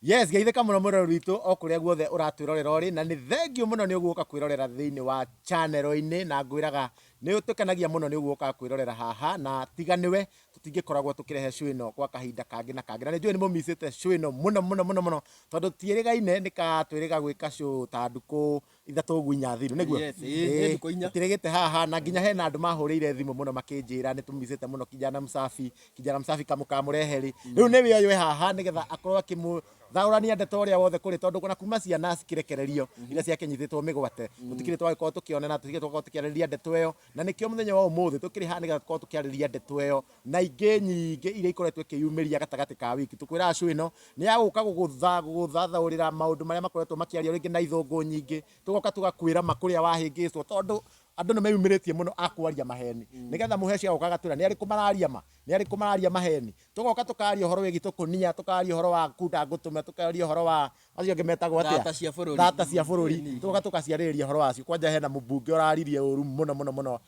Yes, geithĩka mũno mwĩroreri witũ o kũrĩa guothe ũratwĩrorera ũrĩ, na nĩ thengiũ mũno nĩ ũguũka kwĩrorera thĩinĩ wa channel-inĩ, na ngwĩraga nĩ ũtũkenagia mũno nĩ ũguũka kwĩrorera haha, na tiga nĩwe tũtingĩkoragwo tũkĩrehe show ĩno gwa kahinda kangĩ na kangĩ, na nĩ njũĩ nĩ mũmicĩte show ĩno mũno mũno mũno mũno, tondũ tiĩrĩgaine nĩ ka twĩrĩga gwĩka show ta ndukũ ithatũ ũguo inya thiru nĩguo? Yes, ĩĩ, nĩ ndukũ inya. Tũtirĩgĩte haha na nginya hena andũ mahũrĩire thimũ mũno makĩnjĩra nĩ tũmicĩte mũno kijana msafi, kijana msafi kamũkamũrehe rĩ. Rĩu nĩwe ũyũ e haha nĩgetha akorwo akĩmũthaũrania ndeto ũrĩa wothe kũrĩ, tondũ ona kuma ciana cikĩrekererio iria ciakĩnyitĩtwo mĩgwate, tũtikĩrĩ twagĩkorwo tũkĩonana, tũtikĩrĩ twakorwo tũkĩarĩrĩria ndeto ĩyo, na nĩkĩo mũthenya wa ũmũthĩ tũkĩrĩ haha nĩgetha tũkorwo tũkĩarĩrĩria ndeto ĩyo na ingĩ nyingĩ iria ikoretwo ikĩyumĩria gatagatĩ ka wiki. Tũkwĩraga show ĩno nĩ ya gũka gũgũtha gũgũthathaũrĩra maũndũ marĩa makoretwo makĩario rĩngĩ na ithũngũ nyingĩ, tũgoka tũgakwĩra ma kũrĩa wahĩngĩcwo, tondũ andũ nĩ meyumĩrĩtie mũno a kwaria maheni, nĩgetha mũheci agoka agatwĩra nĩ arĩkũ mararia ma, nĩ arĩkũ mararia maheni. Tũgoka tũkaria ũhoro wĩgiĩ tũkũnia, tũkaria ũhoro wa kunda ngũtũme, tũkaria ũhoro wa acio angĩ metagwo atĩa? Thata cia bũrũri. Thata cia bũrũri. Tũgoka tũgaciarĩrĩria ũhoro wacio. Kwanja hena mũmbunge ũraririe ũru mũno mũno mũno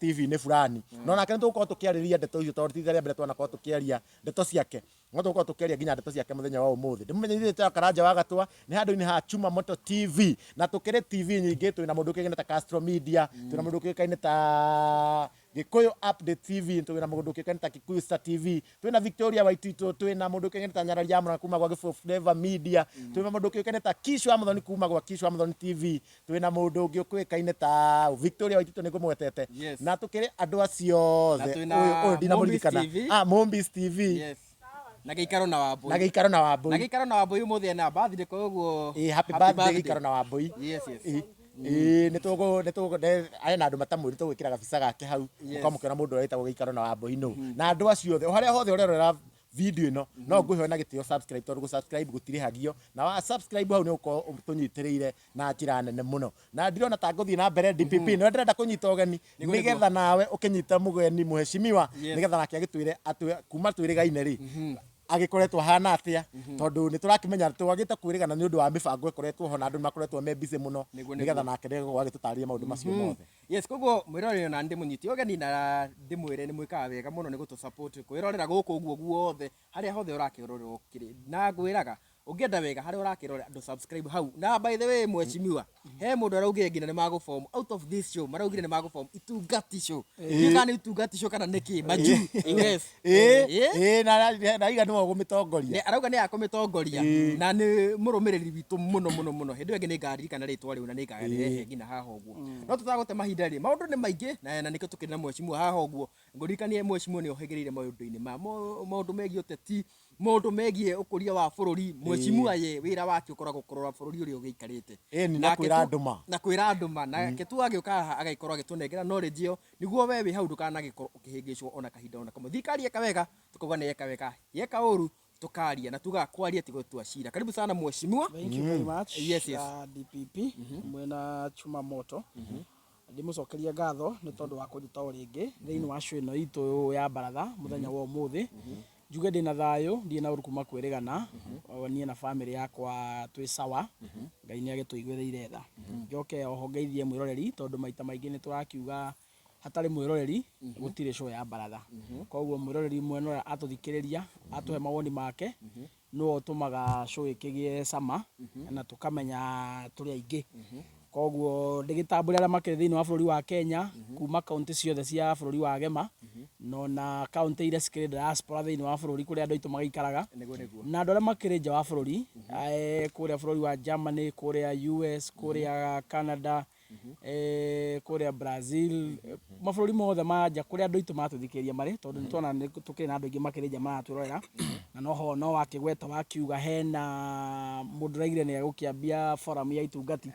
TV-inĩ fulani. No nake nĩ tũgũkorwo tũkĩarĩrĩria ndeto icio, tondũ ti rita rĩa mbere twanakorwo tũkĩaria ndeto ciake. No tũgũkorwo tũkĩaria nginya ndeto ciake mũthenya wa ũmũthĩ. Ndĩmũmenyithie ta Karanja wa Gatwa nĩ handũ-inĩ ha Chuma Moto TV, na tũkĩrĩ TV nyingĩ, twĩna mũndũ ũkĩũĩkaine ta Castro Media, twĩna mũndũ ũkĩũĩkaine ta Gĩkũyũ Update TV, twĩna mũndũ ũkĩũĩkaine ta Kikuyu Star TV, twĩna Victoria Waititũ, twĩna mũndũ ũkĩũĩkaine ta Nyarari ya Mũrang'a kuma gwa Gĩbũyũ Flavor Media, twĩna mũndũ ũkĩũĩkaine ta Kishu wa Mũthoni kuma gwa Kishu wa Mũthoni TV, twĩna mũndũ ũngĩ ũkĩũĩkaine ta Victoria Waititũ nĩ ngũmũgwetete. Na tũkĩrĩ andũ acio Na othe, twĩna ũyũ ũyũ Mombis ndinamũririkana. TV. Ah, Mombis TV. Yes. Na gĩikaro na Wambũi. Na gĩikaro na Wambũi. Na gĩikaro na Wambũi ũmũthĩ ena birthday, koguo Ĩĩ, happy birthday gĩikaro na Wambũi. Yes. Ĩĩ, ĩĩ, nĩ tũgũ nĩ tũgũ nĩ ena andũ matamũĩ, nĩ tũgwĩkĩra gabica gake hau, Yes. mũkorwo mũkĩona mũndũ ũrĩa wĩtagwo gĩikaro na Wambũi nũ. Na andũ acio othe, o harĩa hothe ũrerorera video ĩno, no ngwĩhoe na gĩtĩo subscribe, tondũ gũ subscribe gũtirĩhagio, na wa subscribe hau nĩ ũgũkorwo ũtũnyitĩrĩire na njĩra nene mũno. Na ndirona ta ngũthiĩ na mbere DPP, nĩwe ndĩrenda kũnyita ũgeni, nĩgetha nawe ũkĩnyita mũgeni mũheshimiwa, nĩgetha nake agĩtwĩre atĩ kuma twĩrĩgaine rĩ, agĩkoretwo ahana atĩa, tondũ nĩ tũrakĩmenya twagĩte kwĩrĩgana nĩ ũndũ wa mĩbango ĩkoretwo ho na andũ nĩ makoretwo me busy mũno, nĩgetha nake nĩegũkorwo agĩtũtarĩria maũndũ macio mothe. Yes, koguo mwĩroreri ona ndĩmũnyite ũgeni na ndĩmwĩre nĩ mwĩkaga wega mũno nĩ gũtũ support kwĩrorera gũkũ ũguo guothe harĩa hothe ũrakĩrorera ũkĩrĩ, na ngwĩraga ũngĩenda wega harĩa ũrakĩrorera ndũ subscribe hau. Na by the way mheshimiwa, he mũndũ araugire nginya nĩ magũ form out of this show, maraugire nĩ magũ form itungati show. Ndiũĩ kana nĩ itungati show kana nĩ kĩ majuu. Yes. Ĩĩ, Ĩĩ. ĩĩ, na na aiga nĩwe ũkũmĩtongoria. Nĩ arauga nĩ akũmĩtongoria na nĩ mũrũmĩrĩri witũ mũno mũno mũno. Hĩndĩ ĩyo ĩngĩ nĩ ngaririkana rĩtwa rĩu na nĩ ngarĩrehe nginya haha ũguo. No tũtagũte mahinda rĩ, maũndũ nĩ maingĩ na nĩkĩo tũkĩrĩ na mheshimiwa haha ũguo. Ngũririkanie mheshimiwa nĩ ohĩgĩrĩire maũndũ-inĩ ma maũndũ megiĩ ũteti, maũndũ megiĩ ũkũria wa bũrũri. Mheshimiwa ye wĩra wake ũkoragwo kũrora bũrũri ũrĩa ũgĩikarĩte. Ĩni, na Nake kwĩra tu andũ ma. Na kwĩra andũ ma. Nake tu agĩũka haha agagĩkorwo agĩtũnengera knowledge ĩyo nĩguo we wĩ hau ndũkanagĩkorwo ũkĩhĩngĩcwo ona kahinda ona kamwe. Thirikari yeka wega tũkauga nĩ yeka wega, yeka ũru tũkaria, na tugaga kwaria ti gũtua cira. Karibu sana mheshimiwa. Thank you very much. Yes. DPP mwena Chuma Moto. Ndĩmũcokerie ngatho nĩ tondũ wa kũnjĩta o rĩngĩ thĩinĩ wa show ĩno itũ ya baratha mũthenya wa ũmũthĩ. Njuge ndĩna thayũ, ndirĩ na ũru kuma kwĩrĩgana, niĩ na famĩlĩ yakwa twĩ sawa, Ngai nĩ agĩtũiguĩrĩire tha. Njoke oho ngeithie mwĩroreri tondũ maita maingĩ nĩ tũrakiuga hatarĩ mwĩroreri gũtirĩ show ya baratha. Koguo mwĩroreri mwena ũrĩa atũthikĩrĩria, atũhe mawoni make, nĩwe ũtũmaga show ĩkĩgĩe cama na tũkamenya tũrĩ aingĩ. Koguo ndĩgĩtambũre arĩa makĩrĩ thĩinĩ wa bũrũri wa Kenya kuma kaũntĩ ciothe cia bũrũri wa Gema na ona kaũntĩ iria cikĩrĩ diaspora thĩinĩ wa bũrũri kũrĩa andũ aitũ magĩikaraga na andũ arĩa makĩrĩ nja wa bũrũri, kũrĩa bũrũri wa Germany, kũrĩa US, kũrĩa Canada, kũrĩa Brazil, mabũrũri mothe ma nja kũrĩa andũ aitũ maratũthikĩrĩria marĩ, tondũ nĩ tuona nĩ tũkĩrĩ na andũ aingĩ makĩrĩ nja maratwĩrorera, na noho no wakĩgweta wakiuga hena mũndũ ũraigire nĩ egũkĩambia forum ya itungati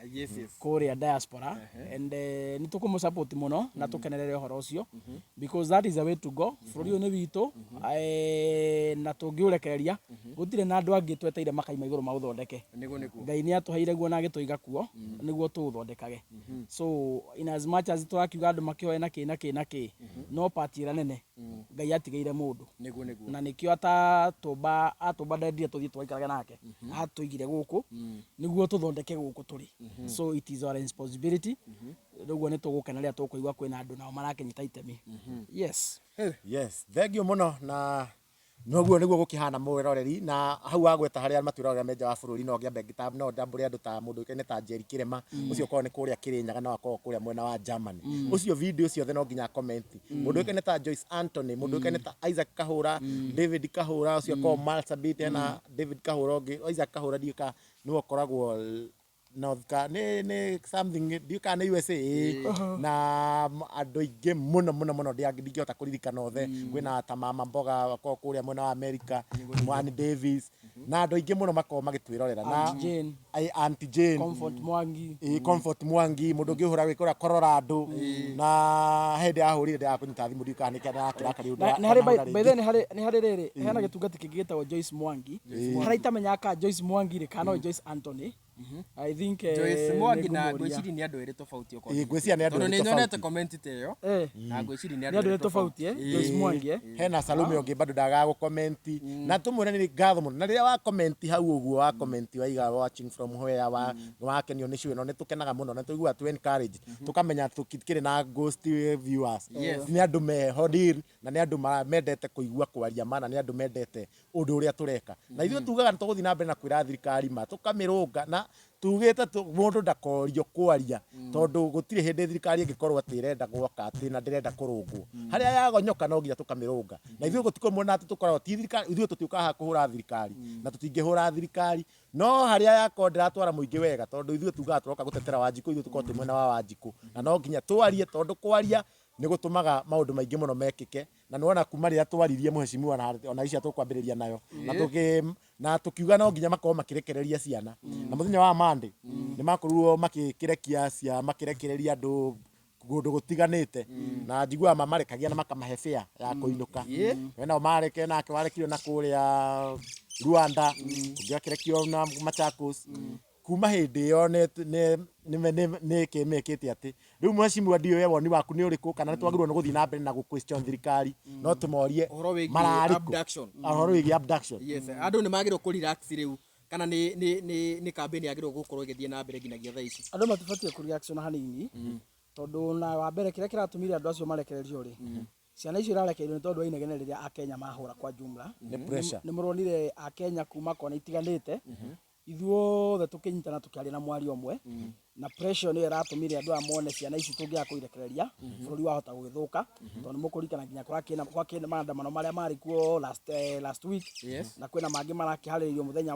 kũrĩa diaspora, and nĩ tũkũmũ support mũno na tũkenerere ũhoro ũcio, because that is the way to go, bũrũri ũyũ nĩ witũ, na tũngĩũrekereria gũtirĩ na andũ angĩ tweteire makaima igũrũ maũthondeke. Ngai nĩ atũheire guo na agĩtũiga kuo nĩguo tũũthondekage. So in as much as tũrakiuga andũ makĩhoe na kĩ na kĩ na kĩ, no part ĩrĩa nene Ngai atigĩire mũndũ. Na nĩkĩo atatũmba atũmba ndendire tũthiĩ tũgaikarage nake, atũigire gũkũ nĩguo tũthondeke gũkũ tũrĩ. So it is our responsibility. Rĩu nĩ tũgũkena rĩrĩa tũkũigua kwĩna andũ nao marakĩnyita itemi. Yes. Yes, thengiũ mũno na. Noguo nĩguo gũkĩhana mwĩroreri na hau wagweta harĩa matwĩrorera me nja wa bũrũri no ngĩambe no ndambũre andũ ta mũndũ ũĩkaine ta Njeri Kĩrema ũcio ũkoragwo nĩ kũrĩa Kĩrĩnyaga no akoragwo kũrĩa mwena wa Germany ũcio video ciothe no nginya comment mũndũ ũĩkaine ta Joyce Anthony mũndũ ũĩkaine ta Isaac Kahũra David Kahũra ũcio akoragwo Marsabit hena David Kahũra ũngĩ Isaac Kahũra ndiũĩ kana nĩwe ũkoragwo North ka nĩ something ndiũĩ kana nĩ USA na andũ aingĩ mũno mũno mũno ndingĩhota kũririkana othe kwĩna ta mama mboga akoragwo kũrĩa mwena wa America Mwani Davis na andũ aingĩ mũno makoragwo magĩtwĩrorera na Auntie Jane. Ai, Auntie Jane. Comfort Mwangi. Ĩĩ, Comfort Mwangi mũndũ ũngĩ ũhũra wĩ kũrĩa Colorado na he hĩndĩ ahũrire ndĩraga kũnyita thimũ ndiũĩ kana nĩkĩ arakĩrakaria Na nĩ harĩ by the way, nĩ harĩ rĩrĩ hena gĩtungati kĩngĩ gĩtagwo Joyce Mwangi harĩa itamenyaga kana Joyce Mwangi rĩ kana no Joyce Anthony I think Joyce Mwangi na nĩngũmũria. ngwĩciria nĩ andũ erĩ tofauti okorwo Ĩĩ, ngwĩciria nĩ andũ tondũ erĩ nĩ nyonete tofauti. comment ta ĩyo na ngwĩciria nĩ Nĩ andũ erĩ tofauti Joyce Mwangi Hena Salome ũngĩ bado ndagaga gũkomenti na tũmwĩre nĩ ngatho mũno na rĩrĩa wa comment hau ũguo wa comment waiga watching from where wa wakenio nĩ show ĩno nĩ tũkenaga mũno na tũiguaga tũ encourage tũkamenya tũtikĩrĩ na ghost viewers. Nĩ andũ meho deal na nĩ andũ mendete kũigua kwaria ma na nĩ andũ mendete ũndũ ũrĩa tũreka na ithuĩ tugaga nĩ tũgũthiĩ na mbere na kwĩra thirikari ma tũkamĩrũnga na tugĩte mũndũ ndakorio kwaria tondũ gũtirĩ hĩndĩ thirikari ĩngĩkorwo atĩ ĩrenda gwaka atĩ na ndĩrenda kũrũngwo harĩa yagonyoka no nginya tũkamĩrũnga na ithuĩ gũtikũ mwena atĩ tũkoragwo ti thirikari ithuĩ tũtiũkaga haha kũhũra thirikari na tũtingĩhũra thirikari no harĩa yakorwo ndĩratwara mũingĩ wega tondũ ithuĩ tugaga tũroka gũtetera Wanjikũ ithuĩ tũkorwo twĩ mwena wa Wanjikũ na no nginya twarie tondũ kwaria nĩ gũtũmaga maũndũ maingĩ mũno mekĩke na nĩwona kuma rĩrĩa twaririe mũhecimiwa na ona icia tũkwambĩrĩria nayo na tũkiuga no nginya makorwo makĩrekereria ciana na mũthenya wa Monday nĩ makorirwo makĩrekia cia makĩrekereria andũ kũndũ gũtiganĩte na njiguaga mamarekagia na makamahe fare ya kũinũka we nao mareke nake warekirio na kũrĩa Rwanda ũngĩ akĩrekio na Machakos kuma hĩndĩ ĩyo nĩ kĩmĩkĩte atĩ rĩu mheshimiwa ndiũĩ woni waku nĩ ũrĩkũ kana nĩ twagĩrĩirwo nĩ gũthiĩ na mbere na gũ question thirikari no tũmorie Ũhoro wĩgiĩ mararĩ kũ? abduction. Ũhoro wĩgiĩ abduction. Yes, andũ nĩ magĩrĩirwo kũ relax rĩu kana nĩ campaign yagĩrĩirwo gũkorwo ĩgĩthiĩ na mbere nginyagia thaa ici? Andũ matibatiĩ kũ reaction hanini tondũ na wa mbere kĩrĩa kĩratũmire andũ acio marekererio rĩ, ciana icio irarekererio nĩ tondũ wa inegene rĩrĩa akenya mahũra kwa jumla. Nĩ pressure. Nĩ mũronire akenya kuma kona itiganĩte ithuothe tũkĩnyitana tũkĩaria na mwario ũmwe na pressure nĩyo ĩratũmire andũ aya mone ciana ici tũngĩaga kũirekereria bũrũri wahota gũgĩthũka tondũ nĩ mũkũririkana nginya gwakĩna maandamano marĩa marĩ kuo last week. Na kwĩna mangĩ marakĩharĩrĩrio mũthenya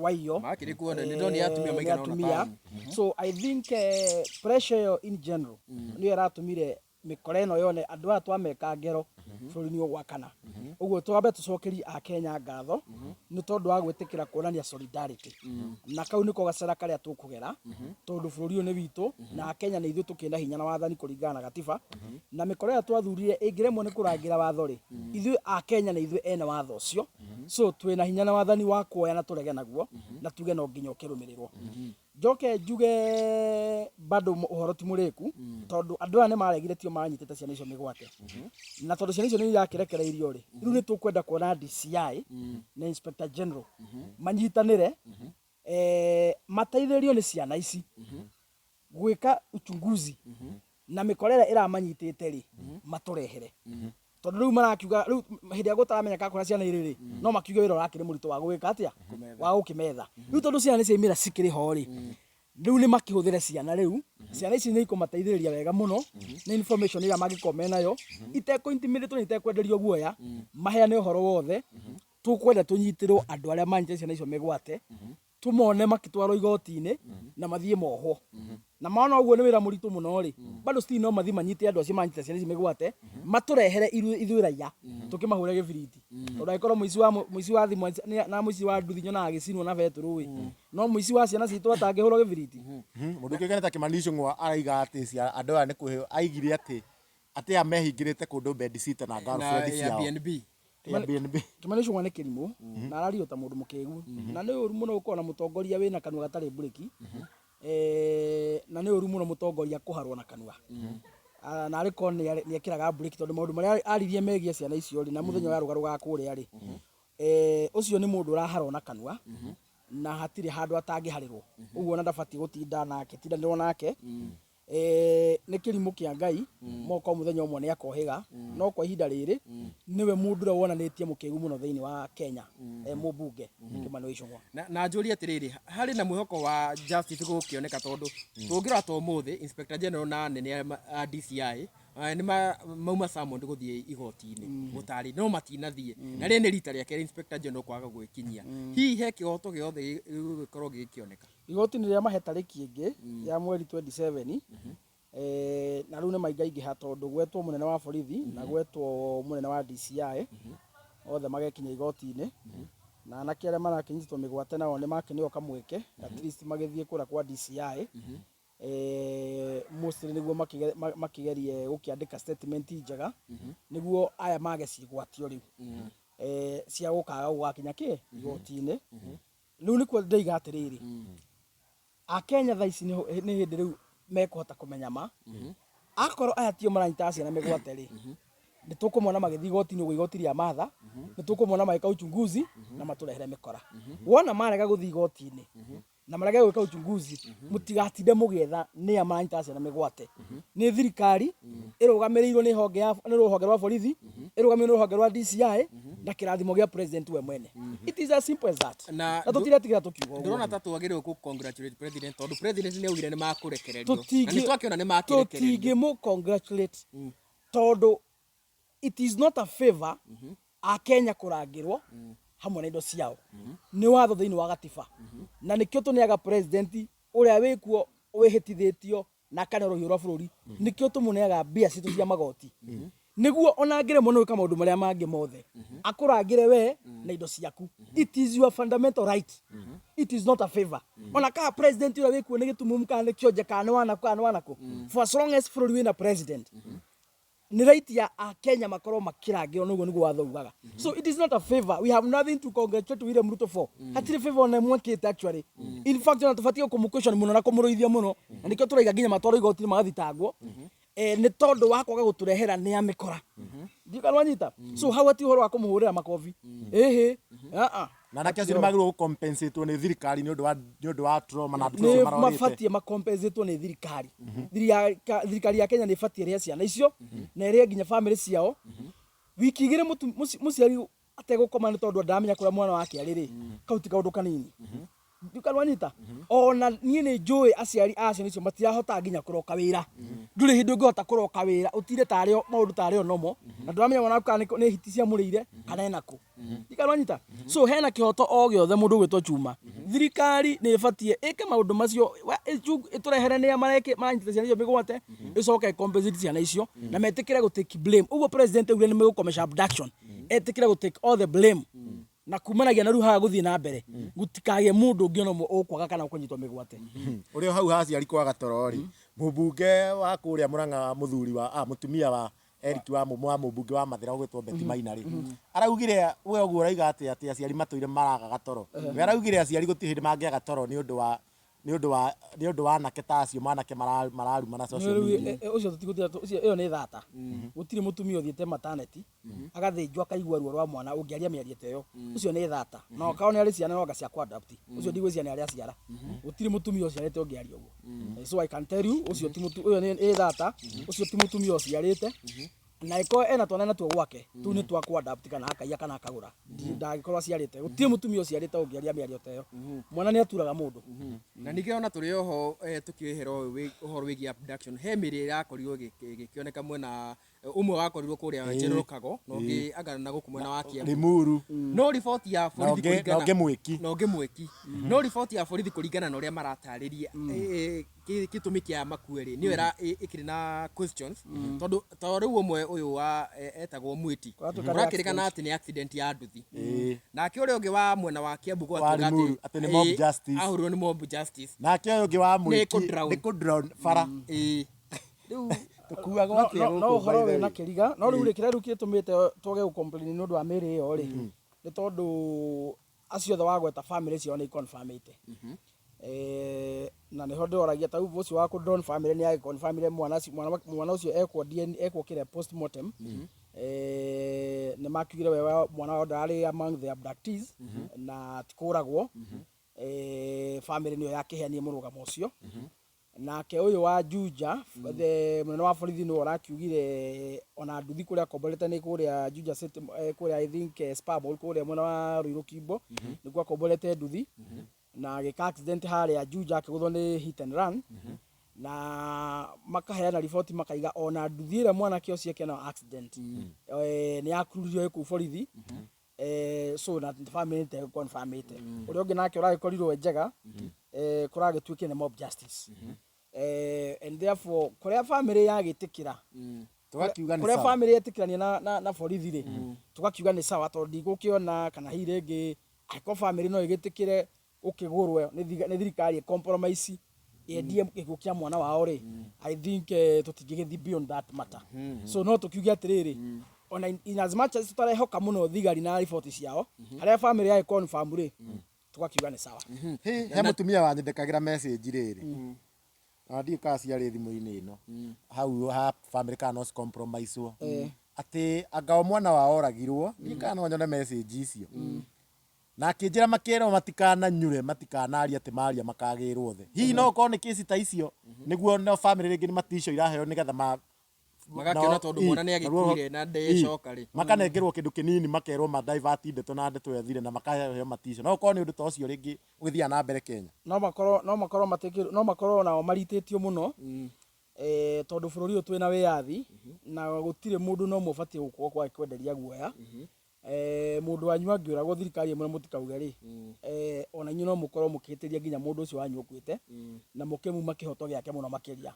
wa iyo. Makĩrĩ kuo, nĩ ndonire atumia maigana ũna atumia. taũni. So I think pressure ĩyo in general nĩyo ĩratũmire mĩkora ĩno yone andũ aya twameka ngero bũrũri nĩ ũgwakana. Ũguo twambe tũcokerie akenya ngatho nĩ tondũ wa gwĩtĩkĩra kuonania solidarity na kau nĩko gacĩra karĩa tũkũgera tondũ bũrũri ũyũ nĩ witũ na akenya nĩ ithuĩ tũkĩna hinya na wathani kũringana na gatiba na mĩkora ĩrĩa twathurire ĩngĩremwo nĩ kũrangĩra watho rĩ, ithuĩ akenya nĩ ithuĩ ene watho ũcio, so twĩna hinya na wathani wa kuoya na tũrege naguo na tuge no nginya ũkĩrũmĩrĩrwo. Njoke njuge bado ũhoro ti mũrĩku tondũ andũ aya nĩ maregire tio manyitĩte ciana icio mĩgwate na tondũ ciana icio nĩ irakĩrekereirio rĩ, rĩu nĩ tũkwenda kuona DCI na Inspector General manyitanĩre mateithĩrĩrio nĩ ciana ici gwĩka uchunguzi na mĩkora ĩrĩa ĩramanyitĩte rĩ matũrehere tondũ rĩu marakiuga rĩu hĩndĩ ĩrĩa gũtaramenyeka kũrĩa ciana irĩ rĩ no makiuge wĩra ũrakĩrĩ mũritũ wa gwĩka atĩa wa gũkĩmetha rĩu tondũ ciana nĩ ciaimĩra cikĩrĩ ho rĩ rĩu nĩ makĩhũthĩre ciana rĩu ciana ici nĩ ikũmateithĩrĩria wega mũno na information ĩrĩa mangĩkorwo menayo itekũ intimidate na itekwenderio guoya maheane ũhoro wothe. Tũkwenda tũnyitĩrwo andũ arĩa manyitĩte ciana icio mĩgwate tũmone makĩtwarwo igoti-inĩ na mathiĩ mohwo na mona ũguo nĩ wĩra mũritũ mũno rĩ bado still no mathiĩ manyite andũ acio manyitĩte ciana ici mĩgwate matũrehere ithuĩ raia tũkĩmahũre gĩbiriti tondũ angĩkorwo mũici wa thimũ na mũici wa nduthi nyonaga agĩcinwo na betũrũ ĩ no mũici wa ciana citũ atangĩhũrwo gĩbiriti. Mũndũ ũkĩũĩkaine ta Kĩmani Ichung'wa araiga atĩ andũ aya nĩ kwĩhĩ aigire atĩ aya mehingĩrĩte kũndũ bedsitter na Na girlfriend ciao. Airbnb. Airbnb. Kĩmani Ichung'wa nĩ kĩrimũ na arario ta mũndũ mũkĩgu na nĩ ũru mũno gũkorwo na mũtongoria wĩna kanua gatarĩ mburĩki na nĩ ũru mũno mũtongoria kũharwo na kanua. Na arĩ korwo nĩ ekĩraga mburĩki tondũ maũndũ marĩa aririe megiĩ ciana icio rĩ na mũthenya ũrĩa arũgarũgaga kũrĩa rĩ ũcio nĩ mũndũ ũraharwo na kanua na hatirĩ handũ atangĩharĩrwo ũguo ona ndabatiĩ gũtinda nake tindanĩrwo nake. Nĩ kĩrimũ kĩa Ngai moko mũthenya ũmwe nĩ akohĩga no kwa ihinda rĩrĩ nĩwe mũndũ ũrĩa wonanĩtie mũkĩgu mũno thĩinĩ wa Kenya mũmbunge Kĩmani wa Ichung'wa. Na njũrie atĩrĩrĩ, harĩ na mwĩhoko wa justice gũkĩoneka tondũ tũngĩrora ta ũmũthĩ Inspector General na anene a DCI nĩ mauma summoned gũthiĩ igoti-inĩ gũtarĩria no matinathiĩ na rĩrĩ nĩ rita rĩa kerĩ Inspector General kwaga gwĩkinyia. Hihi he kĩhoto gĩothe gĩgũgĩkorwo gĩgĩkĩoneka? Igoti nĩ rĩamahe tarĩki ĩngĩ ya mweri 27 na rĩu nĩ maingaingĩha tondũ gwetwo mũnene wa borithi na gwetwo mũnene wa DCI othe magekinya igoti-inĩ na anake arĩa marakĩnyitĩtwo mĩgwate nao nĩ makĩneo kamweke at least magĩthiĩ kũrĩa kwa DCI mostly nĩguo makĩgerie gũkĩandĩka statement njega nĩguo aya mage ciĩgwatio rĩu cia gũkaga gũgakinya kĩ igoti-inĩ. Rĩu nĩkuo ndĩiga atĩrĩrĩ, Akenya thaa ici nĩ hĩndĩ rĩu mekũhota kũmenya ma akorwo aya tio maranyitaga ciana mĩgwate rĩ, nĩ tũkũmona magĩthiĩ igoti-inĩ ũguo igoti rĩa Martha, nĩ tũkũmona magĩka uchunguzi na matũrehere mĩkora. Wona marega gũthiĩ igoti-inĩ na marege gwĩka uchunguzi, mũtigatinde mũgĩetha nĩa maranyitaga ciana mĩgwate. Nĩ thirikari ĩrũgamĩrĩirwo nĩ honge ya nĩ rũhonge rwa borithi, ĩrũgamĩrĩirwo nĩ rũhonge rwa DCI na kĩrathimo gĩa president we mwene. It is as simple as that. Na Na tũtiretigĩra tũkiuga ũguo. Ndĩrona ta twagĩrĩirwo kũ congratulate president tondũ president nĩ augire nĩ makũrekererio na nĩ twakĩona nĩ makĩrekererio. Tũtingĩmũ congratulate tondũ it is not a favor Akenya kũrangĩrwo hamwe na indo ciao. Nĩ watho thĩinĩ wa gatiba na nĩkĩo tũneaga president ũrĩa wĩkuo wĩhĩtithĩtio na akaneo rũhiũ rwa bũrũri, nĩkĩo tũmũneaga mbia citũ cia magoti nĩguo ona angĩremwo nĩ gwĩka maũndũ marĩa mangĩ mothe akũrangĩre we na indo ciaku. It is your fundamental right, it is not a favor. Ona kana president ũrĩa wĩkuo nĩ gĩtumumu kana nĩ kĩonje kana nĩ wanakũ kana nĩ wanakũ, for as long as bũrũri wĩna president nĩ right ya Akenya makorwo makĩrangĩrwo nĩguo nĩguo watho ugaga. So it is not a favor, we have nothing to congratulate William Ruto for. Hatirĩ favor ona ĩmwe ekĩte actually. In fact ona tũbatiĩ kũmũ-question mũno na kũmũrũithia mũno na nĩkĩo tũraiga nginya matwarwo igoti-inĩ magathitangwo nĩ tondũ wa kwaga gũtũrehera nĩ amĩkora. Ndiũĩ kana wanyita. So hau hatirĩ ũhoro wa kũmũhũrĩra makobi ĩhĩ aa. Na anake acio nĩ magĩrĩirwo gũ-compensate-wo nĩ thirikari nĩ ũndũ wa trauma na andũ Nĩ acio marorĩte. Mabatiĩ makompensatwo nĩ thirikari. Thirikari ya Kenya nĩ ĩbatiĩ ĩrĩhe ciana icio na ĩrĩhe nginya bamĩrĩ ciao. Wiki 2 mũciari ategũkoma nĩ tondũ ndaramenya kũrĩa mwana wake arĩ rĩ, kau ti kaũndũ kanini. Ndiũĩ kana wanyita. Ona niĩ nĩ njũĩ aciari a ciana icio matirahota nginya kũroka wĩra. Ndũrĩ hĩndĩ ũngĩhota kũroka wĩra ũtinde tarĩ o maũndũ tarĩ o normal na ndũramenya mwana waku kana nĩ hiti ciamũrĩire kana ena kũ. Ndiũĩ kana wanyita. So hena kĩhoto o gĩothe mũndũ ũgwĩtwo Chuma. Thirikari nĩ ĩbatiĩ ĩke maũndũ macio, ĩtũrehere nĩa maranyitĩte ciana icio mĩgwate, ĩcoke ĩ compensate ciana icio na metĩkĩre gũ take blame. Ũguo president augire nĩ megũkomesha abduction, etĩkĩre gũ take all the blame na kumanagia na rĩu haha gũthiĩ na mbere gũtikagĩe mũndũ ũngĩ ona ũmwe ũkwaga kana ũkũnyitwo mĩgwate. Ũrĩ o hau ha aciari kwaga toro rĩ, mũmbunge wa kũrĩa Mũrang'a, mũthuri wa mũtumia wa Eric wa mũmbunge wa Mathĩra ũgwĩtwo Betty Maina rĩ, araugire we ũguo ũrauga atĩ aciari matũire maragaga toro. We araugire aciari gũtirĩ hĩndĩ mangĩaga toro nĩ ũndũ wa anake ta acio manake mararumana social Rĩu, media. Ũcio tũtigũtira ũcio ĩyo nĩ thata. Gũtirĩ mũtumia ũthiĩte maternity agathĩnjwo akaigua ruo rwa mwana ũngĩaria mĩario ta ĩyo. Ũcio nĩ thata na okorwo nĩ arĩ ciana no anga cia kũ-adopt. Ũcio ndigwĩciria nĩ arĩ aciara. Gũtirĩ mũtumia ũciarĩte ũngĩaria ũguo. So I can tell you ũcio ti mũtu ũyũ nĩ thata. Ũcio ti mũtumia ũciarĩte na ĩkorwo ena twana natuo gwake tũu nĩ twa kũ-adopt kana akaiya kana akagũra. Ndangĩkorwo aciarĩte. Gũtirĩ mũtumia ũciarĩte ũngĩaria mĩario ta ĩyo. Mwana nĩ aturaga mũndũ. Na ningĩ ona tũrĩ oho tũkĩhera ũhoro wĩgiĩ abduction, he mĩrĩ ĩrakorirwo ĩgĩkĩoneka mwena ũmwe wakorirwo kũrĩa General Kago na ũngĩ anga na gũkũ mwena wa Kiambu. Limuru. No riboti ya Na borithi ũngĩ na kũringana ũngĩ Mwĩki. Na ũngĩ Mwĩki. No riboti ya borithi kũringana na ũrĩa maratarĩria gĩtũmi kĩa makue rĩ, nĩyo ĩkĩrĩ na questions tondũ ta rĩu ũmwe ũyũ wa etagwo Mwĩti Kũratuĩka nĩ kũrakĩrĩkana atĩ nĩ accident ya nduthi. Nake ũrĩa ũngĩ wa mwena wa Kiambu Wa gwatuĩka Limuru, atĩ nĩ mob justice. Ahũrirwo nĩ mob justice. Nake ũyũ ũngĩ wa Mwĩki kũ-drown. Nĩ kũ-drown bara. Rĩu Tũkuagwo No, atĩa no, no gũkũ ũhoro by the wĩna way? kĩriga no rĩu rĩ, kĩrĩa rĩu gĩtũmĩte twage gũ complain nĩ ũndũ wa mĩrĩ ĩyo rĩ, nĩ tondũ acio othe wagweta family ciao nĩ iconfirmĩte. Na nĩho ndĩroragia ta rĩu ũcio wa kũ drown family nĩ agĩconfirmire mwana ũcio ekwo DNA, ekwo kĩrĩa postmortem. Nĩ makiugire we mwana wao ndararĩ among the abductees na ti kũragwo. Family nĩyo yakĩheanire mũrũgamo ũcio. Nake ũyũ wa Juja, the mũnene wa borithi nĩwe ũrakiugire ona nduthi kũrĩa akomborete nĩ kũrĩa Juja City, kũrĩa I think Spar Mall kũrĩa mwena wa Ruiru Kimbo, nĩkuo akomborete nduthi na agĩka accident harĩa Juja akĩgũthwo nĩ hit and run. Na makaheana riboti makaiga ona nduthi ĩrĩa mwanake ũcio ekire nayo accident nĩ yakururirio ĩ kũu borithi. So na family nĩ confirmĩte. Ũrĩa ũngĩ nake ũragĩkorirwo e njega, kũragĩtuĩkire nĩ mob justice. And therefore kũrĩa family yagĩtĩkĩra, Tũgakiuga nĩ kũrĩa sawa. family yetĩkĩrania na borithi rĩ, tũgakiuga nĩ sawa, tondũ ndigũkĩona kana hihi rĩngĩ angĩkorwo family no ĩgĩtĩkĩre ũkĩgũrwo nĩ thirikari ĩ compromise yendie gĩkuũ kĩa mwana wao rĩ, I think tũtingĩgĩthiĩ beyond that matter. So no tũkiuge atĩrĩrĩ, ona in as much as tũtarehoka mũno thigari na riboti ciao, harĩa family yagĩ confirm rĩ, tũgakiuga nĩ sawa. He mũtumia wanyandĩkagĩra message rĩrĩ, na ndiũĩ kana ciarĩ thimũ-inĩ ĩno hau ha family kana no ci-compromise-wo, atĩ anga o mwana wao oragirwo. Ndiũĩ kana no nyone message icio. Na akĩnjĩra makĩrwo matikananyure, matikanarie, atĩ maria makagĩrwo thĩ. Hihi no ũkorwo nĩ kĩci ta icio nĩguo no family rĩngĩ nĩ maticio iraheo nĩgetha ma Magakĩona tondũ mwana nĩ agĩkuire na ndecoka rĩ. Makanengerwo kĩndũ kĩnini, makerwo ma divert ndeto na ndeto ĩyo ĩthire, na makaheo maticio. No ũkorwo nĩ ũndũ ta ũcio rĩngĩ ũgĩthiaga na mbere Kenya. No makorwo matĩkĩ, no makorwo nao maritĩtio mũno, tondũ bũrũri ũyũ twĩna wĩyathi na gũtirĩ mũndũ no ũmwe ũbatiĩ gũkorwo kwagĩkwenderia guoya. Mũndũ wanyu angĩũragwo, thirikari ĩmwe mũtikauge rĩ, ona inyuĩ no mũkorwo mũkĩhĩtĩria nginya mũndũ ũcio wanyu ũkuĩte na mũkĩmuma kĩhoto gĩake mũno makĩria,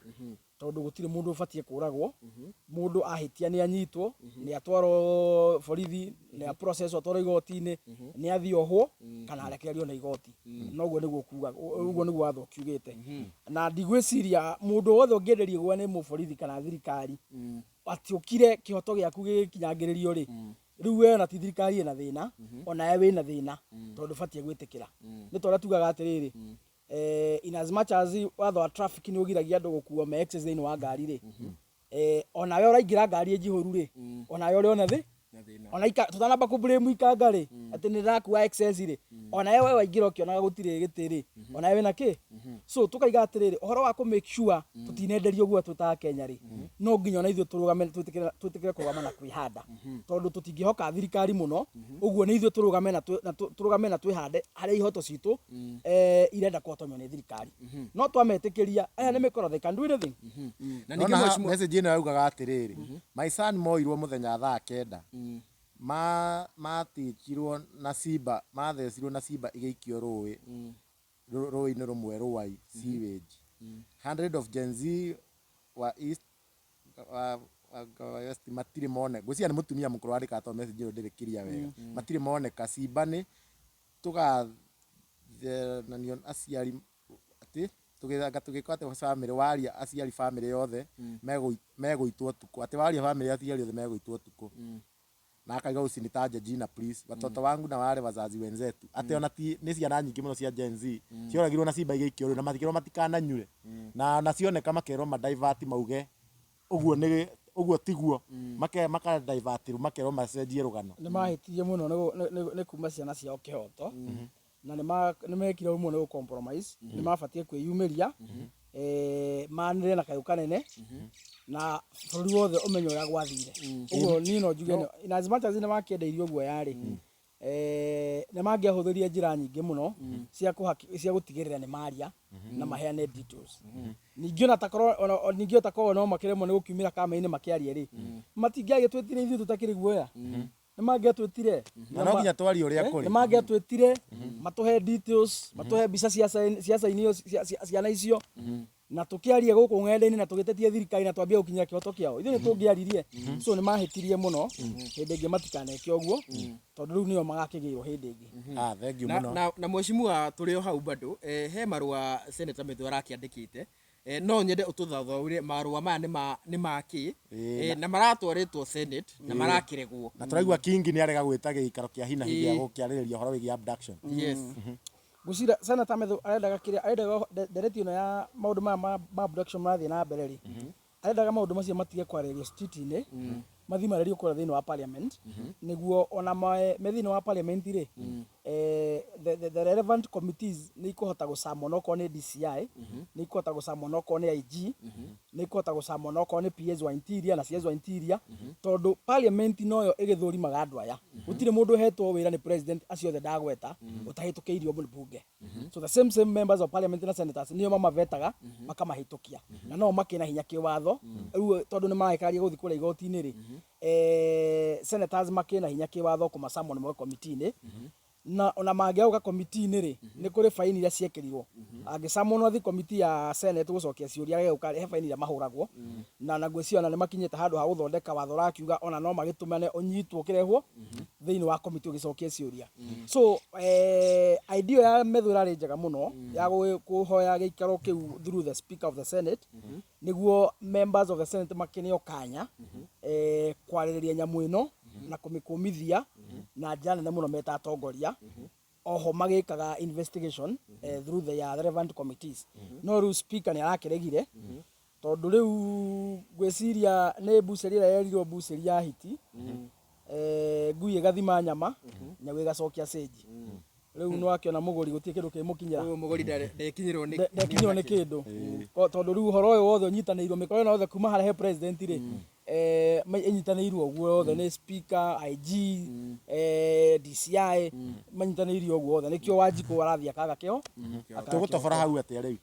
tondũ gũtirĩ mũndũ ũbatiĩ kũragwo. Mũndũ ahĩtia nĩ anyitwo, nĩ atwarwo borithi, nĩ a process, atwarwo igoti-inĩ, nĩ athiĩ ohwo kana arekererio na igoti. Noguo nĩguo kuga, ũguo nĩguo watho ũkiugĩte. Na ndigwĩciria mũndũ wothe ũngĩenderio guoya nĩ mũborithi kana thirikari atĩ ũkire kĩhoto gĩaku gĩgĩkinyangĩrĩrio rĩ, rĩu we ona ti thirikari ĩna thĩna, onawe wĩna thĩna, tondũ ndũbatiĩ gwĩtĩkĩra. Nĩ ta ũrĩa tugaga atĩrĩrĩ, in as much as watho wa traffic nĩ ũgiragia andũ gũkuo me excess thĩinĩ wa ngari rĩ, onawe ũraingĩra ngari ĩ njihũru rĩ, onawe ũrĩ ona thĩ Na thĩna. Ona tũtanamba kũ blame ikanga rĩ atĩ nĩ ndĩrakua excess rĩ, onawe we waingĩra ũkĩonaga gũtirĩ gĩtĩ rĩ, onawe wĩna kĩ. So tũkaiga atĩrĩrĩ, ũhoro wa kũ make sure tũtinenderio guoya twĩ ta Kenya rĩ, no nginya ona ithuĩ tũrũgame, twĩtĩkĩre kũrũgama na kwĩhanda, tondũ tũtingĩhoka thirikari mũno. Ũguo nĩ ithuĩ tũrũgame na twĩhande harĩa ihoto citũ irenda kũhotomio nĩ thirikari. No twametĩkĩria aya nĩ mĩkora, they can do anything. Na ningĩ Nona mheshimiwa message ĩno yaugaga atĩrĩrĩ, my son moirwo mũthenya thaa 9, ma matikirwo na simba, mathecirwo na simba igĩikio rũĩ, rũĩ-inĩ rũmwe rũai sewage. 100 of Gen Z wa East wa West matirĩ mone. Ngwĩciria nĩ mũtumia mũkũrũ wandĩkaga tondũ message ĩyo ndĩrĩ clear wega. Matirĩ moneka. Simba nĩ tũgathenanio aciari atĩ tũgĩthanga tũgĩka atĩ family waria aciari family yothe megũitwo ũtukũ, atĩ waria family aciari othe megũitwo ũtukũ. Na akaiga, "Usinitaje jina please, watoto wangu na wale wazazi wenzetu." Atĩ ona ti nĩ ciana nyingĩ mũno cia Gen Z cioragirwo na simba igĩikio rũĩ na matikĩrwo matikananyure, na cioneka makerwo ma divert, mauge ũguo nĩ ũguo tiguo, maka divert, makerwo macenjie rũgano. Nĩ mahĩtirie mũno nĩ kuma ciana ciao kĩhoto, na nĩ mekire ũguo mũno nĩ gũ compromise. Nĩ mabatiĩ kwĩyumĩria, manĩrĩre na kayũ kanene na bũrũri wothe ũmenye ũrĩa gwathire. Ũguo niĩ no njuge in as much as nĩ makĩendeirio guoya rĩ, nĩ mangĩahũthĩrire njĩra nyingĩ mũno cia gũtigĩrĩra nĩ maria na maheane details. Ningĩ ona takorwo ningĩ otakorwo no makĩremwo nĩ gũkiumĩra kamera-inĩ makĩarie rĩ, matingĩagĩtwĩtire ithuĩ tũtakĩrĩ guoya. Nĩ mangĩatwĩtire. Na no nginya twarie ũrĩa kũrĩ. Nĩ mangĩatwĩtire matũhe details, matũhe mbica cia sign ĩyo ciana icio, na tũkĩarie gũkũ ng'enda-inĩ na tũgĩtetie thirikari na twambie gũkinyĩra kĩhoto kĩao. Ithuĩ nĩ tũngĩaririe. So nĩ mahĩtirie mũno. Hĩndĩ ĩngĩ matikaneke ũguo, tondũ rĩu nĩo magakĩgĩrwo hĩndĩ ĩngĩ. Ah, thank you na, mũno. Na mheshimiwa, tũrĩ o hau bado, he marũa Senator Methu arakĩandĩkĩte. No nyende ũtũthathaũre marũa maya nĩ ma kĩ, na maratwarĩtwo Senate na marakĩregwo. Na tũraigua Kingi nĩ arega gwĩta gĩikaro kĩa hinahi gĩa gũkĩarĩrĩria ũhoro wĩgiĩ abduction. Yes. Ngwĩciria Senator Methu arendaga kĩrĩa arendaga ndereti ĩno ya maũndũ maya ma abduction marathiĩ na mbere rĩ, arendaga maũndũ macio matige kwarĩrĩrio street-inĩ. Mathiĩ marĩrio kũrĩa thĩinĩ wa parliament, nĩguo ona me thĩinĩ wa parliament rĩ, the relevant committees nĩ ikũhota gũcamwo, onokorwo nĩ DCI, nĩ ikũhota gũcamwo, onokorwo nĩ IG, nĩ ikũhota gũcamwo, onokorwo nĩ PS wa Interior na CS wa Interior, tondũ parliament noyo ĩgĩthũrimaga andũ aya. Gũtirĩ mũndũ ũhetwo wĩra nĩ president, acio othe ndagweta, ũtahĩtũkĩirio mbunge. So the same same members of parliament na senators nĩo mamavetaga, makamahĩtũkia, na no makĩna hinya kĩwatho rĩu, tondũ nĩ maragĩkaria gũthiĩ kũrĩa igoti-inĩ rĩ, senators makĩna hinya kĩwatho kũmasummon moke committee-inĩ. Na ona mangĩaga committee-inĩ rĩ, nĩ kũrĩ faini iria ciekĩrirwo. Angĩsummon athiĩ committee ya senate gũcokia ciũria, arege gũka, he faini iria mahũragwo. Na ngwĩciria ona nĩ makinyĩte handũ ha gũthondeka watho ũrakiuga ona no magĩtũmane ũnyitwo, ũkĩrehwo thĩinĩ wa committee ũgĩcokia ciũria. So idea ya Methu ĩrarĩ njega mũno ya kũhoya gĩikaro kĩu through the speaker of the senate, nĩguo members of the senate makĩneo kanya kwarĩrĩria nyamũ ĩno na kũmĩkũmithia na njĩra nene mũno meta atongoria, oho magĩkaga investigation through the relevant committees. No rĩu speaker nĩ arakĩregire, tondũ rĩu ngwĩciria nĩ mbucĩri ĩrĩa yerirwo mbucĩri ya hiti, ngui ĩgathima nyama, nyau ĩgacokia cĩnji. Rĩu nĩ wakĩona mũgũri gũtirĩ kĩndũ kĩmũkinyĩra. Ũyũ mũgũri ndekinyĩrwo nĩ Ndekinyĩrwo nĩ kĩndũ. Tondũ rĩu ũhoro ũyũ wothe ũnyitanĩirwo, mĩkora ĩno yothe kuma harĩa he president rĩ, ĩnyitanĩirwo ũguo yothe nĩ speaker, IG, DCI, manyitanĩire ũguo othe. Nĩkĩo Wanjikũ arathiĩ akaga kĩo akaga. Tũgũtobora hau atĩa rĩu?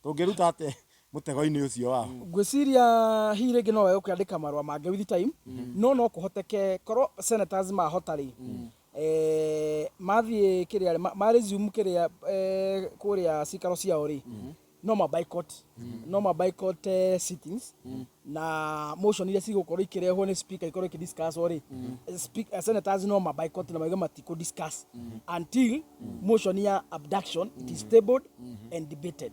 Tũngĩruta atĩa mũtego-inĩ ũcio wao? Ngwĩciria hihi rĩngĩ no wega kwandĩka marũa mangĩ with time, no kũhoteke korwo senators mahota rĩ, mathiĩ kĩrĩa ma resume kĩrĩa, kũrĩa cikaro ciao rĩ, no ma boycott sittings, na motion iria cigũkorwo ikĩrehwo nĩ speaker ikorwo ikĩdiscusswo rĩ, senators no ma boycott na mauge matikũ discuss until motion ya abduction it is tabled and debated.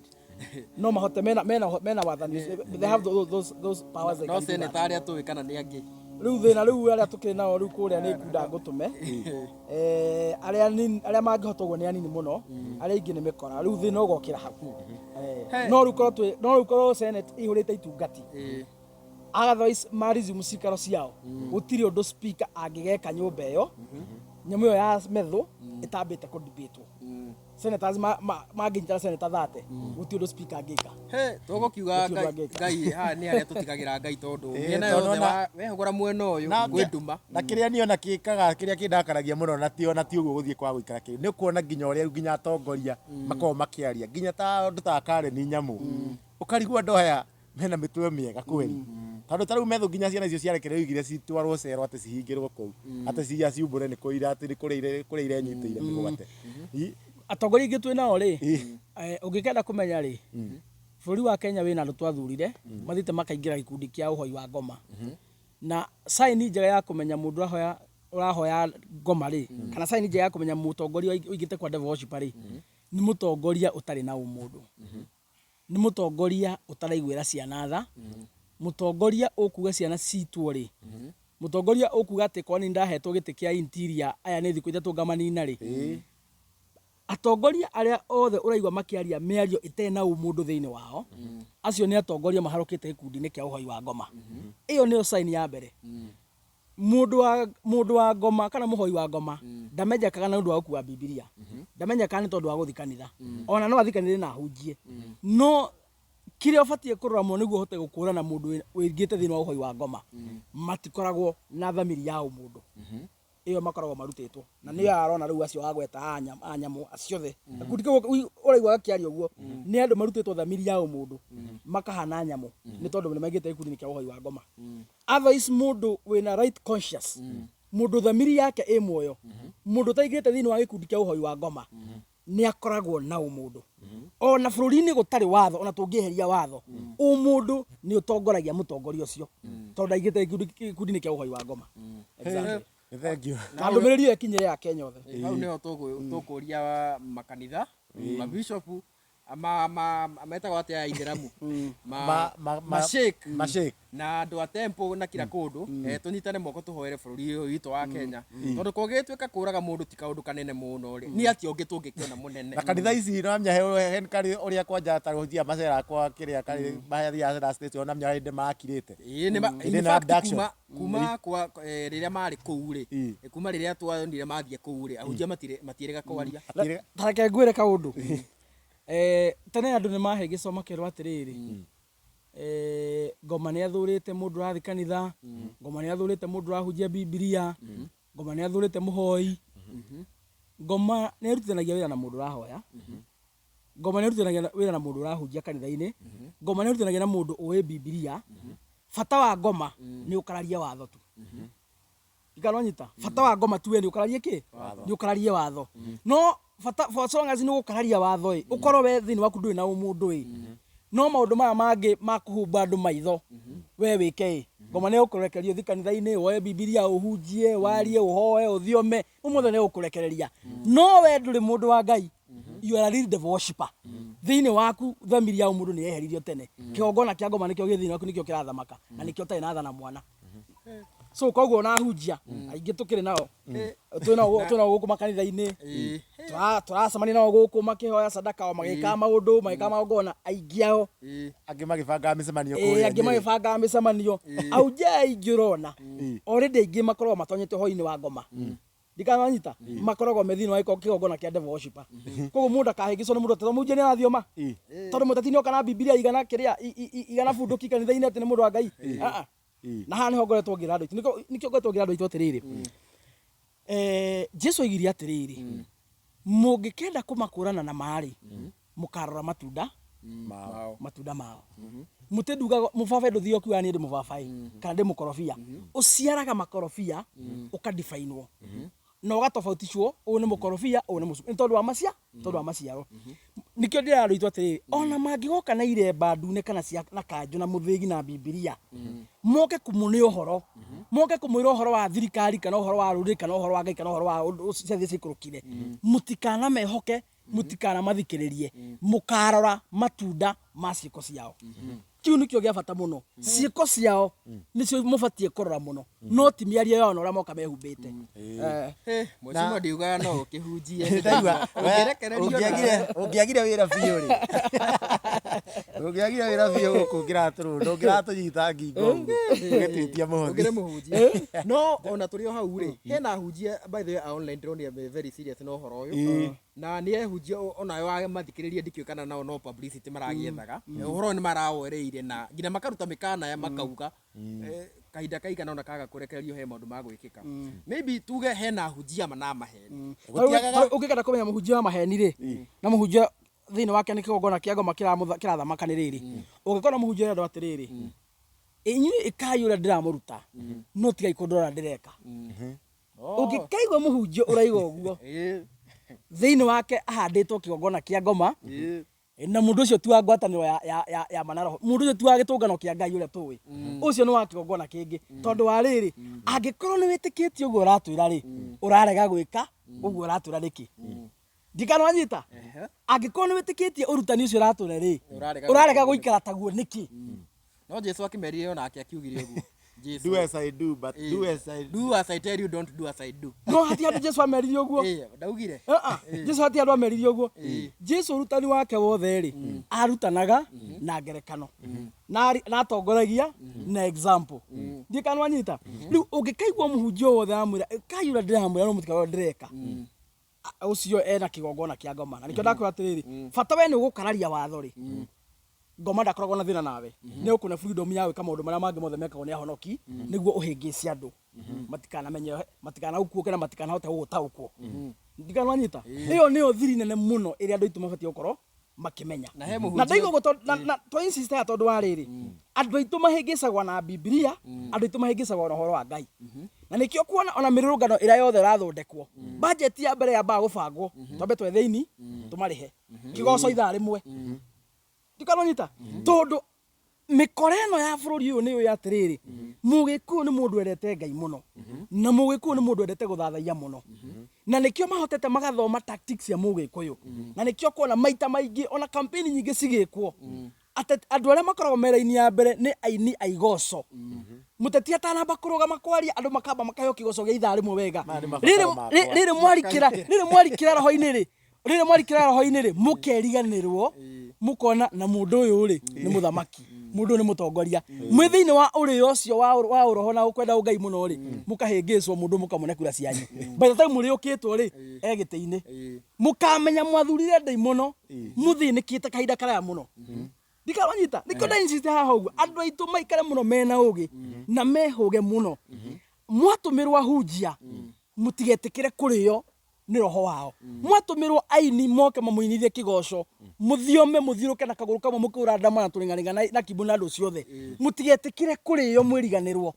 No mahote, mena wathani, they have those powers, they no can do that. Senator arĩa tũĩ kana nĩ angĩ? Rĩu thĩna rĩu arĩa tũkĩrĩ nao rĩu kũrĩa nĩ ngunda ngũtũme, arĩa mangĩhota ũguo nĩ anini mũno, arĩa aingĩ nĩ mĩkora. Rĩu thĩna ũgokĩra hau. No rĩu korwo no rĩu korwo senate ĩihũrĩte itungati, otherwise ma resume cikaro ciao, gũtirĩ ũndũ speaker angĩgeka nyũmba ĩyo nyamũ ĩyo ya methũ ĩtambĩte kũdebatwo. Senators mangĩnyitana senator 30, gũtirĩ ũndũ speaker angĩka. He tũgũkiuga Gũtirĩ ũndũ Ngai. angĩka. Ngai haha nĩ arĩa tũtigagĩra Ngai, tondũ mĩena tondũ yothe wehũgũra mwena ũyũ kwĩ nduma. Na kĩrĩa niĩ ona kĩkaga, kĩrĩa kĩndakaragia mũno, na ti ũguo gũthiĩ kwa gũikara kĩu, nĩ kuona nginya ũrĩa nginya atongoria makoragwo makĩaria, nginya ta ũndũ ta Karen Nyamũ, ũkarigwo andũ aya mena mĩtwe mĩega kweli? Tondũ ta rĩu metho nginya ciana icio ciarekererio igire citwarwo cero, atĩ cihingĩrwo kũu, atĩ cia ciumbũre nĩ kũira, atĩ nĩ kũrĩa irenyitĩire mĩgwate. Atongoria aingĩ twĩ nao rĩ, ũngĩkenda kũmenya rĩ, bũrũri wa Kenya wĩna andũ twathurire mathiĩte makaingĩra gĩkundi kĩa ũhoi wa ngoma. Na sign njega ya kũmenya mũndũ ũrahoya ũrahoya ngoma rĩ, kana sign njega ya kũmenya mũtongoria ũingĩte kwa devil worshiper rĩ, nĩ mũtongoria ũtarĩ na ũmũndũ, nĩ mũtongoria ũtaraiguĩra ciana tha, mũtongoria ũkuga ciana citwo rĩ, mũtongoria ũkuga atĩ korwo nĩ ndahetwo gĩtĩ kĩa interior, aya nĩ thikũ 3 ngamanina rĩ. Atongoria arĩa othe ũraigua makĩaria mĩario ĩtarĩ na ũmũndũ thĩinĩ wao, acio nĩ atongoria maharũkĩte gĩkundi-inĩ kĩa ũhoi wa ngoma. Ĩyo nĩyo sign ya mbere. Mũndũ wa ngoma kana mũhoi wa ngoma ndamenyekaga na ũndũ wa gũkua Bibilia, ndamenyekaga nĩ tondũ wa gũthiĩ kanitha. Ona no athiĩ kanitha na ahunjie, no kĩrĩa ũbatiĩ kũrora mũno nĩguo ũhote gũkũrana mũndũ wĩingĩte thĩinĩ wa ũhoi wa ngoma, matikoragwo na thamiri ya ũmũndũ. Ĩyo makoragwo marutĩtwo na nĩyo arona rĩu acio agweta a nyamũ acio othe. Gakundi kau ũraigua gakĩaria ũguo nĩ andũ marutĩtwo thamiri ya ũmũndũ, makahana nyamũ, nĩ tondũ nĩ maingĩte gĩkundi-inĩ kĩa ũhoi wa ngoma. Otherwise mũndũ wĩna right conscious, mũndũ thamiri yake ĩ muoyo, mũndũ ũtaingĩrĩte thĩinĩ wa gĩkundi kĩa ũhoi wa ngoma, nĩ akoragwo na ũmũndũ. Ona bũrũri-inĩ gũtarĩ watho, ona tũngĩeheria watho, ũmũndũ nĩ ũtongoragia mũtongoria ũcio, tondũ ndaingĩrĩte gĩkundi-inĩ kĩa ũhoi wa ngoma. Exactly. Thank you. Na ndũmĩrĩri ĩyo ĩkinyĩre ya Kenya othe. Hau nĩho tũkũria makanitha, mabishopu. Ma ma metagwo atĩa aithĩramu? Ma ma sheikh. Ma sheikh. Na andũ a temple na kila kũndũ, tũnyitane moko tũhoere bũrũri ũyũ witũ wa Kenya, tondũ kũngĩgĩtuĩka kũraga mũndũ ti kaũndũ kanene mũno rĩ, nĩ atĩa ũngĩ tũngĩkĩona mũnene? Na kanitha ici namenya he karĩ ũrĩa kwanja ta rũhunjia macera kwa kĩrĩa karĩ mathiaga cera station, namenya hĩndĩ makirĩte. Ĩĩ, nĩ Hĩndĩ in ĩno fact, abduction. Kuma kwa rĩrĩa marĩ kũu rĩ, kuma rĩrĩa tuonire mathiĩ kũu rĩ, ahunjia matiĩrĩga kwaria. Tareke ngwĩre kaũndũ. Tene andũ nĩ mahĩngĩcwo makerwo atĩrĩrĩ, ngoma nĩ athũrĩte mũndũ ũrathiĩ kanitha, ngoma nĩ athũrĩte mũndũ ũrahunjia Bibilia, ngoma nĩ athũrĩte mũhoi. Ngoma nĩ ĩrutithanagia wĩra na mũndũ ũrahoya, ngoma nĩ ĩrutithanagia wĩra na mũndũ ũrahunjia kanitha-inĩ, ngoma nĩ ĩrutithanagia na mũndũ ũĩ Bibilia. Bata wa ngoma nĩ ũkararie watho tu. Ikanonyita bata wa ngoma tu we nĩ ũkararie kĩ? Nĩ ũkararie watho. No bata, for as long as nĩ ũgũkararia watho ĩ, ũkorwo we thĩinĩ waku ndũrĩ na ũmũndũ ĩ, no maũndũ maya mangĩ ma kũhumba andũ maitho we wĩke ĩ, ngoma nĩ ĩgũkũrekereria ũthiĩ kanitha-inĩ, woe Bibilia ũhunjie, warie, ũhoe, ũthiome, ũmũthĩ nĩ ĩgũkũrekereria. No we ndũrĩ mũndũ wa Ngai, you are a real devil worshipper. Thĩinĩ waku thamiri ya ũmũndũ nĩ yeheririo tene. Kĩgongona kĩa ngoma nĩkĩo gĩ thĩinĩ waku, nĩkĩo kĩrathamaka na nĩkĩo ũtarĩ na tha na mwana. So koguo ona ahunjia aingĩ tũkĩrĩ nao, twĩ nao gũkũ makanitha-inĩ, tũracemania nao gũkũ makĩhoya sadaka o magĩkaga maũndũ, magĩkaga magongona, aingĩ ao. Angĩ magĩbangaga mĩcemanio kũrĩa angĩ Nyĩrĩ. Magĩbangaga mĩcemanio. Ahunjia aya aingĩ ũrona already aingĩ makoragwo matonyete ũhoro-inĩ wa ngoma. Ndikananyita makoragwo me thĩinĩ wa kĩgongona kĩa devil worshipper. Koguo mũndũ akahĩngĩcwo nĩ mũndũ atĩ mũhunjia nĩ arathioma, tondũ mũteti nĩoka na Bibilia igana kĩrĩa igana bunduki kanitha-inĩ atĩ nĩ mũndũ wa Ngai. Ah, ah. Na haha nĩho ngoretwo ngĩra andũ aitũ, nĩkĩo ngoretwo ngĩra andũ aitũ atĩrĩrĩ, Jesu oigire atĩrĩrĩ, mũngĩkenda kũmakũrana na marĩ, mũkarora matunda mao. Matunda mao. Mũtĩ ndugaga mũbabaĩ, ndũthiaga ũkiuga niĩ ndĩ mũbabaĩ kana ndĩ mũkorobia. Ũciaraga makorobia, ũkadifainwo na ũgatofautishwo, ũyũ nĩ mũkorobia, ũyũ nĩ mũcu, nĩ tondũ wa macia tondũ wa maciaro. Nĩkĩo ndĩra andũ aitũ atĩrĩrĩ, ona mangĩgoka na iremba ndune kana cia na kanjũ na mũthĩgi na Bibilia, moke kũmũne ũhoro, moke kũmwĩra ũhoro wa thirikari kana ũhoro wa rũrĩrĩ kana ũhoro wa Ngai kana ũhoro wa ũndũ ciathĩ ciikũrũkire, mũtikanamehoke, mũtikanamathikĩrĩrie. Mũkarora matunda ma ciĩko ciao. Kĩu nĩkĩo gĩa bata mũno. Ciĩko ciao nĩcio mũbatiĩ kũrora mũno, no ti mĩario yao na ũrĩa moka mehumbĩte. Mheshimiwa, ndiugaga no ũkĩhunjie. Ndaigua Ũngĩrekererio. Ũngĩagire wĩra biũ rĩ, ũngĩagire wĩra biũ gũkũ ngĩratũrũ ndũngĩratũnyita ngingo ũguo ũgĩtwĩtia mũhothi. Ũngĩrĩ mũhunjia, no ona tũrĩ o hau rĩ, hena ahunjia, by the way, a online ndĩronire me very serious na ũhoro ũyũ, na nĩ ehunjia onayo mathikĩrĩria, ndikĩũĩ kana nao no publicity maragĩethaga. Ũhoro ũyũ nĩ marawoereire na nginya makaruta mĩkana ya makauga, kahinda kaigana ona kaga kũrekererio he maũndũ ma gwĩkĩka. Maybe tuge hena ahunjia ma na maheni. Gũtiagaga- Ũngĩkenda kũmenya mũhunjia wa maheni rĩ, na mũhunjia thĩinĩ wake nĩ kĩgongona kĩa ngoma kĩrathamaka nĩ rĩrĩ, ũngĩkona mũhunjia ũrĩa andũ atĩrĩrĩ, inyuĩ ĩkai ũrĩa ndĩramũruta, no tigai kũndora ndĩreka. Ũngĩkaigua mũhunjia ũraiga ũguo, thĩinĩ wake ahandĩtwo kĩgongona kĩa ngoma, na mũndũ ũcio ti wa ngwatanĩro ya manaroho, mũndũ ũcio ti wa gĩtũngano kĩa Ngai ũrĩa tũĩ, ũcio nĩ wa kĩgongona kĩngĩ. Tondũ wa rĩrĩ, angĩkorwo nĩ wĩtĩkĩtie ũguo ũratwĩra rĩ, ũrarega gwĩka ũguo ũratwĩra nĩkĩ? Ndikanwanyita. Angĩkorwo nĩ wĩtĩkĩtie ũrutani ũcio ũratwĩra rĩ, Ũrarega ũrarega gũikara taguo nĩkĩ? No Jesu akĩmerire, onake akiugire ũguo Jesu. Do as I do, but do as I Do as I tell you, don't do as I do. No hati handũ Jesu ameririe ũguo. Ndaugire. Ah, ah, Jesu hati handũ ameririe ũguo. Jesu ũrutani wake wothe rĩ, arutanaga na ngerekano na atongoragia na example. Ndiĩ kana wanyita. Rĩu ũngĩkaigua mũhunjia o wothe amwĩra kai ũrĩa ndĩramwĩra no mũtikarore ndĩreka, ũcio ena kĩgongona kĩa ngoma. Na nĩkĩo ndakwĩra atĩrĩrĩ, bata we nĩ ũgũkararia watho rĩ, ngoma ndakoragwo na thĩna nawe, nĩ ũkũne freedom ya gwĩka maũndũ marĩa mangĩ mothe mekagwo nĩ ahonoki nĩguo ũhĩngĩce andũ matikanamenye, matikanaũkuũke na matikanahote gũgũtaũkwo. Ndikanwanyita. Ĩyo nĩyo thiri nene mũno ĩrĩa andũ aitũ mabatiĩ gũkorwo makĩmenya. Na he mũhunjia- Na ndaiga ũguo na twa insist haha tondũ wa rĩrĩ, andũ aitũ mahĩngĩcagwo na Bibilia, andũ aitũ mahĩngĩcagwo na ũhoro wa Ngai, na nĩkĩo kuona ona mĩrũrũngano ĩrĩa yothe ĩrathondekwo, budget ya mbere yambaga gũbangwo twambe twethe ini tũmarĩhe kĩgoco ithaa rĩmwe. Ndikanonyita, tondũ Mĩkora ĩno ya bũrũri ũyũ nĩ yũĩ atĩrĩrĩ, Mũgĩkũyũ nĩ mũndũ wendete Ngai mũno, na Mũgĩkũyũ nĩ mũndũ wendete gũthathaiya mũno. Na nĩkĩo mahotete magathoma tactics cia Mũgĩkũyũ. Na nĩkĩo ũkona maita maingĩ ona campaign nyingĩ cigĩkwo, andũ arĩa makoragwo me raini ya mbere nĩ aini a igoco. Mũteti atanamba kũrũgama kwaria, andũ makamba makaheo kĩgoco gĩa ithaa rĩmwe wega. Maya nĩ mabataro Rĩrĩ makwa. rĩrĩ mwarikĩra, rĩrĩ mwarikĩra roho-inĩ rĩ, rĩrĩ mwarikĩra roho-inĩ rĩ, mũkeriganĩrwo, mũkona na mũndũ ũyũ rĩ nĩ mũthamaki, mũndũ ũyũ nĩ mũtongoria. Mwĩ thĩinĩ wa ũrĩo ũcio wa ũroho na kwenda ũngai mũno rĩ, mũkahĩngĩcwo mũndũ mũkamũne kura cianyu. By the time mũrĩũkĩtwo rĩ, e gĩtĩ-inĩ. Mũkamenya mwathurire ndaimono, mũthĩnĩkĩte kahinda karaya mũno. Ndikamanyita, nĩkĩo nda insist haha ũguo, andũ aitũ maikare mũno mena ũgĩ na mehũge mũno. Mwatũmĩrwo ahunjia, mũtigetĩkĩre kũrĩo nĩ roho wao. Mwatũmĩrwo aini moke mamũinithie kĩgoco, mũthiome mũthiũrũke na kagũrũ kamwe mũkĩhũra ndama na tũrĩng'arĩng'a na kimbu na andũ ciothe. Mũtigetĩkĩre kũrĩo mwĩriganĩrwo,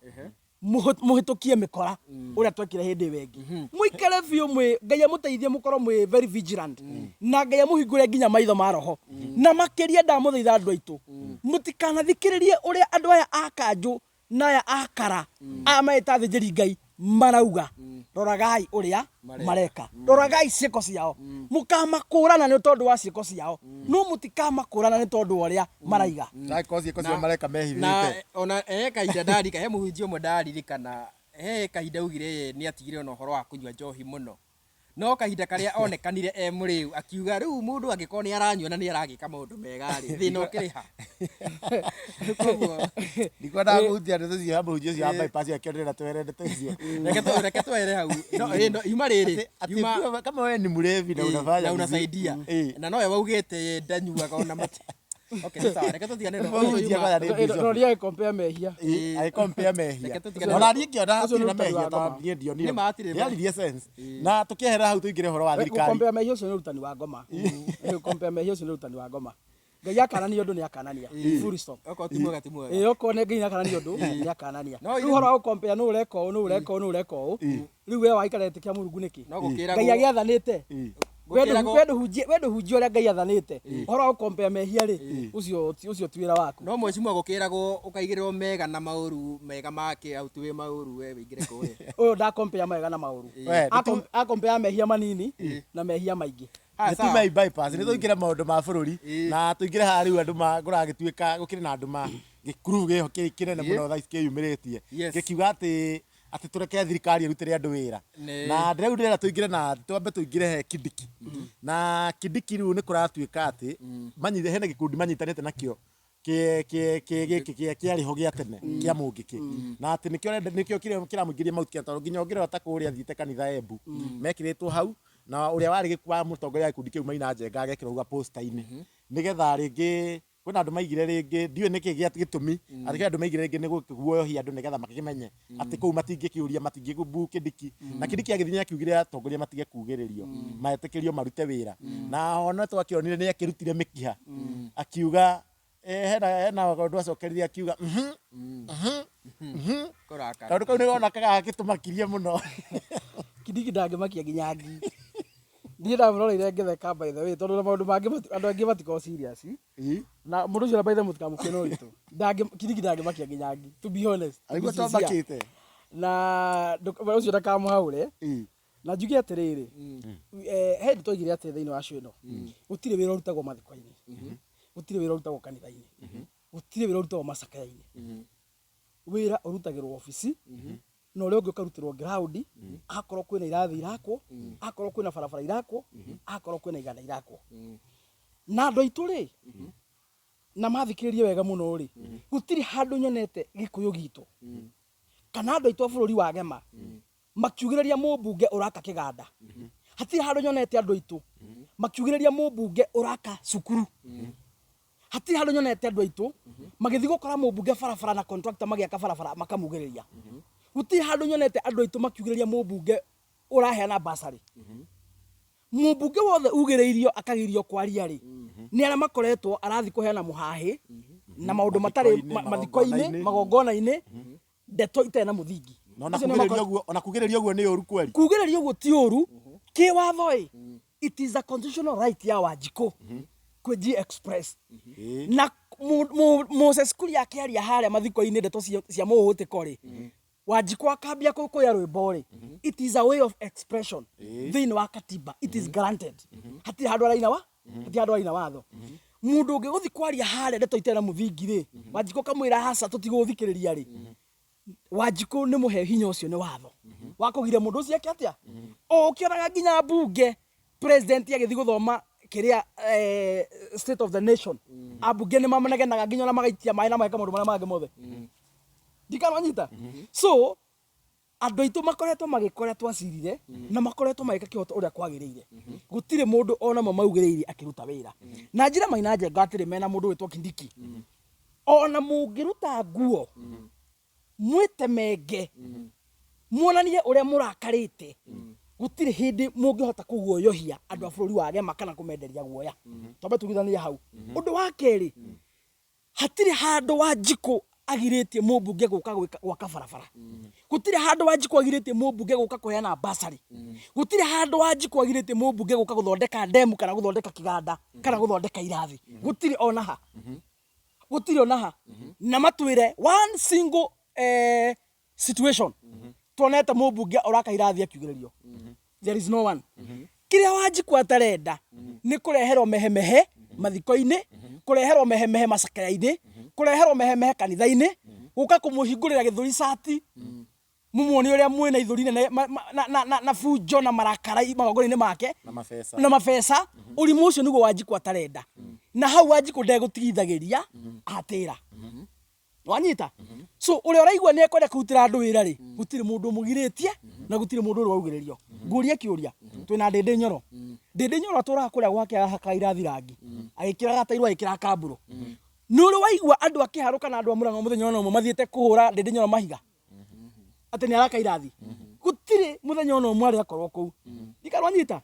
mũhĩtũkie mĩkora ũrĩa twekire hĩndĩ ĩyo ĩngĩ. Mũikare biũ mwĩ, Ngai amũteithie mũkorwo mwĩ very vigilant, na Ngai amũhingũre nginya maitho ma roho. Na makĩria ndamũthaitha andũ aitũ, mũtikanathikĩrĩrie ũrĩa andũ aya a kanjũ na aya a kara, aya marĩ ta athĩnjĩri Ngai marauga. Roragai ũrĩa mareka, roragai ciĩko ciao. Mũkamakũrana nĩ tondũ wa ciĩko ciao, no mũtikamakũrana nĩ tondũ wa ũrĩa maraiga. Angĩkorwo ciĩko ciao mareka mehithĩte. Na ona he kahinda ndarika, he mũhunjia ũmwe ndaririkana, he kahinda augire ye nĩ atigire ona ũhoro wa kũnyua njohi mũno. No kahinda karĩa onekanire e mũrĩu akiuga rĩu mũndũ angĩkorwo nĩ aranyua na nĩ aragĩka maũndũ mega rĩ, thĩna ũkĩrĩ ha? Koguo Ndikwendaga kũhutia ndeto icio ya mũhunjia ũcio wa bypass akĩonera twere ndeto icio. Reke twere hau. No, no, yuma rĩrĩ, Ati yuma kama wewe ni mlevi na unafanya na vizuri. unasaidia. Na nowe waugĩte ye ndanyuaga ona mate. Okay, nĩ sawa, reke tũtigane na Mũhunjia yuma. kwanza nĩ bishop. Roria agĩkompea mehia. Agĩkompea mehia. Reke tũtigane Ona niĩ ngĩona Ũcio hatirĩ nĩ na ũrutani mehia wa ta ngoma. niĩ ndionire. Nĩ ma hatirĩ ma. Nĩaririe sense. Na tũkĩehera hau tũingĩre ũhoro wa thirikari. Gũkompea mehia ũcio nĩ ũrutani wa ngoma. Gũkompea mehia ũcio nĩ ũrutani wa ngoma. Ngai akanania ũndũ nĩ akanania. Full stop. Okorwo ti mwega ti mwega. Ĩĩ okorwo nĩ Ngai nĩ akanania ũndũ nĩ akanania. No Rĩu ũhoro wa gũkompea nũ ũreka ũũ nũ ũreka ũũ nũ ũreka ũũ. Rĩu we waikara gĩtĩ kĩa Mũrungu nĩkĩ? No gũkĩragwo. Ngai agĩathanĩte. Gũkĩragwo- We ndũhunjie ũrĩa Ngai athanĩte. Ũhoro wa gũkompea mehia rĩ, ũcio ti wĩra waku. No mheshimiwa gũkĩragwo ũkaigĩrĩrwo mega na maũru mega make au ti wĩ maũru we wĩingĩre kũrĩa. Ũyũ ndakompea mega na maũru. We, Akompea mehia manini na mehia maingĩ. Haya, Nĩ sawa. tume bypass nĩ tũingĩre maũndũ ma bũrũri na tũingĩre haha rĩu andũ ma kũragĩtuĩka gũkĩrĩ na andũ ma gĩkuru gĩho kĩnene mũno thaa ici kĩyumĩrĩtie gĩkiuga atĩ tũreke thirikari ĩrutĩre andũ wĩra. Na rĩu ndĩrenda tũingĩre na twambe tũingĩre he Kindiki. Na Kindiki rĩu nĩ kũratuĩka atĩ hena gĩkundi manyitanĩte nakĩo gĩkĩ kĩarĩ ho gĩa tene kĩa Mũngĩkĩ. Na atĩ nĩkĩo nĩkĩo kĩramũingĩria Mount Kenya tondũ nginya ũngĩrora ta kũrĩa athiĩte kanitha Embu mekĩrĩtwo hau na ũrĩa warĩ wa mũtongoria wa gĩkundi kĩu Maina Njenga agekĩrwo hau poster-inĩ nĩgetha rĩngĩ kwĩna andũ maigire rĩngĩ ndiũĩ nĩkĩ gĩa gĩtũmi atĩ kwĩna andũ maigire rĩngĩ nĩ gũkĩguoyohia andũ nĩgetha makĩmenye atĩ kũu matingĩkĩũria matingĩmbu Kindiki na Kindiki agĩthiĩ nĩakiugire atongoria matige kugĩrĩrio metĩkĩrio marute wĩra na ona twakĩonire nĩ akĩrutire mĩkiha akiuga hena ũndũ acokerire akiuga Kũrakara. Kaũndũ kau nĩ wona gagĩtũmakirie mũno. Kindiki ndangĩmakia nginya ngi. Niĩ ndamũroreire ngĩtheka by the way tondũ na maũndũ mangĩ andũ angĩ matikoragwo serious. Na mũndũ ũcio by the way mũtikamũkue na ũritũ. Kindiki ndangĩmakia nginya ngi to be honest. To be Arĩguo sincere. twamakĩte. Na ũcio ndakamũhaũre. Na njuge atĩrĩrĩ, he hĩndĩ twaigire atĩ thĩinĩ wa show ĩno, gũtirĩ wĩra ũrutagwo mathiko-inĩ, gũtirĩ wĩra ũrutagwo kanitha-inĩ, gũtirĩ wĩra ũrutagwo macakaya-inĩ. Wĩra ũrutagĩrwo obici, na ũrĩa ũngĩ ũkarutĩrwo ground, akorwo kwĩna irathi irakwo, akorwo kwĩna barabara irakwo, akorwo kwĩna iganda irakwo. Na andũ aitũ rĩ, na mathikĩrĩrie wega mũno rĩ, gũtirĩ handũ nyonete Gĩkũyũ gitũ, kana andũ aitũ a bũrũri wa Gema, makiugĩrĩria mũmbunge ũraka kĩganda. Hatirĩ handũ nyonete andũ aitũ makiugĩrĩria mũmbunge ũraka cukuru. Hatirĩ handũ nyonete andũ aitũ magĩthiĩ gũkora mũmbunge barabara na contractor magĩaka barabara makamugĩrĩria. Gũtirĩ handũ nyonete andũ aitũ makiugĩrĩria mũmbunge ũraheana bursary. Mũmbunge wothe ugĩrĩirio akagirio kwaria rĩ, nĩ arĩa makoretwo arathiĩ kũheana mũhahĩ na maũndũ matarĩ mathiko-inĩ, magongona-inĩ, ndeto itarĩ na mũthingi. Na ona Acio nĩo kugĩrĩria ũguo, ona kugĩrĩria ũguo nĩ ũru kweli. Kugĩrĩria ũguo ti ũru, kĩwatho ĩ, it is a constitutional right ya Wanjikũ kwĩ G Express. Na Moses Kuria akĩaria harĩa mathiko-inĩ ndeto cia mũhũtĩko rĩ, Wanjikũ akambia kũya rwĩmbo rĩ, it is a way of expression. Thĩinĩ wa katiba it is granted. Hatirĩ handũ araina wa hatirĩ handũ araina watho. Mũndũ ũngĩ gũthiĩ kwaria harĩa ndeto itarĩ na mũthingi rĩ, Wanjikũ akamwĩra aca tũtigũthikĩrĩria rĩ, Wanjikũ nĩ mũhe hinya ũcio nĩ watho wa kũgiria mũndũ ũcio eke atĩa. O ũkĩonaga nginya mbunge president agĩthiĩ gũthoma kĩrĩa state of the nation, ambunge nĩ manegenaga nginya ona magaikia maĩ na mageka maũndũ marĩa mangĩ mothe. Ndikananyita. So andũ aitũ makoretwo magĩka ũrĩa twacirire na makoretwo magĩka kĩhoto ũrĩa kwagĩrĩire. Gũtirĩ mũndũ ona ũmwe maugĩrĩirie akĩruta wĩra. Na njĩra Maina Njenga atĩrĩ, mena mũndũ wĩtwo Kindiki, ona mũngĩruta nguo mwĩtemenge muonanie ũrĩa mũrakarĩte, gũtirĩ hĩndĩ mũngĩhota kũguoyohia andũ a bũrũri wa Gema kana kũmenderia guoya. Twambe tũiguithanie hau. Ũndũ wa kerĩ, hatirĩ handũ Wanjikũ agirĩtie mũmbunge gũka gwaka barabara. Gũtirĩ handũ Wanjikũ agirĩtie mũmbunge gũka kũheana basarĩ. Gũtirĩ handũ Wanjikũ agirĩtie mũmbunge gũka gũthondeka ndemu kana gũthondeka kĩganda kana gũthondeka irathi. Gũtirĩ ona ha. Gũtirĩ ona ha. Na matwĩre one single situation tuonete mũmbunge ũraka irathi akiugĩrĩrio. There is no one. Kĩrĩa Wanjikũ atarenda nĩ kũreherwo mehemehe mathiko-inĩ, kũreherwo mehemehe macakaya-inĩ, kũreherwo mehemehe kanitha-inĩ, gũka kũmũhingũrĩra gĩthũri cati, mũmuone ũrĩa mwĩna ithũri nene na bunjo na marakara magongona-inĩ make na mabeca. Na mabeca. Ũrimũ ũcio nĩguo Wanjikũ atarenda, na hau Wanjikũ ndegũtigithagĩria atĩra wanyita. So ũrĩa ũraigua nĩ ekwenda kũrutĩra andũ wĩra rĩ, gũtirĩ mũndũ ũmũgirĩtie na gũtirĩ mũndũ ũrĩ waugĩrĩrio. Ngũrie kĩũria, twĩna Ndĩndĩ Nyoro. Ndĩndĩ Nyoro atũraga kũrĩa gwake ahakaga irathi rangi, agĩkĩraga tairũ, agĩkĩraga kambũrũ. Nĩ ũrĩ waigua andũ a Kĩharũ kana andũ a Mũrang'a mũthenya ona ũmwe mathiĩte kũhũra Ndĩndĩ Nyoro mahiga atĩ nĩ araka irathi? Gũtirĩ mũthenya ona ũmwe arĩ akorwo kũu. Ndikarwanyita.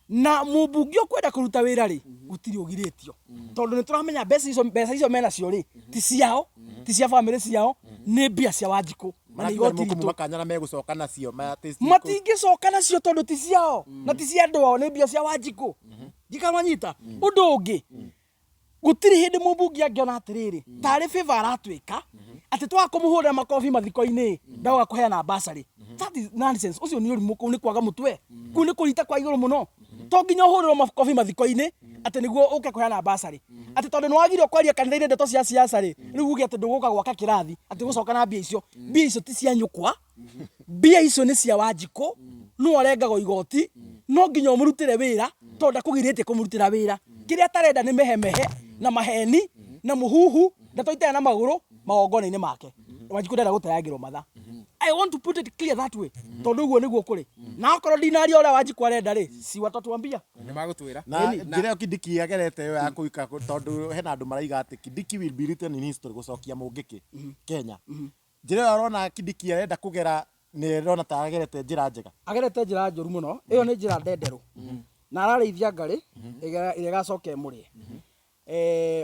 Na mũmbunge ũkwenda kũruta wĩra rĩ, gũtirĩ ũgirĩtio, tondũ nĩ tũramenya mbeca icio menacio rĩ, ti ciao, ti cia bamĩrĩ ciao, nĩ mbia cia Wanjikũ na nĩ Marakiuga igoti nĩ ritũ. Makanya na megũcoka nacio Matingĩcoka nacio tondũ ti ciao na ti cia andũ ao, nĩ mbia cia Wanjikũ. Ndikamanyita. Ũndũ ũngĩ, gũtirĩ hĩndĩ mũmbunge angĩona atĩrĩrĩ tarĩ favor aratwĩka atĩ twaga kũmũhũrĩra makobi mathiko-inĩ ndagoka kũheana basarĩ. That is nonsense. Ũcio nĩ ũrimũ, kũu nĩ kwaga mũtwe, kũu nĩ kũrita kwa igũrũ mũno. To nginya ũhũrĩrwo makobi mathiko-inĩ atĩ nĩguo ũke kũheana basarĩ, atĩ tondũ nĩ wagire kwaria kanitha-inĩ ndeto cia siasa rĩ, rĩu uge atĩ ndũgũka gwaka kĩrathi, atĩ ũgũcoka na mbia icio. Mbia icio ti cia nyũkwa, mbia icio nĩ cia Wanjikũ. No arengagwo igoti, no nginya ũmũrutĩre wĩra tondũ ndakũgirĩtie kũmũrutĩra wĩra. Kĩrĩa atarenda nĩ mehemehe na maheni na mũhuhu, ndeto itarĩ na magũrũ magongona-inĩ make. Wanjikũ ndarenda gũteangĩrwo matha. I want to put it clear that way, tondũ ũguo nĩguo kũrĩ. Na okorwo ndinaria ũrĩa Wanjikũ arenda rĩ, si watatuambia. Nĩ magũtwĩra. Na njĩra ĩyo Kindiki agerete ĩyo ya kũika, tondũ hena andũ maraiga atĩ Kindiki will be written in history gũcokia mũngĩkĩ Kenya. Njĩra ĩyo arona Kindiki arenda kũgera, nĩ ĩrona ta agerete njĩra njega? Agerete njĩra njũru mũno. Ĩyo nĩ njĩra ndenderũ na ararĩithia ngarĩ ĩrĩa ĩgacoka ĩmũrĩe.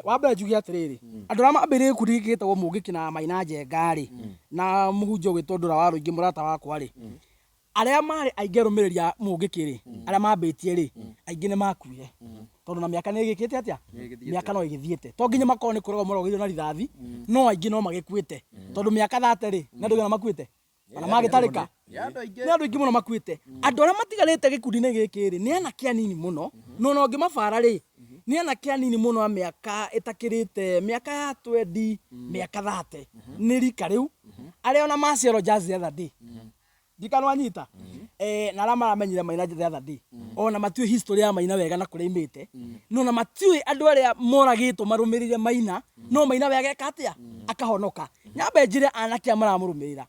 Wa mbere njuge atĩrĩrĩ, andũ arĩa mambĩrĩirie gĩkundi gĩkĩ gĩtagwo Mũngĩkĩ na Maina Njenga rĩ, na mũhunjia ũgwĩtwo Ndũra wa Rũingĩ mũrata wakwa rĩ, arĩa marĩ aingĩ arũmĩrĩri a Mũngĩkĩ rĩ, arĩa mambĩtie rĩ, aingĩ nĩ makuire tondũ na mĩaka nĩ ĩgĩkĩte atĩa, mĩaka no ĩgĩthiĩte. To nginya makorwo nĩ kũragwo marogĩirwo na rithathi, no aingĩ no magĩkuĩte tondũ mĩaka 30 rĩ, nĩ andũ aigana makuĩte ona magĩtarĩka? Nĩ andũ aingĩ. Nĩ andũ aingĩ mũno makuĩte. Andũ arĩa matigarĩte gĩkundi-inĩ gĩkĩ rĩ, nĩ anake anini mũno, no ona ũngĩmabara rĩ, nĩ anake anini mũno a mĩaka ĩtakĩrĩte mĩaka ya 20, mĩaka 30, nĩ rika rĩu arĩa ona maciarwo just the other day. Ndikanwanyita. Na arĩa maramenyire Maina the other day ona matiũĩ history ya Maina wega na kũrĩa imĩte, no na matiũĩ andũ arĩa moragĩtwo marũmĩrĩire Maina, no Maina we ageka atĩa akahonoka. Nyambe njĩre anake aya maramũrũmĩrĩra,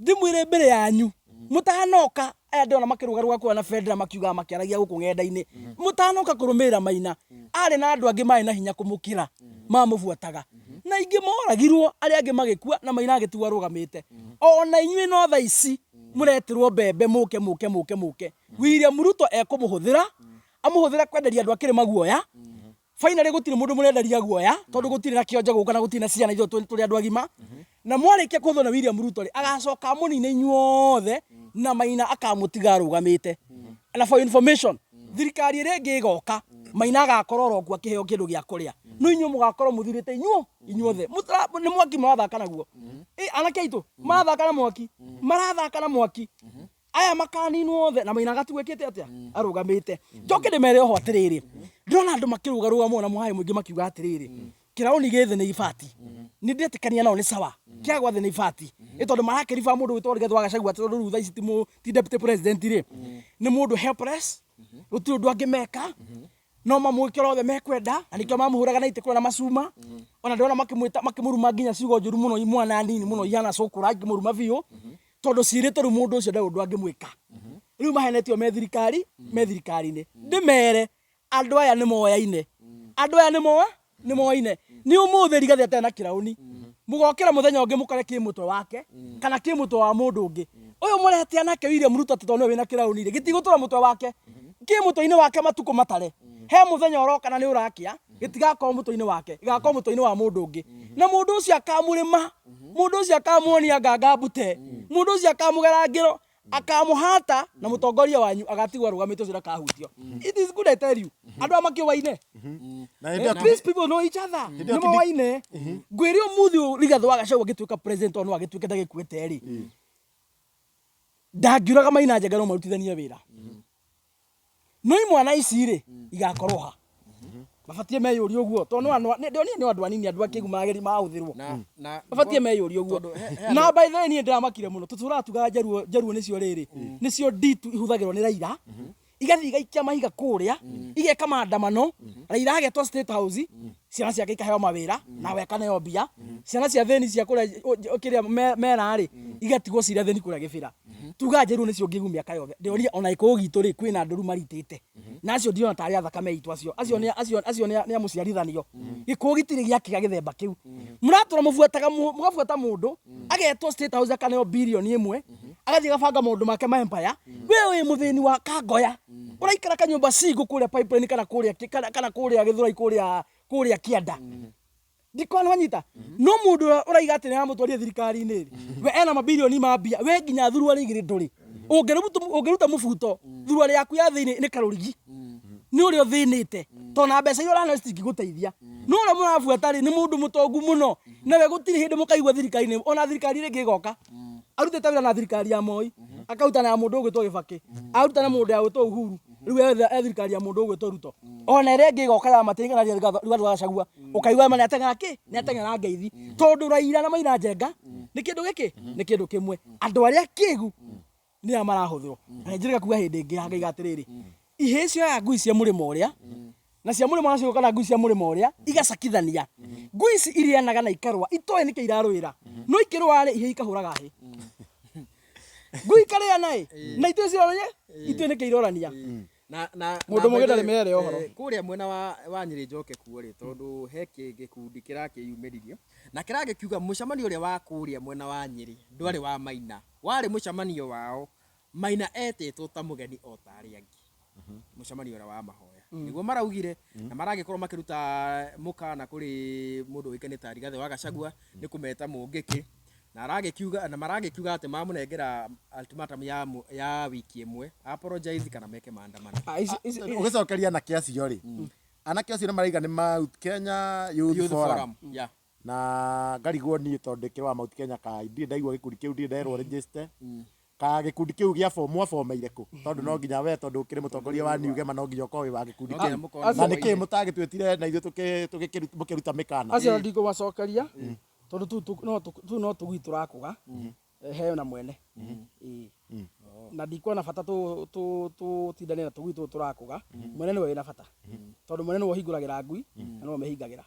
ndĩmwĩre mbere yanyu mũtanoka, aya ndĩrona makĩrũgarũga kũrĩa na bendera makiugaga makĩaragia gũkũ ng'enda-inĩ, mũtanoka kũrũmĩrĩra Maina, arĩ na andũ angĩ marĩ na hinya kũmũkĩra mamũbuataga, na aingĩ moragirwo, arĩa angĩ magĩkua na Maina agĩtigwo arũgamĩte. Ona inyuĩ no thaa ici mũretirwo mbembe mũke mũke mũke mũke. William Ruto ekũmũhũthĩra, amũhũthĩre kwenderia andũ a kĩrĩma guoya. Finally gũtirĩ mũndũ mũrenderia guoya tondũ gũtirĩ na kĩonje gũkũ na gũtirĩ na ciana, ithuĩ tũrĩ andũ agima. Na mwarĩkia kũhũthwo na William Ruto rĩ, agacoka amũnine inyuothe na Maina akamũtiga arũgamĩte. Na for information, thirikari ĩrĩa ĩngĩ ĩgoka, Maina agakorwo oro kuo akĩheo kĩndũ gĩa kũrĩa, no inyuĩ mũgakorwo mũthirĩte inyuo. Inyuothe nĩ mwaki marathaka naguo. Ĩ, anake aitũ marathaka na mwaki, marathaka na mwaki. Aya makaninwo othe na Maina gatigwo ĩkĩte atĩa arũgamĩte. Njoke ndĩmere oho atĩrĩrĩ, ndĩrona andũ makĩrũgarũga mũno na mũhaĩ mũingĩ makiuga atĩrĩrĩ, kĩraũni gĩ thĩ nĩ ibati. Nĩ ndetĩkania nao, nĩ sawa kĩagwa thĩ nĩ ibati, nĩ tondũ marakĩriba mũndũ wĩtwo Rigathĩ wa Gachagua atĩ tondũ rĩu thaa ici ti deputy president rĩ, nĩ mũndũ helpless, gũtirĩ ũndũ angĩmeka, no mamwĩke ũrĩa othe mekwenda, na nĩkĩo mamũhũraga na itĩ kũrĩa na macuma. Ona ndĩrona makĩmwĩta, makĩmũruma nginya ciugo njũru mũno, imwana nini mũno ihana cũkũra ikĩmũruma biũ, tondũ ciĩrĩtwo rĩu mũndũ ũcio ndarĩ ũndũ angĩmwĩka. Rĩu mahenetio me thirikari, me thirikari-inĩ. Ndĩmere andũ aya nĩ moyaine, andũ aya nĩ moyaine. Nĩ ũmũthĩ Rigathĩ atarĩ na kĩraũni, mũgokĩra mũthenya ũngĩ mũkore kĩ mũtwe wake kana kĩ mũtwe wa mũndũ ũngĩ. Ũyũ mũretia nake William Ruto atĩ tondũ nĩwe wĩna kĩraũni rĩ, gĩtigũtũra mũtwe wake, kĩ mũtwe-inĩ wake matukũ matare. He mũthenya ũroka na nĩ ũrakĩa, gĩtigakorwo mũtwe-inĩ wake, gĩgakorwo mũtwe-inĩ wa mũndũ ũngĩ, na mũndũ ũcio akamũrĩma, mũndũ ũcio akamuonia nganga mbute, mũndũ ũcio akamũgera ngĩro, akamũhata, na mũtongoria wanyu agatigwo arũgamĩte, ũcio ndakahutio. It is good I tell you, andũ aya makĩũaine. Na hĩndĩ ĩyo These people know each other. Hĩndĩ ĩyo nĩ moaine. Ngwĩre ũmũthĩ ũyũ Rigathĩ wa Gachagua agĩtuĩka president, tondũ no agĩtuĩke ndagĩkuĩte rĩ, ndangiũraga Maina Njenga no marutithanie wĩra, no imwana ici rĩ igakorwo ha? Mabatie meyũrie ũguo, tondũ no ndionire nĩ andũ anini, andũ akĩgu mageri mahũthĩrwo. Na Mabatie meyũrie ũguo. Tondũ he Na by the way, niĩ ndĩramakire mũno. Tũtũraga tugaga njaruo, njaruo nĩcio rĩrĩ, nĩcio nditu ihũthagĩrwo nĩ Raila, igathiĩ igaikia mahiga kũrĩa, igeka maandamano. Raila agetwo State House, ciana ciake ikaheo mawĩra, nawe akaneo mbia. Ciana cia thĩni cia kũrĩa kĩrĩa mera rĩ, igatigwo cirĩ athĩni kũrĩa gĩbĩra. Tugaga njaruo nĩcio ngĩgu mĩaka yothe. Ndĩroria ona gĩkũyũ gitũ rĩ, kwĩna andũ rĩu maritĩte, na acio ndirona tarĩ a thakame itũ. Acio acio nĩ acio acio nĩ a mũciarithanio. Gĩkũyũ gĩtirĩ gĩakĩga gĩthemba kĩu. Mũratũra mũbuataga mũgabuata mũndũ agetwo State House, akaneo 1 billion, agathiĩ agabanga maũndũ make ma empire. We wĩ mũthĩni wa kangoya, ũraikara kanyũmba single kũrĩa Pipeline kana kũrĩa kana kũrĩa Gĩthũrai, kũrĩa kĩanda, ndikona wanyita. No mũndũ ũrĩa ũraiga atĩ nĩaramũtwarire thirikari-inĩ rĩ, we ena mabirioni ma mbia, we nginya thuruarĩ igĩrĩ ndũrĩ. Ũngĩruta mũbuto thuruarĩ yaku ya thĩinĩ nĩ karũrigi, nĩ ũrĩa ũthĩnĩte, tondũ na mbeca iria ũraneo citingĩgũteithia. No ũrĩa mũrabuata rĩ, nĩ mũndũ mũtongu mũno, nawe gũtirĩ hĩndĩ mũkaigua thirikari-inĩ. Ona thirikari ĩrĩa ĩngĩ ĩgoka, arutĩte wĩra na thirikari ya Moi, akaruta na ya mũndũ ũgwĩtwo Gĩbakĩ, aruta na mũndũ ya gwĩtwo Uhuru, rĩu e thirikari ya mũndũ ũgwĩtwo Ruto. Ona ĩrĩa ĩngĩ ĩgoka ya Matiang'i kana Rigathĩ wa Gachagua, ũkaigua ma nĩateng'era kĩ, nĩateng'era ngeithi, tondũ Raila na Maina Njenga nĩ kĩndũ gĩkĩ, nĩ kĩndũ kĩmwe. Andũ arĩa akĩgu nĩ aya marahũthĩrwo. Na nĩ njĩrĩga kuga hĩndĩ ĩngĩ hangaiga atĩrĩrĩ, ihĩĩ cioyaga ngui cia mũrĩmo ũrĩa na cia mũrĩmo nacio kana ngui cia mũrĩmo ũrĩa igacakithania. Ngui ici irĩanaga na ikarũa itoĩ nĩkĩ irarũĩra, no ikĩrũa rĩ, ihĩĩ ikahũraga hĩ, ngui ikarĩana ĩ, na itũĩ ciroranie itũĩ nĩkĩ irorania. Na Mũndũ na mũgĩ by the ndarĩ way, mere ũhoro. Kũrĩa mwena wa Nyĩrĩ njoke kuo rĩ, tondũ he gĩkundi kĩrakĩyumĩririe na kĩragĩkiuga mũcemanio ũrĩa wa kũrĩa mwena wa Nyĩrĩ ndwarĩ wa Maina, warĩ mũcemanio wao. Maina etĩtwo ta mũgeni o ta arĩa angĩ, mũcemanio ũrĩa wa mahoya nĩguo maraugire, na maragĩkorwo makĩruta mũkana kũrĩ mũndũ ũĩkaine ta Rigathĩ wa Gachagua nĩ kũmeta mũngĩkĩ, na aragĩkiuga na maragĩkiuga atĩ mamũnengera ultimatum ya wiki ĩmwe apologize kana meke maandamano. Ah, ici Ũgĩcokeria anake acio rĩ, anake acio nĩ maraiga nĩ Mount Kenya Youth Youth Forum. Forum, yeah. Na ngarigwo niĩ tondũ ndĩkĩrĩ wa Mount Kenya, ka ndirĩ ndaigua gĩkundi kĩu, ndirĩ nderwo register ka gĩkundi kĩu gĩa form mwabomeire kũ, tondũ no nginya we, tondũ ũkĩrĩ mũtongoria wa New Gema, no nginya ũkorwo wĩ wa gĩkundi No nginya kĩu. mũkorwo Na nĩ nĩkĩ mũtagĩtwĩtire na ithuĩ mũkĩruta mĩkana? Acio ndikũmacokeria tondũ tu no tũgui tũrakũga heo na mwene. Ĩĩ. Na ndikuona bata tũtindane na tũgui tũtũ tũrakũga. Mwene nĩwe wĩna bata, tondũ mwene nĩwe ũhingũragĩra ngui na nĩwe ũmĩhingagĩra.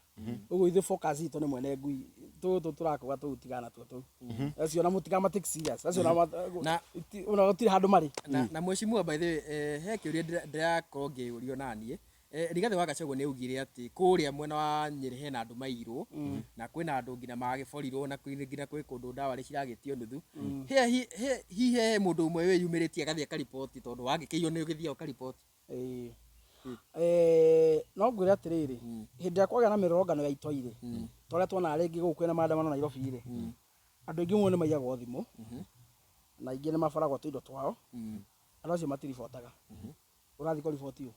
Ũguo ithuĩ focus itũ nĩ mwene ngui. Tũtũ tũrakũga tũu, tigana natuo tũu. Acio na mũtikama take serious acio na ona gũtirĩ handũ marĩ. Na mheshimiwa, by the way, he kĩũria ndĩrakorwo ngĩũrio naniĩ. Rigathĩ wa Gachagua nĩ augire atĩ kũrĩa mwena wa Nyĩrĩ hena andũ mairwo na kwĩna andũ nginya magĩborirwo na kwĩ nginya kwĩ kũndũ ndawa ciragĩtio nuthu. Hihi he mũndũ ũmwe wĩyumĩrĩtie agathiĩ akariboti, tondũ wagĩkĩiywo nĩ ũgĩthiaga ũkariboti? Ĩĩ. No ngwĩre atĩrĩrĩ, hĩndĩ ĩrĩa kwagĩa na mĩrũrũngano ya itoi rĩ, ta ũrĩa tuonaga rĩngĩ gũkũ kwĩna maandamano Nairobi rĩ, andũ aingĩ mũno nĩ maiyagwo thimũ na aingĩ nĩ maboragwo tũindo twao. Andũ acio matiribotaga. Ũrathiĩ kũriboti ũ?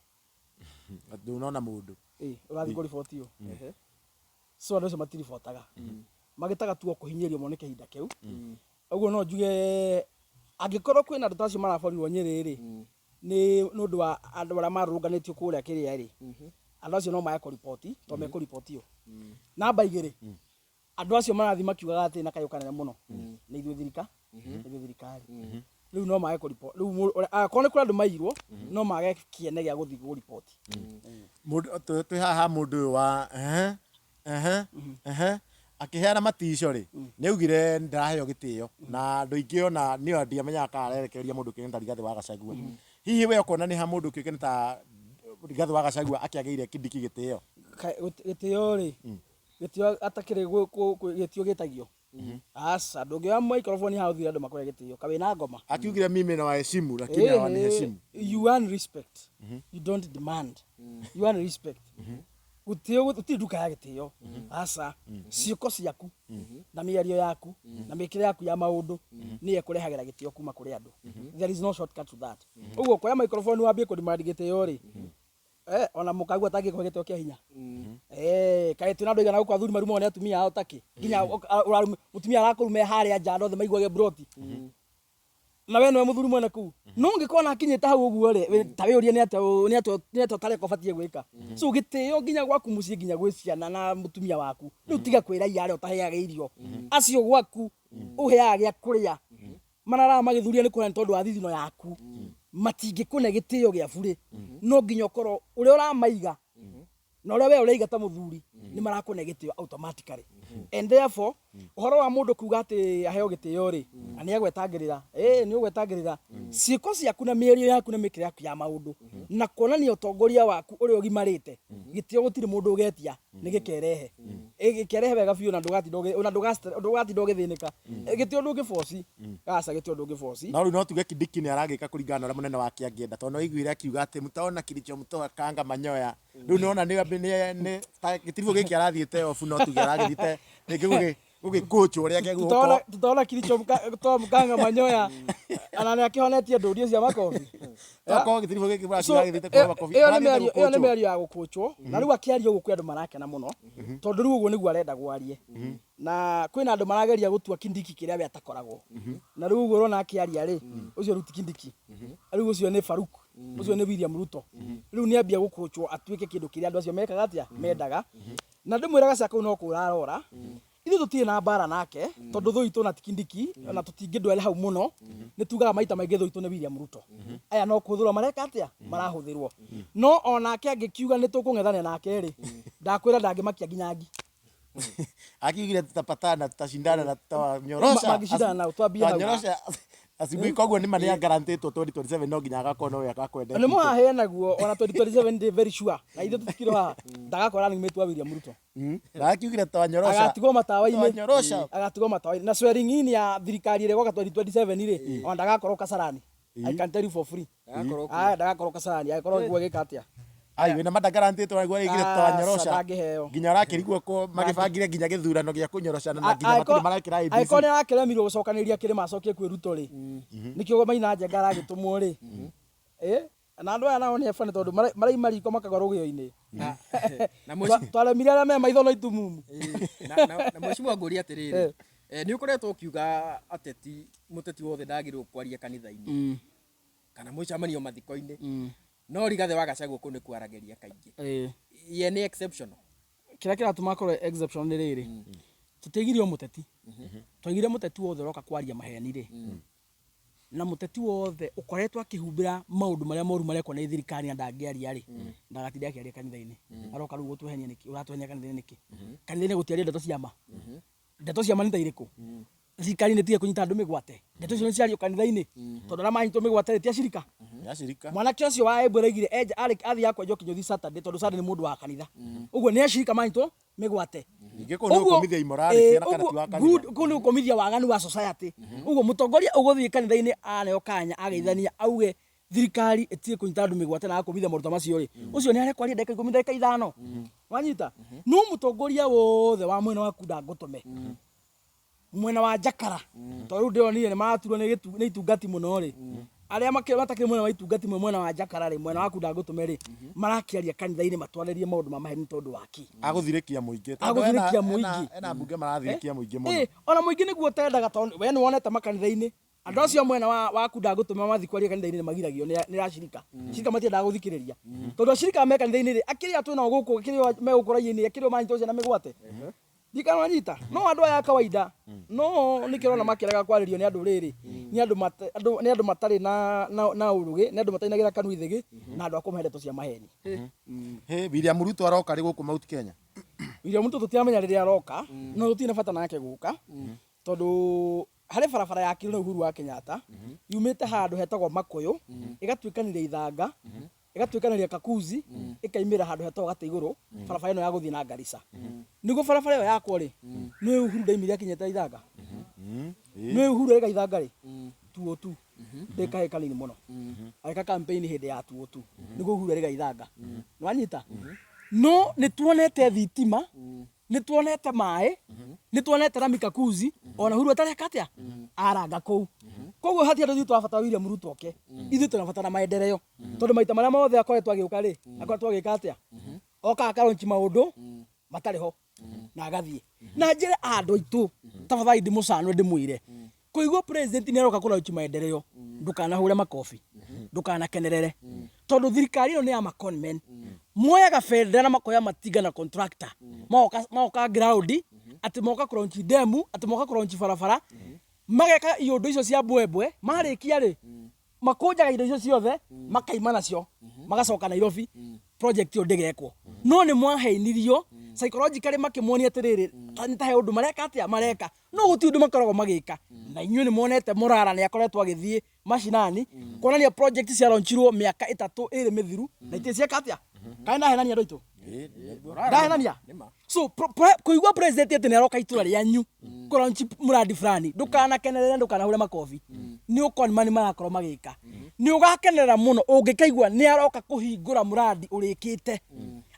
Ndũnona mũndũ. Ĩĩ, ũrathiĩ kũriboti ũ? So andũ acio matiribotaga, magĩtaga tu o kũhinyĩrĩrio mone kĩhinda kĩu. Ũguo no njuge angĩkorwo kwĩna andũ ta acio maraborirwo Nyĩrĩ rĩ, nĩ ũndũ wa andũ arĩa marũrũnganĩtio kũrĩa kĩrĩa rĩ, andũ acio no mage kũriboti tondũ mekũribotio. Namba igĩrĩ, andũ acio marathiĩ makiugaga atĩ na kayũ kanene mũno nĩ ithuĩ thirika nĩ ithuĩ thirikari. Rĩu no mage kũriboti. Rĩu akorwo nĩ kũrĩ andũ mairwo, no mage kĩene gĩa gũthiĩ kũriboti. Mũndũ twĩ haha, mũndũ ũyũ wa ehe ehe ehe akĩheana matico rĩ, nĩ augire ndaraheo gĩtĩo na andũ aingĩ, ona niĩ ndiamenyaga kana arerekereria mũndũ kĩũĩkaine ta Rigathĩ wa Gachagua. Hihi we ũkona nĩ ha mũndũ kĩũĩkaine ta Rigathĩ wa Gachagua akĩagĩire Kindiki gĩtĩo? Gĩtĩo rĩ, gĩtĩo atakĩrĩ gĩtĩo gĩtagio aca. Ndũngĩoya microphone haha ũthire andũ makũhe gĩtĩo ka wĩna ngoma. Akiugire mimi na waheshimu lakini hawaniheshimu. You earn respect, you don't demand. You earn respect. Gũtĩo gũtirĩ nduka ya gĩtĩo, aca. Ciĩko ciaku na mĩario yaku na mĩkĩre yaku ya maũndũ nĩyo ĩkũrehagĩra gĩtĩo kuma kũrĩ andũ. There is no shortcut to that. Ũguo kuoya microphone wambie kũdemand gĩtĩo rĩ, ona mũkaigua atangĩkũhe gĩtĩo kĩa hinya. Kaĩ twĩna andũ aigana gũkũ athuri marumagwo nĩ atumia ao takĩ nginya mũtumia arakũrume harĩa nja andũ othe maiguage broti, na we nĩwe mũthuri mwene kũu. No ũngĩkorwo akinyĩte hau ũguo rĩ, ta wĩyũrie nĩ atĩa nĩ atĩa ũtareka ũbatiĩ gwĩka. So gĩtĩo nginya gwaku mũciĩ, nginya gwĩ ciana na mũtumia waku. Rĩu tiga kwĩraiya arĩa ũtaheaga irio, acio gwaku ũheaga gĩa kũrĩa mararaga magĩthuria nĩ kũrĩa nĩ tondũ wa thithino yaku, matingĩkũne gĩtĩo gĩa burĩ. No nginya ũkorwo ũrĩa ũramaiga na ũrĩa we ũraiga ta mũthuri nĩ marakũne gĩtĩo automatically. And therefore ũhoro wa mũndũ kuga atĩ aheo gĩtĩo rĩ, na nĩ agwetangĩrĩra, ĩĩ, nĩ ũgwetangĩrĩra ciĩko ciaku na mĩario yaku na mĩkĩre yaku ya maũndũ na kuonania ũtongoria waku ũrĩa ũgimarĩte. Gĩtĩo gũtirĩ mũndũ ũgetia, nĩ gĩkerehe. Ĩ, gĩkerehe wega biũ na ndũgatinda ona ndũgatinda ũgĩthĩnĩka. Gĩtĩo ndũngĩboci, aca, gĩtĩo ndũngĩboci. No rĩu no tuge Kindiki nĩ aragĩka kũringana na ũrĩa mũnene wake angĩenda, tondũ no aiguire akiuga atĩ mtaona kilichomtoa kanga manyoya. Rĩu nĩwona nĩ ta gĩtiribũ gĩkĩ arathiĩte obu, no tuge aragĩthiĩte rĩngĩ gũgĩkũnjwo ũrĩa kĩagĩrĩirwo tutaona gũkorwo. Tutaona kilichomtoa mkanga manyoya, ana nĩ akĩhonetie ndũri cia makobi. Tokorwo gĩtiribũ gĩkĩ So, aragĩthiĩte kũheo makobi, ĩyo nĩ arathiĩte mĩario, ĩyo nĩ gũkũnjwo. Mĩario ya gũkũnjwo. Na rĩu akĩaria ũguo kwĩ andũ marakena mũno, tondũ rĩu ũguo nĩguo arenda gwarie, na kwĩna andũ marageria gũtua Kindiki kĩrĩa we atakoragwo. Na rĩu ũguo ũrona akĩaria rĩ, ũcio rĩu ti Kindiki, rĩu ũcio nĩ Faruk, ũcio nĩ William Ruto. Rĩu nĩ ambia gũkũnjwo atuĩke kĩndũ kĩrĩa andũ acio mekaga atĩa mendaga. Na ndĩmwĩra gaca kau no kũrarora. Ithuĩ tũtirĩ na mbara nake, tondũ thũ itũ na ti Kindiki, na tũtingĩndwere hau mũno. Nĩ tugaga maita maingĩ thũ itũ nĩ William Ruto. Aya no kũhũthĩrwo mareka atĩa, marahũthĩrwo. No onake angĩkiuga nĩ tũkũng'ethanĩra nake rĩ, ndakwĩra ndangĩmakia nginya ngi. Akiugire tutapatana, tutashindana na tutawanyorosha. Mangĩcindana nao, twambie hau. Tutawanyorosha asubuhi. Koguo nĩ ma nĩ agarantĩtwo 2027 no nginya agakorwo nowe agakwenda. Nĩ mũhahe naguo ona 2027 ndĩ very sure na ithuĩ tũtikĩrĩ haha ndagakorwo running mate wa William Ruto. Na akiugire tutawanyorosha. Agatigwo matawa-inĩ. Tutawanyorosha. Agatigwo matawa-inĩ na swearing in ya thirikari ĩrĩa ĩgoka 2027 rĩ, ona ndagakorwo Kasarani. I can tell you for free. Ndagakorwo kuo. Ah, ndagakorwo Kasarani agĩkorwo guo agĩka atĩa. Ai, wĩna ma ndagarantĩtwo naguo araigire Aca, tutawanyorosha? Ndangĩheo. Nginya ũrakĩrigwo ko magĩbangire nginya gĩthurano gĩa kũnyoroshana na nginya matirĩ marekĩra ABC. Angĩkorwo nĩ arakĩremirwo gũcokanĩrĩria kĩrĩma acokie kwĩ Ruto rĩ, nĩkĩo Maina Njenga aragĩtũmwo rĩ. Na andũ aya nao nĩ funny tondũ maraima riko makagwa rũgĩo-inĩ. Na Twaremire arĩa me maitho na itumumu. Na mheshimiwa, ngũria atĩrĩrĩ, nĩ ũkoretwo ũkiuga ateti, mũteti wothe ndagĩrĩirwo kwaria kanitha-inĩ kana mũcemanio mathiko-inĩ, no Rigathĩ wa Gachagua kũu nĩ kwaragĩria kaingĩ. Ye nĩ exceptional? Kĩrĩa kĩratũma akorwo exception nĩ rĩrĩ, tũtiaigire o mũteti, twaigire mũteti wothe ũroka kwaria maheni rĩ, na mũteti wothe ũkoretwo akĩhumbĩra maũndũ marĩa moru marekwo nĩ thirikari na ndangĩaria rĩ, ndagatinde akĩaria kanitha-inĩ. Aroka rĩu gũtwehenia nĩkĩ? Ũratwehenia kanitha-inĩ nĩkĩ? Kanitha-inĩ gũtiario ndeto cia ma. Ndeto cia ma nĩ ta irĩkũ? Thirikari nĩ tige kũnyita andũ mĩgwate. Ndeto icio nĩ ciario kanitha-inĩ, tondũ arĩa manyitwo mĩgwate rĩ, ti acirika? Acirika. Mwanake ũcio wa Embu araigire enja athiaga kwenjwo kĩnyũthi Saturday, tondũ Sunday nĩ mũndũ wa kanitha. Ũguo nĩ acirika manyitwo mĩgwate. Ningĩ kũu nĩ gũkũmithia immorality na kana ti wa kanitha. Good, kũu nĩ gũkũmithia waganu wa society. Ũguo mũtongoria ũgũthiĩ kanitha-inĩ aneo kanya ageithania auge thirikari ĩtige kũnyita andũ mĩgwate na agakũmithia maũndũ ta macio rĩ, ũcio nĩ arekwaria ndagĩka 10, ndagĩka 5, wanyita. No mũtongoria wothe wa mwena waku ndangũtũme mwena wa Njakara, tondũ rĩu ndĩronire nĩ maraturwo nĩ itungati mũno rĩ. Arĩa matakĩrĩ mwena wa itungati mwe mwena wa Jakara rĩ, mwena waku ndangũtũme rĩ, marakĩaria kanitha-inĩ matwarĩrie maũndũ ma maheni tondũ wa kĩ? Agũthirĩkia mũingĩ. Tondũ Agũthirĩkia mũingĩ. Ena ambunge marathirĩkia mũingĩ mũno. Ĩ, ona mũingĩ nĩguo ũtendaga tondũ we nĩwonete makanitha-inĩ andũ acio a mwena wa waku ndangũtũme mathiĩ kwaria kanitha-inĩ nĩmagiragio nĩ acirika. Acirika matiendaga gũthikĩrĩria. Tondũ acirika me kanitha-inĩ rĩ, akĩrĩ a twĩnao gũkũ, akĩrĩ o me gũkũ raia-inĩ, akĩrĩ o maranyitwo ciana mĩgwate. Ndikana wanyita no andũ aya a kawaida no nĩkĩo ũrona makĩrega kwarĩrio nĩ andũ rĩrĩ nĩ andũ mate- andũ- nĩ andũ matarĩ na na na ũrũgĩ nĩ andũ matainagĩra kanua ithĩgĩ na andũ a kũmahe ndeto cia maheni. Hĩ, William Ruto aroka rĩ gũkũ Mount Kenya? William Ruto tũtiramenya rĩrĩa aroka, no tũtirĩ na bata nake gũka tondũ harĩ barabara yakirwo nĩ Uhuru wa Kenyatta yumĩte handũ hetagwo Makũyũ ĩgatuĩkanĩria Ithanga, ĩgatuĩkanĩria Kakuzi, ĩkaimĩra handũ hetagwo Gatĩ Igũrũ, barabara ĩno ya gũthiĩ na Garissa. Nĩguo barabara ĩyo yakwo rĩ, nĩ Uhuru ndaimire akinyĩte Ithanga? Nĩ Uhuru arĩ Ithanga rĩ, 202 ndĩ kahĩĩ kanini mũno, agĩka campaign hĩndĩ ya 202 nĩguo Uhuru arĩ Ithanga. Nĩwanyita? No nĩ tuonete thitima, nĩ tuonete maĩ, nĩ tuonete rami Kakuzi, ona Uhuru atareka atĩa? Aranga kũu. Koguo hatirĩ andũ ithuĩ tũrabatara William Ruto oke, ithuĩ tũrabatara maendeleo. Tondũ maita marĩa mothe akoretwo agĩũka rĩ, akoretwo agĩka atĩa? Okaga aka launch maũndũ matarĩ ho na agathiĩ. Na njĩre andũ aitũ, tafadhali ndĩmũcanũre ndĩmwĩre, kũigua president nĩ aroka kũ launch maendeleo, ndũkanahũre makobi, ndũkanakenerere. Tondũ thirikari ĩno nĩ ya ma conmen. Moyaga bendera na makoya matinga na contractor. Magoka magoka ground, atĩ moka kũ launch demu, atĩ moka kũ launch barabara, mageka iũndũ icio cia mbwembwe, marĩkia rĩ, makũnjaga indo icio ciothe, makaima nacio, magacoka Nairobi, project ĩyo ndĩgekwo. No nĩ mwaheinirio, psychologically makĩmuonia atĩrĩrĩ, nĩ ta he ũndũ mareka atĩa, mareka. No gũtirĩ ũndũ makoragwo magĩka. Na inyuĩ nĩ muonete Morara nĩ akoretwo agĩthiĩ mashinani, kuonania project cia launchirwo mĩaka ĩtatũ ĩrĩ mĩthiru, na itirĩ cieka atĩa? Kana ndahenania andũ aitũ? Ndahenania? So kũigua president atĩ nĩ aroka itũra rĩanyu kũ launch mradi fulani, ndũkanakenerere, ndũkanahure makobi. Nĩ ũkonima nĩ marakorwo magĩka. Nĩ ũgakenerera mũno ũngĩkaigua nĩ aroka kũhingũra mradi ũrĩkĩte.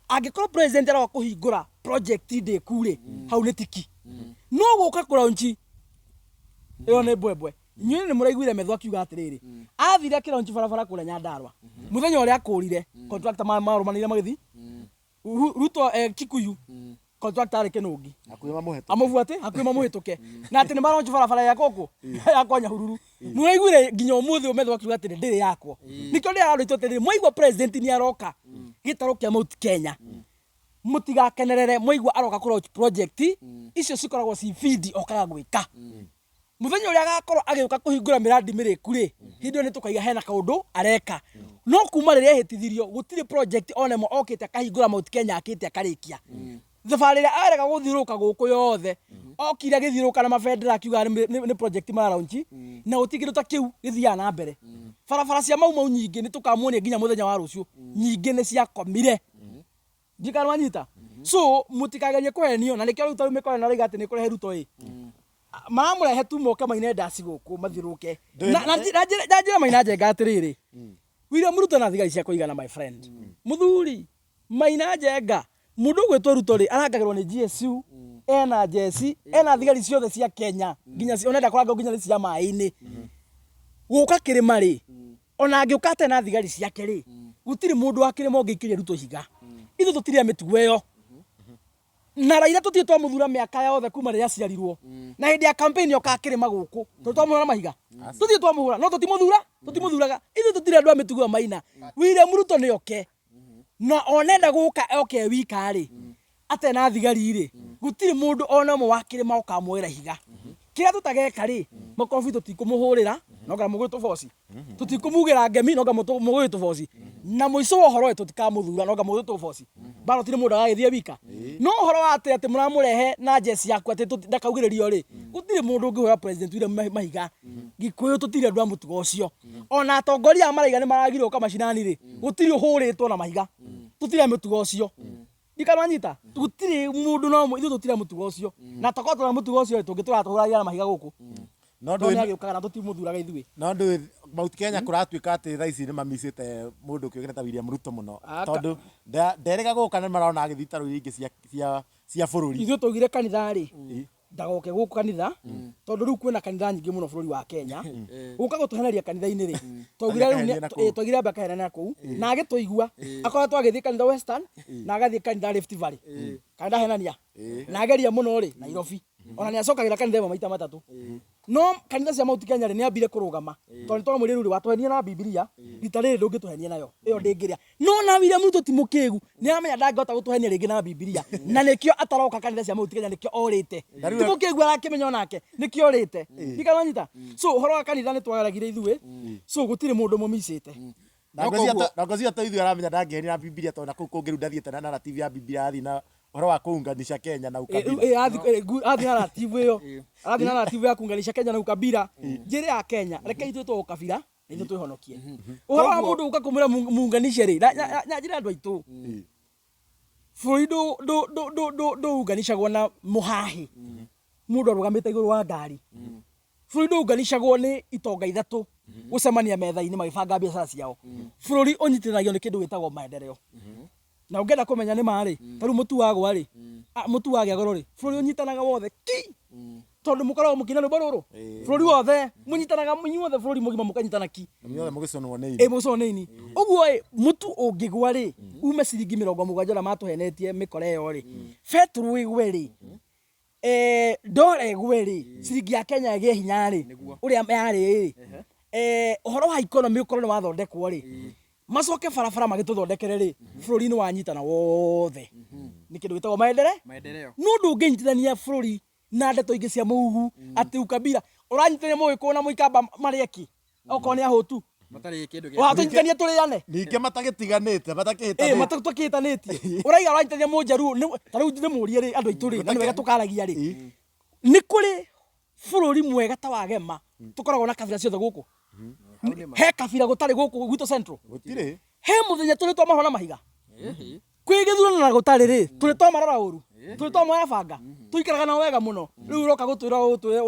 Angĩkorwo president aroka kũhingũra project ndĩku rĩ, hau nĩ tiki. No gũka kũ launch ĩyo nĩ mbwembwe. Inyuĩ nĩ mũraiguire Methu akiuga atĩrĩrĩ, athire akĩ launch barabara kũrĩa Nyandarua. Mũthenya ũrĩa akũrire, contractor marũmanĩire magĩthiĩ. Ruto Kikuyu, contractor arĩ Kĩnũngi. Hakuhĩ mamũhetũke. Amũbuate, hakuhĩ mamũhĩtũke. Na atĩ nĩ ma launch barabara ya gũkũ, ya kwa Nyahururu. Mũraiguire nginya ũmũthĩ Methu akiuga atĩrĩ, ndĩrĩ yakwo. Nĩkĩo ndĩraga andũ aitũ atĩrĩrĩ, mwaigua president nĩ aroka gĩtarũ kĩa Mount Kenya, mũtigakenerere mwaigua aroka kũ launch project, icio cikoragwo ci feed okaga gwĩka. Mũthenya ũrĩa agakorwo agĩũka kũhingũra mĩrandi mĩrĩku rĩ, hĩndĩ ĩyo nĩ tũkaiga hena kaũndũ areka. No kuma rĩrĩa ehĩtithirio gũtirĩ project ona ĩmwe okĩte akahingũra Mount Kenya akĩte akarĩkia. Thabarĩ ĩrĩa arega gũthiũrũrũka gũkũ yothe, okire agĩthiũrũrũka na mabendera akiuga nĩ project mara launch, na gũtirĩ kĩndũ ta kĩu gĩthiaga na mbere. Barabara cia Mau Mau nyingĩ nĩ tũkamuonia nginya mũthenya wa rũciũ, nyingĩ nĩ ciakomire. Ndiũĩ kana nĩwanyita. So mũtikagerie kũhenio na nĩkĩo rĩu tarĩu mĩkora ĩno ĩrauga atĩ nĩ kũrehe Ruto ĩ. Maramũrehe tu moke maine ndaci gũkũ mathiũrũrũke. Na na na njĩre Maina Njenga atĩrĩrĩ, William Ruto na thigari cia kũigana my friend. Mũthuri Maina Njenga, mũndũ ũgwĩtwo Ruto rĩ arangagĩrwo nĩ GSU, ena njeci, ena thigari ciothe cia Kenya, nginya ona enda kũrangĩrwo nginya nĩ cia maĩ-inĩ. Gũka kĩrĩma rĩ, ona angĩũka atarĩ na thigari ciake rĩ, gũtirĩ mũndũ wa kĩrĩma ũngĩikĩria Ruto ihiga. Ithuĩ tũtirĩ a mĩtugo ĩyo. Na Raila tũtirĩ twamũthura mĩaka yothe kuma rĩrĩa aciarirwo. Na hĩndĩ ya campaign okaga kĩrĩma gũkũ, tũrĩ twamũhũra na mahiga? Tũtirĩ twamũhũra, no tũtimũthura, tũtimũthuraga. Ithuĩ tũtirĩ andũ a mĩtugo ĩyo Maina. William Ruto nĩ oke. Na ona enda gũka oke e wika rĩ, atarĩ na thigari rĩ, gũtirĩ mũndũ ona ũmwe wa kĩrĩma ũkamuoera ihiga. Kĩrĩa tũtageka rĩ, makobi tũtikũmũhũrĩra, no nginya mũgũtũboci. Tũtikũmugĩra ngemi, no nginya mũgũgĩtũboci. Na mũico wa ũhoro ĩ, tũtikamũthura, no nginya mũgũtũboci. Mbara gũtirĩ mũndũ agagĩthiĩ wika. No ũhoro wa atĩ atĩ mũramũrehe na njeci yaku atĩ ndakaugĩrĩrio rĩ, gũtirĩ mũndũ ũngĩhũra President William mahiga. Gĩkũyũ tũtirĩ andũ a mũtugo ũcio. Ona atongoria aya maraiga nĩ maragirwo gũka macinani rĩ, gũtirĩ ũhũrĩtwo na mahiga. Tũtirĩ a mũtugo ũcio. Ndikananyita gũtirĩ mũndũ no ithuĩ tũtirĩ a mũtugo ũcio. Na tokorwo twĩna mũtugo ũcio rĩ, tũngĩtũra tũhũragĩra na mahiga gũkũ. No Tondũ ndũĩ nĩ agĩũkaga na tũtimũthuraga ithuĩ. No ndũĩ Mount Kenya kũratuĩka atĩ thaa ici nĩ mamicĩte mũndũ ũkĩũĩkaine ta William Ruto mũno. Aka. Tondũ nderĩga gũka nĩ marona agĩthiĩ itarũ iria ingĩ cia cia cia bũrũri. Ithuĩ twaugire kanitha rĩ, Ndagoke gũkũ kanitha, tondũ rĩu kwĩna kanitha nyingĩ mũno bũrũri wa Kenya. Gũka gũtũheneria kanitha-inĩ rĩ, twaugire rĩu Akaheenia na kũu. Twaugire ambe akahenania na kũu, na agĩtũigua. Akoretwo agĩthiĩ kanitha Western na agathiĩ kanitha Rift Valley, kana ndahenania? Na ageria mũno rĩ Nairobi, ona nĩ acokagĩra kanitha ĩmwe maita matatũ. No kanitha cia Mount Kenya rĩ, nĩ ambire kũrũgama, tondũ nĩ twamwĩrire rĩu rĩ, watũhenia na Bibilia, rita rĩrĩ ndũngĩtũhenia nayo, ĩyo ndĩngĩrĩa. No na William Ruto ti mũkĩgu, nĩ aramenya ndangĩhota gũtũhenia rĩngĩ na Bibilia, na nĩkĩo ataroka kanitha cia Mount Kenya, nĩkĩo orĩte. Ti mũkĩgu, arakĩmenya onake nĩkĩo orĩte. Ndikananyita. So ũhoro wa kanitha nĩ twagaragire ithuĩ, so gũtirĩ mũndũ mũmicĩte. Na ngwĩciria to ithuĩ aramenya ndangĩhenia na Bibilia, tondũ na kũu kũngĩ rĩu ndathiĩte na narrative ya Bibilia, arathiĩ na ũhoro wa kũunganisha Kenya na ukabila. Arathiĩ na narrative ĩyo, arathiĩ na narrative ya kuunganisha Kenya na ukabila. Njĩra ya Kenya, reke ithuĩ twa ũkabila na ithuĩ twĩhonokie. Ũhoro wa mũndũ gũka kũmwĩra muunganishe rĩ, na njĩra andũ aitũ, bũrũri ndũunganishagwo na mũhahĩ, mũndũ arũgamĩte igũrũ wa ngari. Bũrũri ndũunganishagwo nĩ itonga ithatũ gũcemania metha-inĩ magĩbanga biacara ciao. Bũrũri ũnyitithanagio nĩ kĩndũ gĩtagwo maendeleo. Na ũngĩenda kũmenya nĩ ma rĩ, ta rĩu mũtu wagwa rĩ, mũtu wagĩa goro rĩ, bũrũri ũnyitanaga wothe ki, tondũ mũkoragwo mũkĩina rwĩmbo rũrũ. Bũrũri wothe mũnyitanaga inyuothe, bũrũri mũgima mũkanyitana ki. Inyuothe mũgĩcũnwo nĩ ini. Mũgĩcũnwo nĩ ini. Ũguo ĩ, mũtu ũngĩgwa rĩ, ume ciringi 70 ũrĩa matũhenetie mĩkora ĩyo rĩ, betũrũ ĩgwe rĩ, ndora ĩgwe rĩ, ciringi ya Kenya ĩgĩe hinya rĩ, ũrĩa yarĩ rĩ, ũhoro wa economy ũkorwo nĩ wathondekwo rĩ, macoke barabara magĩtũthondekere rĩ, bũrũri nĩ wanyitana wothe. Nĩ kĩndũ gĩtagwo maendeleo. Maendeleo. No ndũngĩnyitithania bũrũri na ndeto ingĩ cia mũhuhu atĩ ukabila. Ũranyitithania Mũgĩkũyũ na Mũikamba marĩe kĩ? Okorwo nĩ ahũtu. Matarĩ kĩndũ gĩa Watũnyitithania tũrĩane. Ningĩ matagĩtiganĩte, matakĩhĩtanĩte. Matakĩhĩtanĩtie. Ũraiga ũranyitithania Mũnjaruo, ta rĩu ndĩmũrie rĩ, andũ aitũ rĩ, na nĩ wega tũkaragia rĩ. Nĩ kũrĩ bũrũri mwega ta wa Gema tũkoragwo na kabira ciothe gũkũ? He kabira gũtarĩ gũkũ gwitũ Central? Gũtirĩ. He mũthenya tũrĩ twamarora na mahiga? Kwĩ gĩthurano na gũtarĩ rĩ, tũrĩ twamarora ũru? Tũrĩ twamoya banga? Tũikaraga nao wega mũno. Rĩu ũroka gũtwĩra ũtwĩre,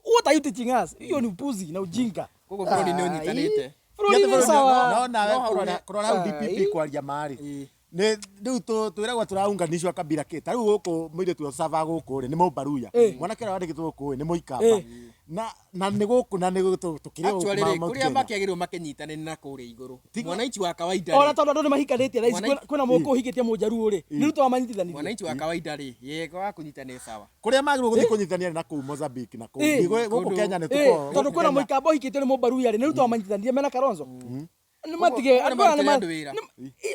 what are you teaching us? Hiyo ni upuzi na ujinga. Koguo bũrũri nĩ ũnyitanĩte. Bũrũri nĩ sawa. No nawe kũrora hau DPP kwaria marĩ. Nĩ rĩu twĩragwo tũraunganishwo kabira kĩ. Ta rĩu gũkũ mũirĩtu wa Sava gũkũ rĩ, nĩ Mũmbaruya. Mwanake ũrĩa wandĩkĩtwo gũkũ rĩ, nĩ Mũikamba. Na nĩ gũkũ na nĩ tũkĩrĩ gũkũ Actually rĩ, Mount kũrĩa Kenya. makĩagĩrĩirwo makĩnyitane nĩ na kũrĩa igũrũ. Mwananchi wa kawaida Ona rĩ, tondũ andũ nĩ mahikanĩtie thaa ici, kwĩna mũkũ ũhikĩtie Mũnjaruo rĩ, nĩ Ruto wamanyitithanirie. Mwananchi wa kawaida rĩ, yego wa kũnyitana sawa. Kũrĩa magĩrĩirwo gũthiĩ kũnyitithania nĩ na kũu Mozambique na kũu. Gũkũ Kenya nĩ tũkoragwo. Tondũ kwĩna Mũikamba ũhikĩtio nĩ Mũmbaruya rĩ, nĩ Ruto wamanyitithanirie mena Kalonzo. Nĩ matige Koguo andũ aya nĩ nĩ marutĩre andũ wĩra.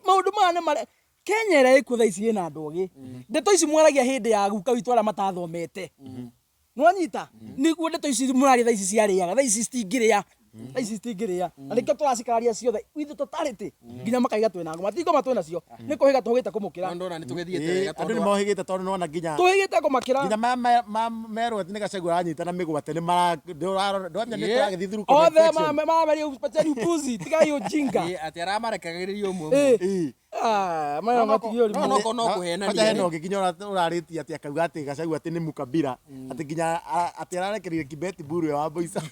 Maũndũ maya nĩ mare Kenya ĩrĩa ĩkuo thaa ici ĩna andũ ogĩ. Ndeto ici mwaragia hĩndĩ ya guka witũ arĩa matathomete. Nĩwanyita? Nĩguo ndeto ici mũraria thaa ici ciarĩaga, thaa ici citingĩrĩa. Thaa ici citingĩrĩa. Na nĩkĩo tũracikararia ciothe with totality nginya makaiga twĩna ngoma. Ti ngoma twĩnacio, nĩ kũhĩga tũhĩgĩte kũmũkĩra. No ndona nĩ tũgĩthiĩte wega Andũ nĩ tondũ mohĩgĩte tondũ nĩwona nginya Tũhĩgĩte kũmakĩra. Nginya merwo atĩ nĩ Gachagua aranyita na mĩgwate nĩ mara ndwamenya nĩ tũragĩthiĩ through Othe comment section. marameria pacheni upuzi, tigai ujinga. Atĩ aramarekagĩrĩria ũmwe ũmwe. Maya matigio No, no, no, no kũhenania Kwanja hena rĩ. ũngĩ nginya ũrarĩtie atĩ akauga atĩ Gachagua atĩ nĩ mukabira, atĩ nginya atĩ ararekereirie Kibeti Mburu ĩyo wa Mboica.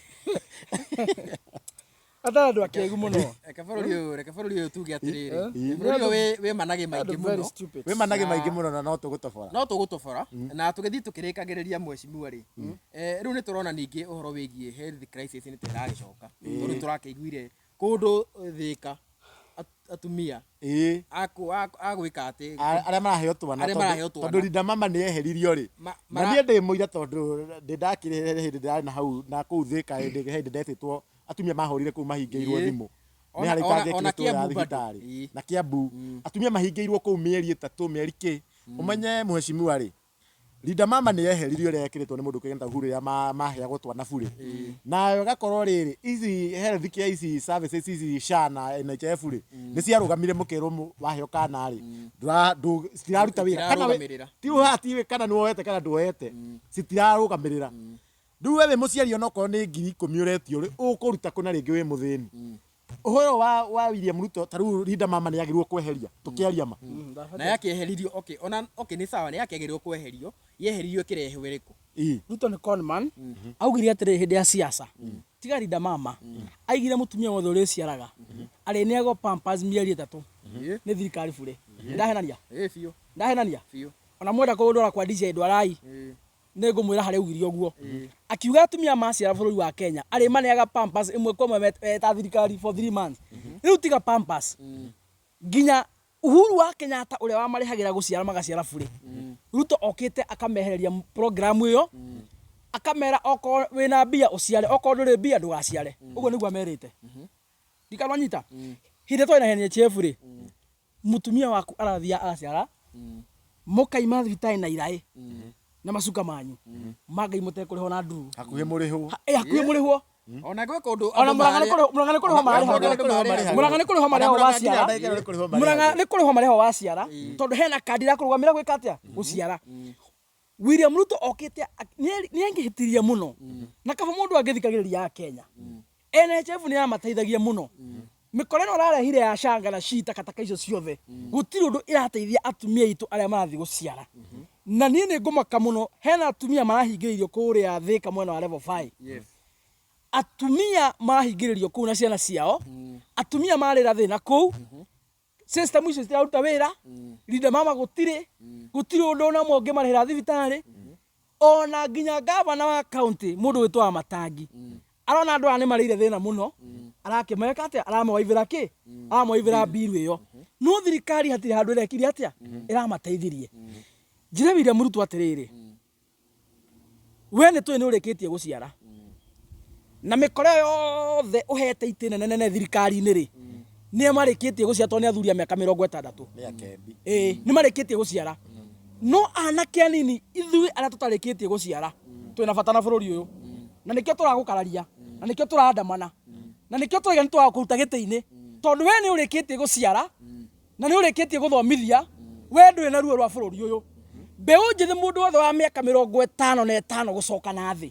Atara andũ akĩgu mũno. Reke bũrũri ũyũ tuge atĩrĩrĩ, bũrũri ũyũ wĩ managĩ maingĩ Andũ very mũno. stupid. Wĩ managĩ maingĩ mũno na no tũgũtobora. No tũgũtobora na tũgĩthiĩ tũkĩrĩkagĩrĩria mheshimiwa rĩ, rĩu nĩ tũrona ningĩ ũhoro wĩgiĩ health crisis nĩ ta ĩragĩcoka, tondũ tũrakĩiguire kũndũ Thĩka atumia a gwĩka atĩ Arĩa maraheo twana. Arĩa maraheo twana. Tondũ Linda Mama nĩ eheririo rĩ, na niĩ ndĩ mũira, tondũ ndĩ ndakĩrĩ hĩndĩ ndĩrarĩ na hau na kũu Thĩka, hĩndĩ ndetĩtwo, atumia mahũrire kũu mahingĩirwo thimũ nĩ harĩ Ona itangĩkĩrĩtwo ya Kiambu bado. thibitarĩ. Na Kiambu atumia mahingĩirwo kũu mĩeri 3, mĩeri kĩ. Ũmenye mheshimiwa rĩ, Linda Mama nĩ yeheririo ĩrĩa yekĩrĩtwo nĩ mũndũ kĩgenda Uhuru, ĩrĩa maheagwo twana burĩ, nayo ĩgakorwo rĩrĩ, ici health care, ici services ici SHA na NHIF rĩ, nĩ ciarũgamire. Mũkerwo waheo kana rĩ, citiraruta wĩra kana Citirarũgamĩrĩra. Ti haha ti kana nĩ woete kana ndwoete, citirarũgamĩrĩra. Rĩu we wĩ mũciari, onokorwo nĩ 10,000 ũretio rĩ, ũkũruta kũ na rĩngĩ wĩ mũthĩni? Ũhoro wa William Ruto, ta rĩu Linda Mama nĩ yagĩrĩirwo kweheria, tũkĩaria ma. Na yakĩeheririo, okay, ona okay nĩ sawa, nĩ yakĩagĩrĩirwo kweherio, yeheririo ĩkĩrehwo ĩrĩkũ? Ruto nĩ conman. Augire atĩrĩ hĩndĩ ya siasa, tiga Linda Mama, aigire mũtumia wothe ũrĩciaraga arĩneagwo pampers mĩeri 3 nĩ thirikari burĩ. Ndahenania? Ĩ biũ. Ndahenania? Biũ. Ona mwenda kũndwara kwa DJ, ndwarai. Nĩ ngũmwĩra harĩa augire ũguo. Akiuga atumia maciara bũrũri wa Kenya arĩmaneaga pampers ĩmwe kwa ĩmwe ta thirikari for 3 months. Rĩu tiga pampers, nginya Uhuru wa Kenyatta ũrĩa wamarĩhagĩra gũciara magaciara burĩ, Ruto okĩte akamehereria program ĩyo, akamera okorwo wĩna mbia ũciare, okorwo ndũrĩ mbia ndũgaciare. Ũguo nĩguo amerite. Ndikanwanyita hĩndĩ ĩrĩa twarĩ na NHIF rĩ, mũtumia waku arathiaga agaciara, mũkaima thibitarĩ na iraĩ na macuka manyu ma Ngai, mũtekũrĩhwo na nduru. Hakuhĩ mũrĩhwo. Hakuhĩ mũrĩhwo. Ona gwĩ kũndũ Ona andũ Mũrang'a nĩ Mũrang'a nĩ kũrĩhwo mararĩhagwo. Mũrang'a nĩ kũrĩhwo marĩhagwo waciara. Mũrang'a nĩ kũrĩhwo marĩhagwo waciara, tondũ hena kandi ĩrakũrũgamĩra gwĩka atĩa? Gũciara. William Ruto okĩte nĩ angĩhĩtirie mũno, na kaba mũndũ angĩthikagĩrĩria ya Kenya. NHIF nĩ yamateithagia mũno. Mĩkora ĩno ũrarehire ya shanga na shi takataka icio ciothe, gũtirĩ ũndũ ĩrateithia atumia aitũ arĩa marathiĩ gũciara. Na niĩ nĩ ngũmaka mũno, hena atumia marahingĩrĩirio kũrĩa Thĩka mwena wa level 5. Atumia marahingĩrĩrio kũu na ciana ciao, atumia marĩra thĩna kũu, system icio citiraruta wĩra. Linda Mama gũtirĩ, gũtirĩ ũndũ ona ũmwe ũngĩmarĩhĩra thibitarĩ. Ona nginya gavana wa county, mũndũ wĩtwo wa Matangi, arona andũ aya nĩ marĩire thĩna mũno, arakĩmeka atĩa? Aramawaivĩra kĩ? Aramawaivĩra mbiru ĩyo. No thirikari hatirĩ handũ ĩrekire atĩa ĩramateithirie. Njĩre William Ruto atĩrĩrĩ, we nĩ tũĩ nĩ ũrĩkĩtie gũciara, na mĩkora ĩyo yothe ũhete itĩ nene nene thirikari-inĩ rĩ, nĩ marĩkĩtie gũciara, tondũ nĩ athuri a mĩaka 60. Nĩ akendi. Ĩĩ, nĩ marĩkĩtie gũciara. No anake anini, ithuĩ arĩa tũtarĩkĩtie gũciara, twĩna bata na bũrũri ũyũ, na nĩkĩo tũragũkararia, na nĩkĩo tũrandamana, na nĩkĩo tũraiga nĩ tũragũkũruta gĩtĩ-inĩ, tondũ we nĩ ũrĩkĩtie gũciara na nĩ ũrĩkĩtie gũthomithia. We ndũrĩ na ruo rwa bũrũri ũyũ. Mbeũ njĩthĩ, mũndũ wothe wa mĩaka 55 gũcoka na thĩ,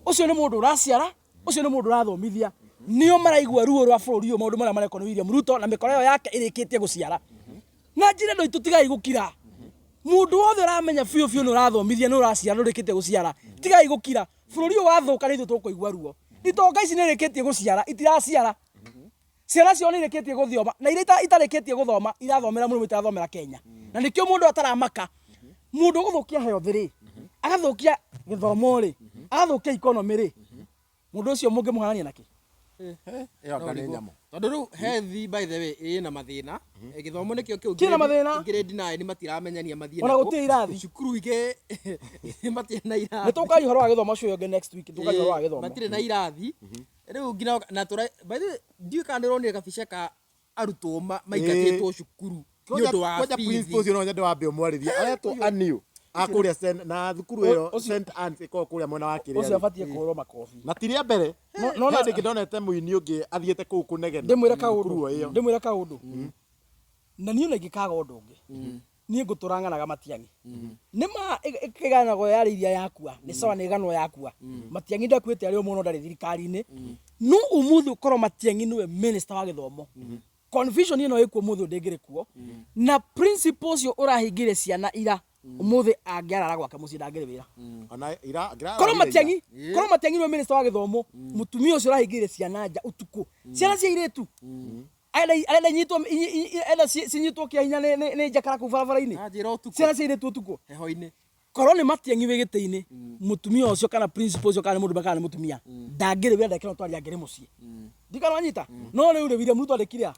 ũcio nĩ mũndũ ũraciara, ũcio nĩ mũndũ ũrathomithia, nĩo maraigua ruo rwa bũrũri ũyũ, maũndũ marĩa marekwo nĩ William Ruto na mĩkora ĩyo yake ĩrĩkĩtie gũciara. Na njĩra ĩno itũ, tigai gũkira. Mũndũ wothe ũramenya biũ biũ nĩ ũrathomithia, nĩ ũraciara, nĩ ũrĩkĩtie gũciara, tigai gũkira. Bũrũri ũyũ wathũka nĩ ithuĩ tũkũigua ruo. Itonga ici nĩ irĩkĩtie gũciara, itiraciara. Ciana ciao nĩ irĩkĩtie gũthoma, na iria itarĩkĩtie gũthoma irathomera mũrĩmo, itirathomera Kenya. Na nĩkĩo mũndũ ataramaka, mũndũ ũgũthũkia health rĩ, agathũkia gĩthomo rĩ, agathũkia economy rĩ, mũndũ ũcio mũngĩmũhanania nakĩ? Ĩyo anga nĩ nyamũ. Tondũ rĩu health, by the way, ĩna mathĩna. Gĩthomo nĩkĩo kĩu. Kĩna mathĩna. Grade 9 matiramenyania mathiĩ Ona nakũ. Gũtirĩ irathi. Cukuru ingĩ matirĩ na Nĩ irathi. tũkaria ũhoro wa gĩthomo ũcio ũngĩ next week, tũkaria ũhoro wa gĩthomo. Matirĩ na irathi rĩu nginya na tũra. By the way, ndiũĩ kana nĩũronire gabica ka arutwo maingatĩtwo cukuru nĩ ũndũ wa Kwanja bithi. Principal ũcio no nyende wambe ũmwarĩrie, aretwo Aniu a kũrĩa na thukuru ĩyo St Anne's ĩkoragwo kũrĩa mwena wa Ũcio kĩrĩa. abatiĩ kũhũrwo makobi. Na ti rĩa mbere. No hĩndĩ ĩngĩ ndonete mũini ũngĩ athiĩte kũu kũnegena Ndĩmwĩre thukuru kaũndũ. o ĩyo. Ndĩmwĩre kaũndũ, na niĩ ona ingĩkaga ũndũ ũngĩ, niĩ ngũtũra ng'anaga Matiang'i. Nĩ ma ĩganagwo yarĩ iria yakua nĩ sawa, nĩ ĩganwo yakua. Matiang'i ndakuĩte arĩ o mũno, ndarĩ thirikari-inĩ, no ũmũthĩ ũkorwo Matiang'i nĩwe minister wa gĩthomo, confusion ĩno ĩkuo ũmũthĩ ũyũ ndĩngĩrĩ kuo. Na principal ũcio ũrahingire ciana ira, ũmũthĩ angĩarara gwake mũciĩ, ndangĩrĩ wĩra. Ona ira Korwo Matiang'i, korwo Matiang'i nĩwe minister wa gĩthomo, mũtumia ũcio ũrahingĩire ciana nja ũtukũ, ciana cia airĩtu, arenda inyitwo enda cinyitwo kĩa hinya nĩ njakara kũu barabara-inĩ. Anjĩra ũtukũ. Ciana cia airĩtu ũtukũ. Heho-inĩ. Korwo nĩ Matiang'i wĩ gĩtĩ-inĩ, mũtumia ũcio kana principal ũcio, kana nĩ mũndũ kana nĩ mũtumia, ndangĩrĩ wĩra, ndekĩra twaria, angĩrĩ mũciĩ. Ndikana wanyita. No rĩu rĩ, William Ruto andĩkire a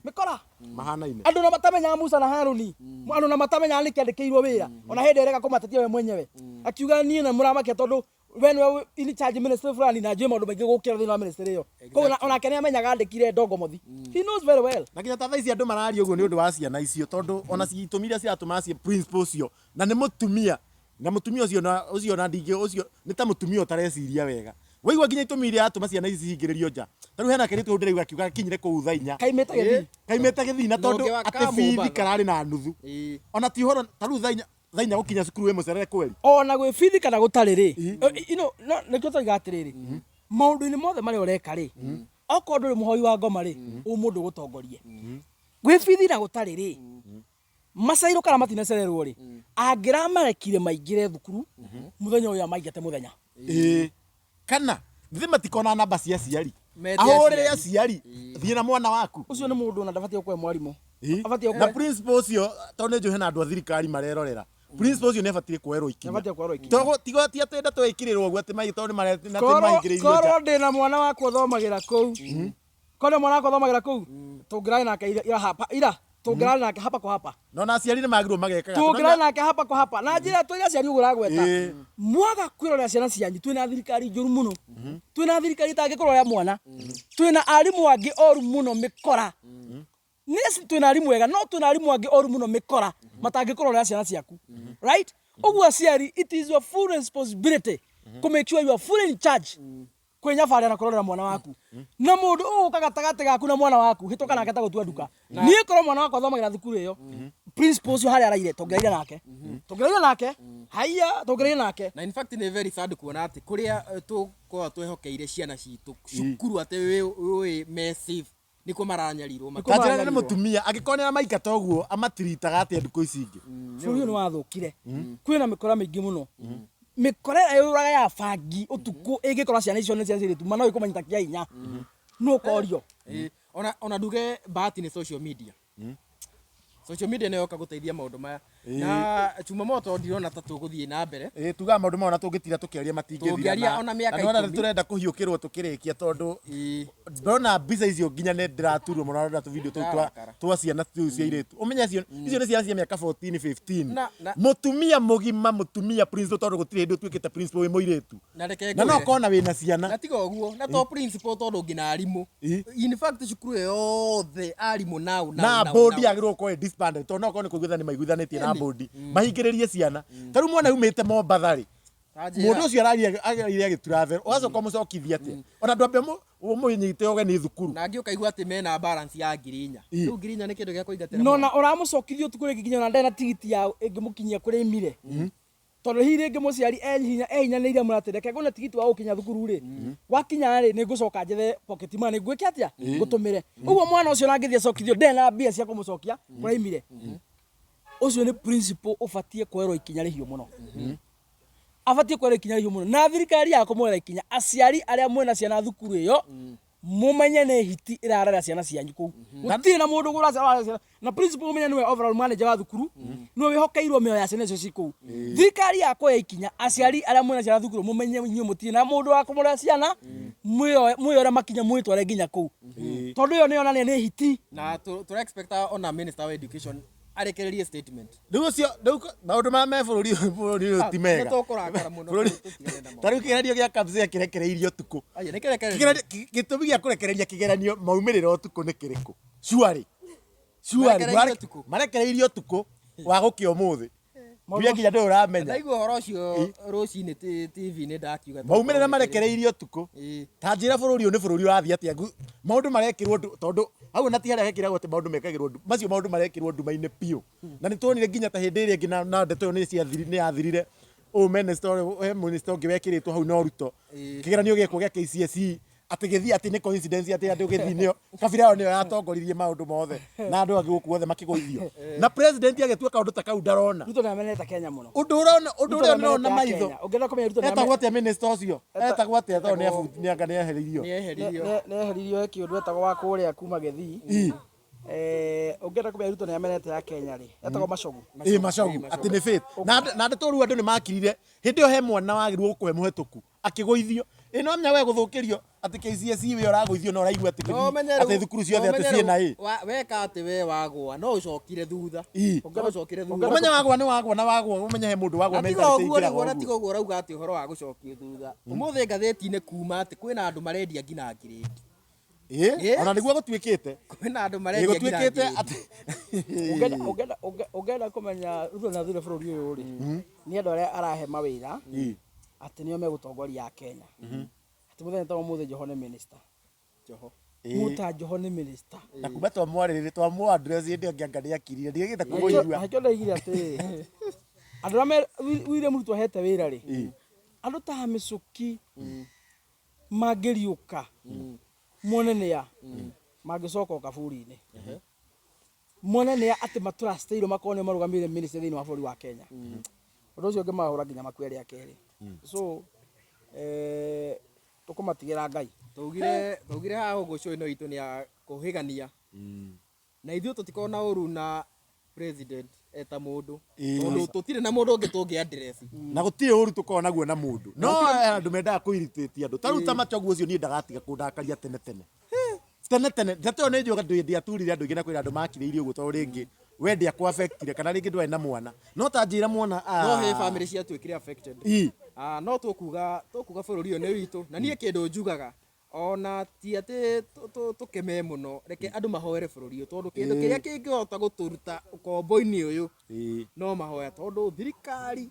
mĩkora Mahanaine. Andũ na matamenyaga Musa na Haruni, andũ na matamenyaga nĩ kĩandĩkĩirwo wĩra. Ona hĩndĩ ĩrega kũmatetia we mwenyewe, akiuga niĩ na mũramakia tondũ we nĩwe in charge ministry fulani, na njũĩ maũndũ maingĩ gũkĩra thĩinĩ wa ministry ĩyo. Koguo onake nĩ amenyaga andĩkire Ndongomothi. He knows very well. Na nginya ta thaa ici andũ mararia ũguo nĩ ũndũ wa ciana icio, tondũ ona itũmi iria ciratũma ciĩ principal ũcio na nĩ mũtumia, na mũtumia ũcio na ũcio na ndingĩ ũcio nĩ ta mũtumia ũtareciria wega. Waigua nginya itũmi iria atũma ciana ici cihingĩrĩrio nja. Ta rĩu hena kairĩtu hau ndĩraigua akiuga akinyire kũu thaa 4. Kaimĩte gĩthii. Kaimĩte gĩthii na tondũ ũngĩ wa atĩ ka bithi Mombatha. kararĩ na nuthu. Ona ti ũhoro ta rĩu thaa 4, thaa 4 gũkinya cukuru wĩ mũcerere kweri. Ona gwĩ bithi kana gũtarĩ rĩ, no nĩkĩo tũiga atĩrĩrĩ, maũndũ-inĩ mothe marĩa ũreka rĩ, okorwo ndũrĩ mũhoi wa ngoma rĩ, ũ mũndũ ũgũtongorie gwĩ bithi na gũtarĩ rĩ, macairwo kana matinacererwo rĩ, angĩramarekire maingĩre thukuru mũthenya ũyũ amaingate mũthenya. Ĩĩ, kana thĩ matikona namba cia aciari. Mete Ahũrĩre aciari. Aciari, thiĩ na mwana waku. Ũcio nĩ mũndũ ona ndabatiĩ gũkorwo e mwarimũ. Ĩĩ. Abatiĩ Na gũkorwo principal ũcio, tondũ nĩ njũĩ hena andũ a thirikari marerorera. Principal ũcio nĩ abatiĩ kuoerwo ikinya. Nĩabatiĩ kuoerwo ikinya. Togo tigo ti atĩ ndeto ĩkirĩrwo ũguo atĩ mai tondũ nĩ Korwo mahingĩrĩirio nja. korwo ndĩna mwana wakwa ũthomagĩra kũu, korwo ndĩ mwana wakwa ũthomagĩra kũu, tũngĩrarĩ nake ira, ira hapa ira tũngĩrarĩ nake hapa kwa hapa, No na aciari nĩ magĩrĩirwo magekaga. tũngĩrarĩ nake hapa kwa hapa. Na njĩra twĩre aciari ũguo ũragweta, Ĩĩ. mwaga kwĩrorera ciana cianyu, twĩna thirikari njũru mũno, twĩna thirikari ĩtangĩkũrorera mwana, twĩna arimũ angĩ oru mũno mĩkora. Yes, twĩna arimũ ega no twĩna arimũ angĩ oru mũno mĩkora matangĩkũrorera ciana ciaku, right? Ũguo aciari, it is your full responsibility kũ make sure you are fully in charge kwĩnyabarĩra na kũrorera mwana waku. Na mũndũ ũgũka gatagatĩ gaku na mwana waku, hĩtũka nake ta gũtua nduka. Niĩ korwo mwana wakwa athomagĩra thukuru ĩyo, principal ũcio harĩa araire tũngĩraire nake, tũngĩraire nake haiya, tũngĩraire nake. Na in fact nĩ very sad kuona atĩ kũrĩa tũkoragwo twehokeire ciana citũ cukuru atĩ wĩ me safe, nĩkuo maranyarirwo. Nĩkuo Ta njĩra nĩ maranyarirwo. mũtumia angĩkorwo nĩ aramaingata ũguo amatiritaga atĩa ndukũ ici ingĩ? Bũrũri ũyũ nĩ wathũkire, kwĩna mĩkora mĩingĩ mũno, mĩkora ĩrĩa yũraga ya bangi ũtukũ ĩngĩkora ciana icio nĩ ciana cia airĩtu ma no ĩkũmanyita kĩa hinya, no ũkorio. Ĩĩ, ona nduge bahati nĩ social media. Social media nĩyo yoka gũteithia maũndũ maya. Na chuma moto ndirona ta tũgũthiĩ na mbere. Ĩĩ, tugaga maũndũ maya ona tũngĩtira tũkĩaria matingĩthira. Tũngĩaria ona mĩaka na nĩwona 10. Tũrenda kũhiũkĩrwo tũkĩrĩkia tondũ ndona mbica icio nginya nĩ ndĩraturwo mũno ndona tũvideo tũu Ndarakara. twa ciana tũu cia airĩtu. Ũmenye icio nĩ ciana cia mĩaka 14 15. Mũtumia mũgima, mũtumia principal, tondũ gũtirĩ hĩndĩ ũtuĩkĩte principal wĩ mũirĩtu. Na reke Na no ngwĩre. ũkorwo na wĩna ciana. Na tiga ũguo, na to principal, tondũ nginya arimũ. In fact cukuru ĩyo yothe arimũ nau Na nau bodi nau. yagĩrĩirwo gũkorwo ĩ disbanded tondũ no okorwo nĩ kũiguithania maiguithanĩtie na bodi mahingĩrĩrie ciana. Ta rĩu mwana aumĩte Mombatha rĩ, Ta mũndũ njĩra. ũcio araria agĩtura therũ, ũgacoka ũmũcokithia atĩa? Ona ndwambe ũmũnyite ũgeni thukuru. Na angĩ ũkaigua atĩ mena balance ya 4,000. Rĩu 4,000 nĩ kĩndũ gĩa kũingatĩra No na mwana. ũramũcokithia ũtukũ rĩngĩ nginya ona ndarĩ na tigiti ya ĩngĩmũkinyia kũrĩa imire, tondũ hihi rĩngĩ mũciari ehinyanĩire mũno atĩ reke ngũne tigiti wa gũkinya thukuru rĩ, wakinya rĩ nĩ ngũcoka njethe pocket money ngwĩke atĩa ngũtũmĩre. Ũguo mwana ũcio ona angĩthiĩ acokithio ndarĩ na mbia cia kũmũcokia kũrĩa imire. Ũcio nĩ principal ũbatiĩ kuoerwo ikinya rĩhiũ mũno, abatiĩ kuoerwo ikinya rĩhiũ mũno na thirikari ya kũmuoera ikinya. Aciari arĩa mwĩna ciana thukuru ĩyo, mumenye nĩ hiti ĩrarera ciana cianyu kũu, gũtirĩ na mũndũ ũrarera ciana. Na principal ũmenye nĩwe overall manager wa thukuru, nĩwe wĩhokeirwo mĩoyo ya ciana icio ci kũu. Thirikari ya kuoya ikinya, aciari arĩa mwĩna ciana thukuru mumenye inyuĩ mũtirĩ na mũndũ wa kũmũrera ciana, mwĩyore makinya mwĩtware nginya kũu, tondũ ĩyo nĩyo nania nĩ hiti. Na tũra expect ona minister wa education arekererie statement. Rĩu ũcio rĩu maũndũ marĩa me bũrũri ũyũ, bũrũri ũyũ ti mega. Nĩ tũkũrakara mũno. Bũrũri Tũtigane na maũndũ. Ta rĩu kĩgeranio gĩa KAPSEA kĩrekereirio ũtukũ. Aya, nĩ kĩrekererio. Gĩtũmi gĩa kũrekereria kĩgeranio maumĩrĩra ũtukũ nĩ kĩrĩkũ? Surely. Surely. Marekereirio ũtukũ. Marekereirio ũtukũ wa gũkĩa ũmũthĩ. Mbia nginya ndũĩ ũramenya. Ndaigua ũhoro ũcio rũcinĩ TV-inĩ ndakiuga. Maumĩrĩra marekereirio ũtukũ. Ta njĩra bũrũri ũyũ nĩ bũrũri ũrathiĩ atĩa? Maũndũ marekĩrwo tondũ hau ona ti harĩa hekĩragwo atĩ maũndũ mekagĩrwo macio maũndũ marekĩrwo nduma-inĩ biũ. Na nĩ tuonire nginya ta hĩndĩ ĩrĩa ĩngĩ na ndeto ĩyo nĩ yathirire. Ũyũ minister ũrĩa, he minister ũngĩ wekĩrĩtwo hau no Ruto. Kĩgeranio gĩekwo gĩa KCSE atĩ gĩthiĩ atĩ nĩ coincidence atĩ andũ gĩthiĩ nĩyo kabira yao nĩyo yatongoririe maũndũ mothe na andũ angĩ gũkũ othe makĩgũithio. Na president agĩtua kaũndũ ta kau ndarona. Ruto nĩamenete Kenya mũno. Ũndũ ũrona, ũndũ Ruto ũrĩa nĩamenete ndĩrona maitho. Kenya. Ũngĩenda kũmenya Ruto Etagwo atĩa minister ũcio? Etagwo atĩa tondũ nĩ anga nĩeheririo. Nĩeheririo. Nĩeheririo he kĩũndũ etagwo wa kũrĩa kuma Gĩthii. Ũngĩenda kũmenya Ruto nĩamenete ya Kenya rĩ, etagwo Machogu. Ĩ Machogu atĩ nĩ faith. Na ndeto rĩu andũ nĩ makirire hĩndĩ ĩyo he mwana wagĩrĩirwo gũkũhe mũhetũku akĩgũithio. Ĩ no menya we gũthũkĩrio atĩ KCSE we ũragũithio na ũraigua atĩ No ũmenye atĩ rĩu- thukuru ciothe no atĩ ũmenye ciĩna rĩu ĩ. Weka atĩ we wagũa no ũcokire thutha. No ũcokire thutha. Ũmenye wagũa nĩ wagũa na wagũa ũmenye he mũndũ wagũa Na tiga mentality ũguo rĩu ĩingĩraga ona ũguo. tiga ũguo ũrauga atĩ ũhoro wa gũcokio thutha. Ũmũthĩ ngathĩti-inĩ kuma atĩ kwĩna andũ marendia nginya ngirĩndi. Ĩ, ona nĩguo gũtuĩkĩte. Kwĩna andũ Ĩ, marendia nginya gũtuĩkĩte ngirĩndi. atĩ Ũngĩenda kũmenya Ruto nĩathire bũrũri ũyũ rĩ, nĩ andũ arĩa arahe mawĩra atĩ nĩo megũtongoria a Kenya. Atĩ mũthenya ta ũmũthĩ Joho nĩ minister. Joho. Muta Joho nĩ minister. Na kuma twamwarĩrĩria twamũ address hĩndĩ ĩyo ngĩanga nĩakirire ndigĩte kũmũigua. Nakĩo ndaigire atĩrĩrĩ, andũ arĩa William Ruto ahete wĩra rĩ, andũ ta Mĩcũki mangĩriũka mone nĩa mangĩcoka ũkaburi-inĩ, mone nĩa atĩ matũracitĩirwo makorwo nĩo marũgamĩrĩire ministry thĩinĩ wa bũrũri wa Kenya. Ũndũ ũcio ũngĩmahũra nginya makue rĩa kerĩ. So tũkũmatigĩra Ngai. Twaugire haha ũguo show ĩno itũ nĩ ya kũhĩgania. Na ithuĩ tũtikoragwo na ũru na president. Eta mũndũ. Ĩĩ. Tondũ tũtirĩ na mũndũ ũngĩ tũngĩ address. Na gũtirĩ ũru tũkoragwo naguo na mũndũ, no he andũ mendaga kũirĩtĩtia andũ. Ta rĩu ta Machogu ũcio, niĩ ndagatiga kũndakaria tene tene tene tene. Ndeto ĩyo nĩ njũĩ ndĩaturire andũ aingĩ na kwĩra andũ makirĩirie ũguo, tondũ rĩngĩ we ndĩakũ-affectire kana rĩngĩ ndwarĩ na mwana, no ta njĩra mwana. No he family ciatuĩkire affected. Ah, no tũkuga bũrũri ũyũ nĩ witũ, na niĩ kĩndũ njugaga ona ti atĩ tũkeme mũno, reke andũ mahoere bũrũri ũyũ, tondũ kĩndũ kĩrĩa kĩngĩhota gũtũruta ũkombo-inĩ ũyũ no mahoya, tondũ thirikari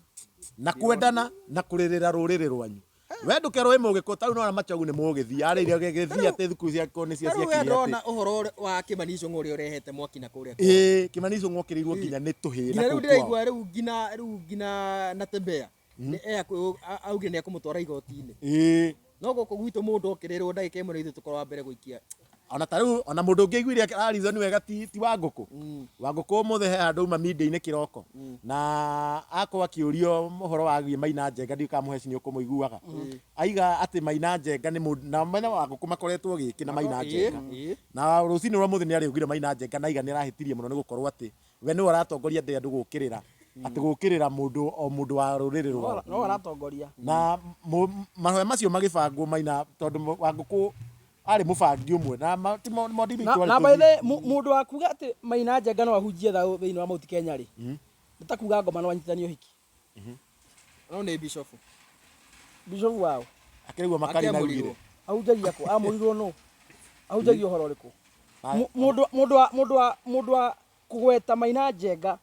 Na kwendana na kũrĩrĩra rũrĩrĩ rwanyu. We ndũkerwo wĩ mũgĩkũ ta rĩu nona Machogu nĩ mũgĩthiĩ arĩire gĩthiĩ atĩ thukuru ciakĩo nĩcio Ta rĩu we ciakire atĩ ndona ũhoro wa Kĩmani Ichung'wa ũrĩa ũrehete mwaki na kũrĩa kwao. Ĩĩ, Kĩmani Ichung'wa okĩrĩirwo nginya nĩ tũhĩĩ na Nginya rĩu kũu kwao. ndĩraigua rĩu nginya Natembeya augire nĩ ekũmũtwara igoti-inĩ. No gũkũ gwitũ mũndũ okĩrĩrwo ndagĩka ĩmwe nĩ ithuĩ tũkorwo wa mbere gũikia. Ona ta rĩu ona mũndũ ũngĩ aiguire arizoni wega ti Wangũkũ. Wangũkũ ũmũthĩ he handũ auma media-inĩ kĩroko na akorwo akĩũrio ũhoro wagiĩ Maina Njenga, ndiũĩ kana Mũheci nĩ ũkũmũiguaga, aiga atĩ Maina Njenga nĩ mũndũ na mena Wangũkũ makoretwo gĩkĩ na Maina Njenga, na rũcinĩ rwa mũthĩ nĩ arĩugire Maina Njenga na aiga nĩ arahĩtirie mũno nĩ gũkorwo atĩ we nĩwe ũratongoria ndĩ andũ gũkĩrĩra atĩ gũkĩrĩra mũndũ o mũndũ wa rũrĩrĩ rwao. No aratongoria. Na mahoya macio magĩbangwo Maina, tondũ Wangũkũ arĩ mũbangi ũmwe na ti Na na by the way, mũndũ wa kuga atĩ Maina Njenga no ahunjie thayũ thĩinĩ wa Mount Kenya rĩ, nĩ ta kuga ngoma no anyitithanie ũhiki. No nĩ bishop. Bishop wao? Akĩrĩguo makari na Akĩamũrirwo. ugire. Ahunjagia kũ? Amũrirwo nũ? Ahunjagia ũhoro ũrĩkũ? Mũndũ wa kũgweta Maina Njenga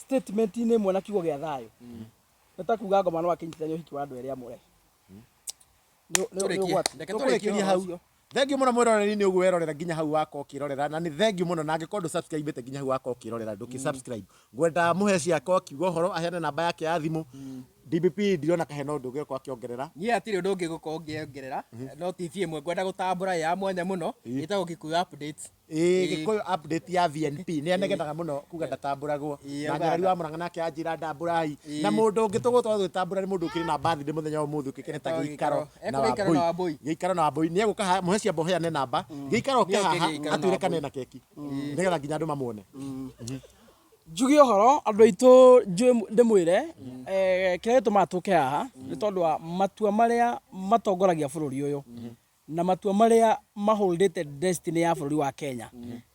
statement-inĩ ĩmwe na kiugo gĩa thayũ nĩ ta kuga ngoma no akĩnyitithania ũhiki wa andũ erĩ amũre. Nĩ Tũrĩkie. ũgwati. Reke tũrĩkie Tũkũrĩkĩria ũhoro hau. ũcio. Thengiũ mũno mwĩroreri nĩ ũguo werorera nginya hau wako ũkĩrorera, na nĩ thengiũ mũno, na angĩkorwo ndũ subscribe nginya hau wako ũkĩrorera, ndũkĩ subscribe. Ngwenda Mũheci akwa akiuga ũhoro, aheane namba yake ya thimũ. DPP ndirona kahena ũndũ ũngĩ gũkorwo akĩongerera. Niĩ hatirĩ ũndũ ũngĩ gũkorwo ngĩongerera, no TV ĩmwe ngwenda gũtambũra ya mwanya mũno ĩtagwo Gĩkũyũ Updates. Ĩĩ, Gĩkũyũ Update ya VNP nĩ anegenaga mũno kuga ndatambũragwo. Ĩĩ, Na augaga Nyarari wa Mũrang'a nake anjĩra ndambũrai. Na mũndũ ũngĩ tũgũtwarwo gwĩtambũra nĩ mũndũ ũkĩrĩ na birthday mũthenya wa ũmũthĩ ũkĩkene ta Etagwo Gĩikaro Gĩikaro. na Ekũ Gĩikaro na Wambũi. Wambũi. Gĩikaro na Wambũi nĩ egũka haha. Mũheci amba ũheane namba Gĩikaro oke Nĩ oke haha Gĩikaro na atwĩre kana Wambũi. ena keki nĩgetha nginya andũ mamuone. Njuge ũhoro andũ aitũ njũĩ ndĩmwĩre kĩrĩa gĩtũmaga tũke haha nĩ tondũ wa matua marĩa matongoragia bũrũri ũyũ na matua marĩa maholdĩte destiny ya bũrũri wa Kenya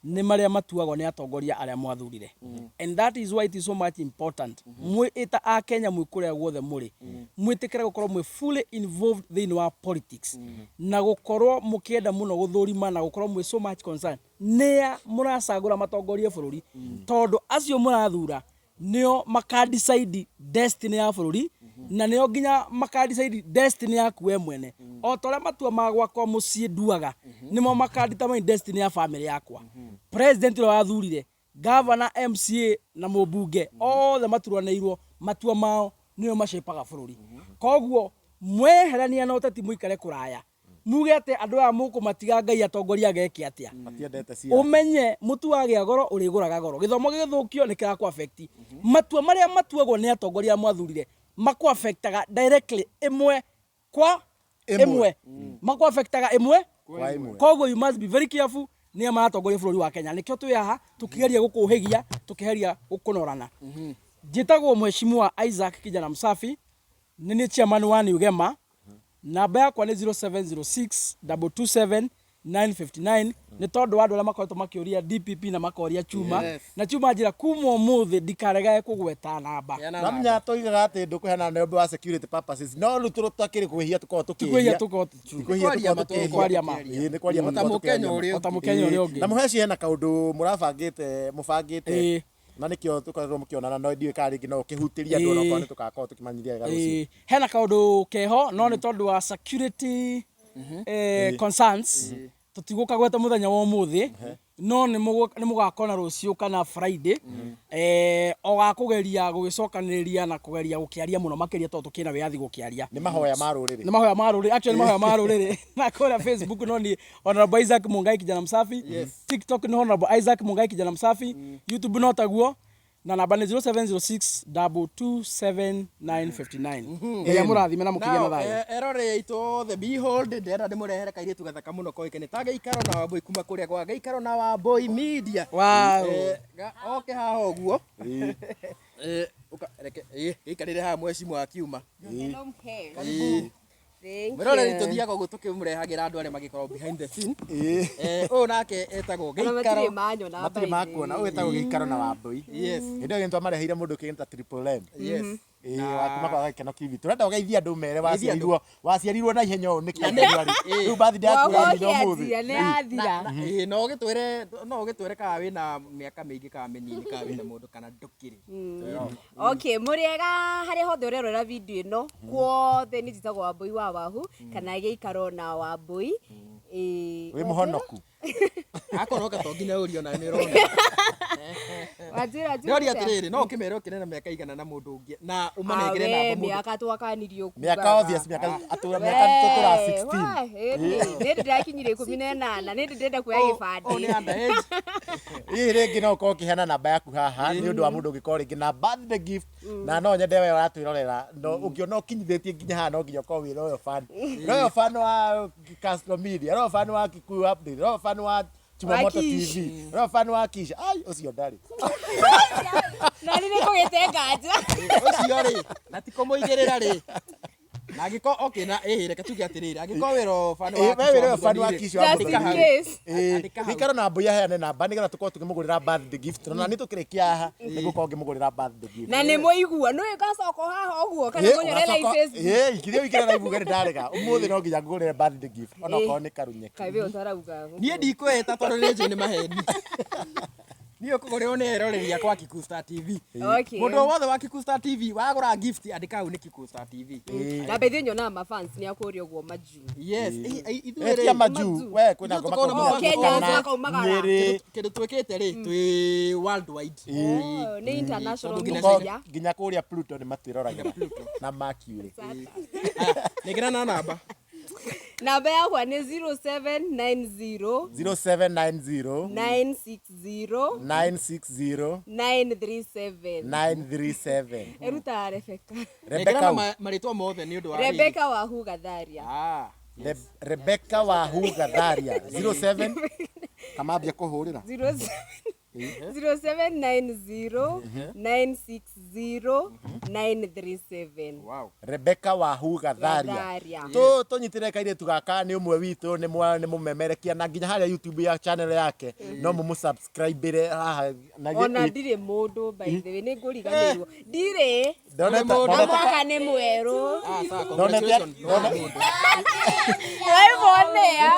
nĩ marĩa matuagwo nĩ atongoria arĩa mwathurire, and that is why it is so much important mwĩ ĩta a Kenya, mwĩ kũrĩa guothe mũrĩ, mwĩtĩkĩre gũkorwo mwĩ fully involved thĩinĩ wa politics na gũkorwo mũkĩenda mũno gũthũrima na gũkorwo mwĩ so much concerned nĩa mũracagũra matongorie bũrũri, tondũ acio mũrathura nĩo makadecide destiny ya bũrũri na nĩo nginya makadecide destiny yaku we mwene. O ta ũrĩa matua ma gwakwa mũciĩ nduaga nĩmo makadetermine destiny ya family yakwa. President ũrĩa wathurire, governor, MCA na mũmbunge, othe maturanĩirwo, matua mao nĩo macepaga bũrũri. Koguo mweherania na ũteti, mũikare kũraya, muge atĩ andũ aya mũkũmatiga Ngai atongoria ageke atĩa. Matiendete ciaca. Ũmenye mũtu wagĩa goro ũrĩgũraga goro, gĩthomo gĩgĩthũkio nĩ kĩrakũ affect. Matua marĩa matuagwo nĩ atongoria arĩa mwathurire makũ affectaga directly ĩmwe kwa ĩmwe. Ĩmwe makũ affectaga ĩmwe kwa ĩmwe. Koguo you must be very careful nĩa maratongoria bũrũri wa Kenya. Nĩkĩo twĩ haha tũkĩgeria gũkũhĩgia, tũkĩgeria gũkũnorana. Njĩtagwo Mheshimiwa Isaac Kijana Msafi, nĩ niĩ chairman wa New Gema. Namba yakwa nĩ 0706 227 959, nĩ tondũ wa andũ arĩa makoretwo makĩũria DPP na makoria Chuma. Na Chuma njĩra kuma ũmũthĩ ndikaregae kũgweta namba. Heana namba. Namenya toigaga atĩ ndũkũheana nĩ ũndũ wa security purposes, no rĩu tũtakĩrĩ kwĩhia tũkoragwo ti kwĩhia tũkĩhia. tũkorwo Ti kwĩhia. Kwaria tũkoragwo ma. tũkĩhia. Kwaria ma. Ĩĩ, nĩ kwaria ma O ta tũkoragwo Mũkenya tũkĩaria ma. ũrĩa O ta ũngĩ. Mũkenya ũrĩa ũngĩ. Na Mũheci hena kaũndũ mũrabangĩte mũbangĩte na nĩkĩo tũkoretwo mũkĩonana, no ndiũĩ kana rĩngĩ no ũkĩhutĩrie andũ onokorwo nĩ tũgakorwo tũkĩmanyithia wega rũciũ. Ĩĩ, hena kaũndũ keho, no nĩ tondũ wa security concerns tũtigũka gweta mũthenya wa ũmũthĩ, no nĩ mũgakona rũciũ kana Friday o gakũgeria gũgĩcokanĩrĩria na kũgeria gũkĩaria mũno makĩria, tondũ tũkĩna wĩyathi gũkĩaria. Nĩ mahoya ma rũrĩrĩ. Nĩ mahoya ma rũrĩrĩ, actually nĩ mahoya ma rũrĩrĩ. Na kũrĩa Facebook no ni Honorable Isaac Mungai Kijana Msafi, TikTok ni Honorable Isaac Mungai Kijana Msafi, YouTube no taguo. Na namba nĩ 0706 227 959. Ngai amũrathime na mũkĩgĩe na thayũ. Erore aitũ othe, behold, ndĩrenda ndĩmũrehere kairĩtu gathaka mũno koĩkaine ta Gĩikaro na Wambũi kuma kũrĩa gwa Gĩikaro na Wambũi Media. Wow. Oke haha ũguo. Ũka, reke gĩikarĩre haha mwecimu akiuma. Thank Mwĩroreri, you. tũthiaga ũguo tũkĩmũrehagĩra andũ arĩa magĩkoragwo behind the scene. Ũyũ nake etagwo Ona matirĩ Gĩikaro. manyona Matirĩ by the makuona. way. Ũyũ wĩtagwo Gĩikaro na Wambũi. Hĩndĩ ĩyo twamareheire mũndũ kĩgĩta Triple M. Ĩĩ, wakuma kwa Gĩkeno TV. Tũrenda ũgeithie andũ mere Geithia andũ. waciarirwo na ihenya ũũ nĩkĩ January. Rĩu birthday yaku Mwaka yathira ũmũthĩ. ũkĩanjia nĩ yathira. Ĩĩ, no ũgĩtwĩre kana wĩna mĩaka mĩingĩ kana mĩnini, kana wĩna mũndũ kana ndũkĩrĩ. Okay, mũrĩega harĩa hothe ũrerorera video ĩno kuothe, nĩ njĩtagwo Wambũi wa Wahu kana Gĩikaro na Wambũi. Ĩĩ, Wĩ mũhonoku. Akorwo to nginya ũrio na nĩ ũrona. Wanjĩra Ndĩroria njũria. atĩrĩrĩ, no ũkĩmere ũkĩrĩ na mĩaka igana na mũndũ ũngĩ na ũmanengere Awe, namba mũndũ. mĩaka twakanirio. Mĩaka obvious mĩaka atũra mĩaka tũtũra 16. Nĩ ndĩrakinyire 18, nĩ ndĩrenda kuoya Ũyũ nĩ gĩbandĩ. underage. Hihi rĩngĩ no ũkorwo ũkĩheana namba yaku haha nĩ ũndũ wa mũndũ ũngĩkorwo rĩngĩ na birthday gift, na no nyende we ũratwĩrorera no ũngĩona ũkinyithĩtie nginya haha, no nginya ũkorwo wĩ loyal fan, loyal fan wa Castro Media, loyal fan wa Kikuyu Update, loyal fan wa Chumamoto Wa Kish. TV, loyal fan wa Kish. Ai, ũcio ndarĩ. Na nĩ kũgĩte nganja. Ũcio rĩ, na ti kũmũigĩrĩra rĩ, na angĩkorwo okay na ĩĩ, reke tuge atĩrĩrĩ, angĩkorwo wĩ royal fan wa Ĩĩ, we wĩ loyal fan wa Kish Kish wa Just in Mũthoni rĩ. case. Ĩĩ, Andĩka hau. Gĩikaro na Mbũi aheane namba nĩgetha tũkorwo tũkĩmũgũrĩra birthday gift, na nĩ tũkĩrĩkia haha nĩgũkorwo ngĩmũgũrĩra birthday gift. Na nĩ mũigua nĩ ũgacoka haha ũguo kana mũnyone live Facebook. Ĩĩ, ikiria wĩikire live uge nĩ ndarega ũmũthĩ, no nginya ngũgũrĩre birthday gift ona okorwo nĩ karunyeki. Kaĩ we ũtarauga? Niĩ ndikwĩta tondũ nĩ njũĩ nĩ maheni. Niĩ ũkũgũrĩrwo nĩ eroreri akwa Kikuyu Star TV. Okay. Mũndũ o wothe wa Kikuyu Star TV wagũra gift, andĩka hau nĩ Kikuyu Star TV. Na bethe nyonaga mafans nĩ akũria ũguo majuu. Yes, ithuĩ Ĩĩ, tia rĩ, majuu Majuu. we kwĩna Ithuĩ ngoma tũkoragwo na kuma mafans Kenya, Turkana, tũkaumagara. Nyĩrĩ, kĩndũ twĩkĩte rĩ, twĩ worldwide. Oh, nĩ international Tondũ nginya media. nginya kũrĩa Pluto nĩ matwĩroragĩra na Mercury. Nengera na namba. Namba yakwa nĩ 0790 0790 960 960 937. 937. Ĩrutaga Rebecca. Nengera Rebecca na marĩtwa mothe nĩ ũndũ wa rĩrĩ. Rebecca Wahu Gatharia. Ah. Rebecca Wahu Gatharia, 07 kamambia kũhũrĩra. 0790 960 937. Wow. Rebecca Wahu Gatharia. Gatharia. Tũnyitĩre kairĩtu gaka, nĩ ũmwe witũ, nĩ mũmemerekia na nginya harĩa YouTube ya channel yake no mũmũsubscribe haha na Ona ndirĩ mũndũ, by the way, nĩ ngũriganĩrwo ndirĩ Ndonete- na ndonete- mwaka nĩ mwerũ. Ah, sawa, Ndonete- congratulations. Waibonea.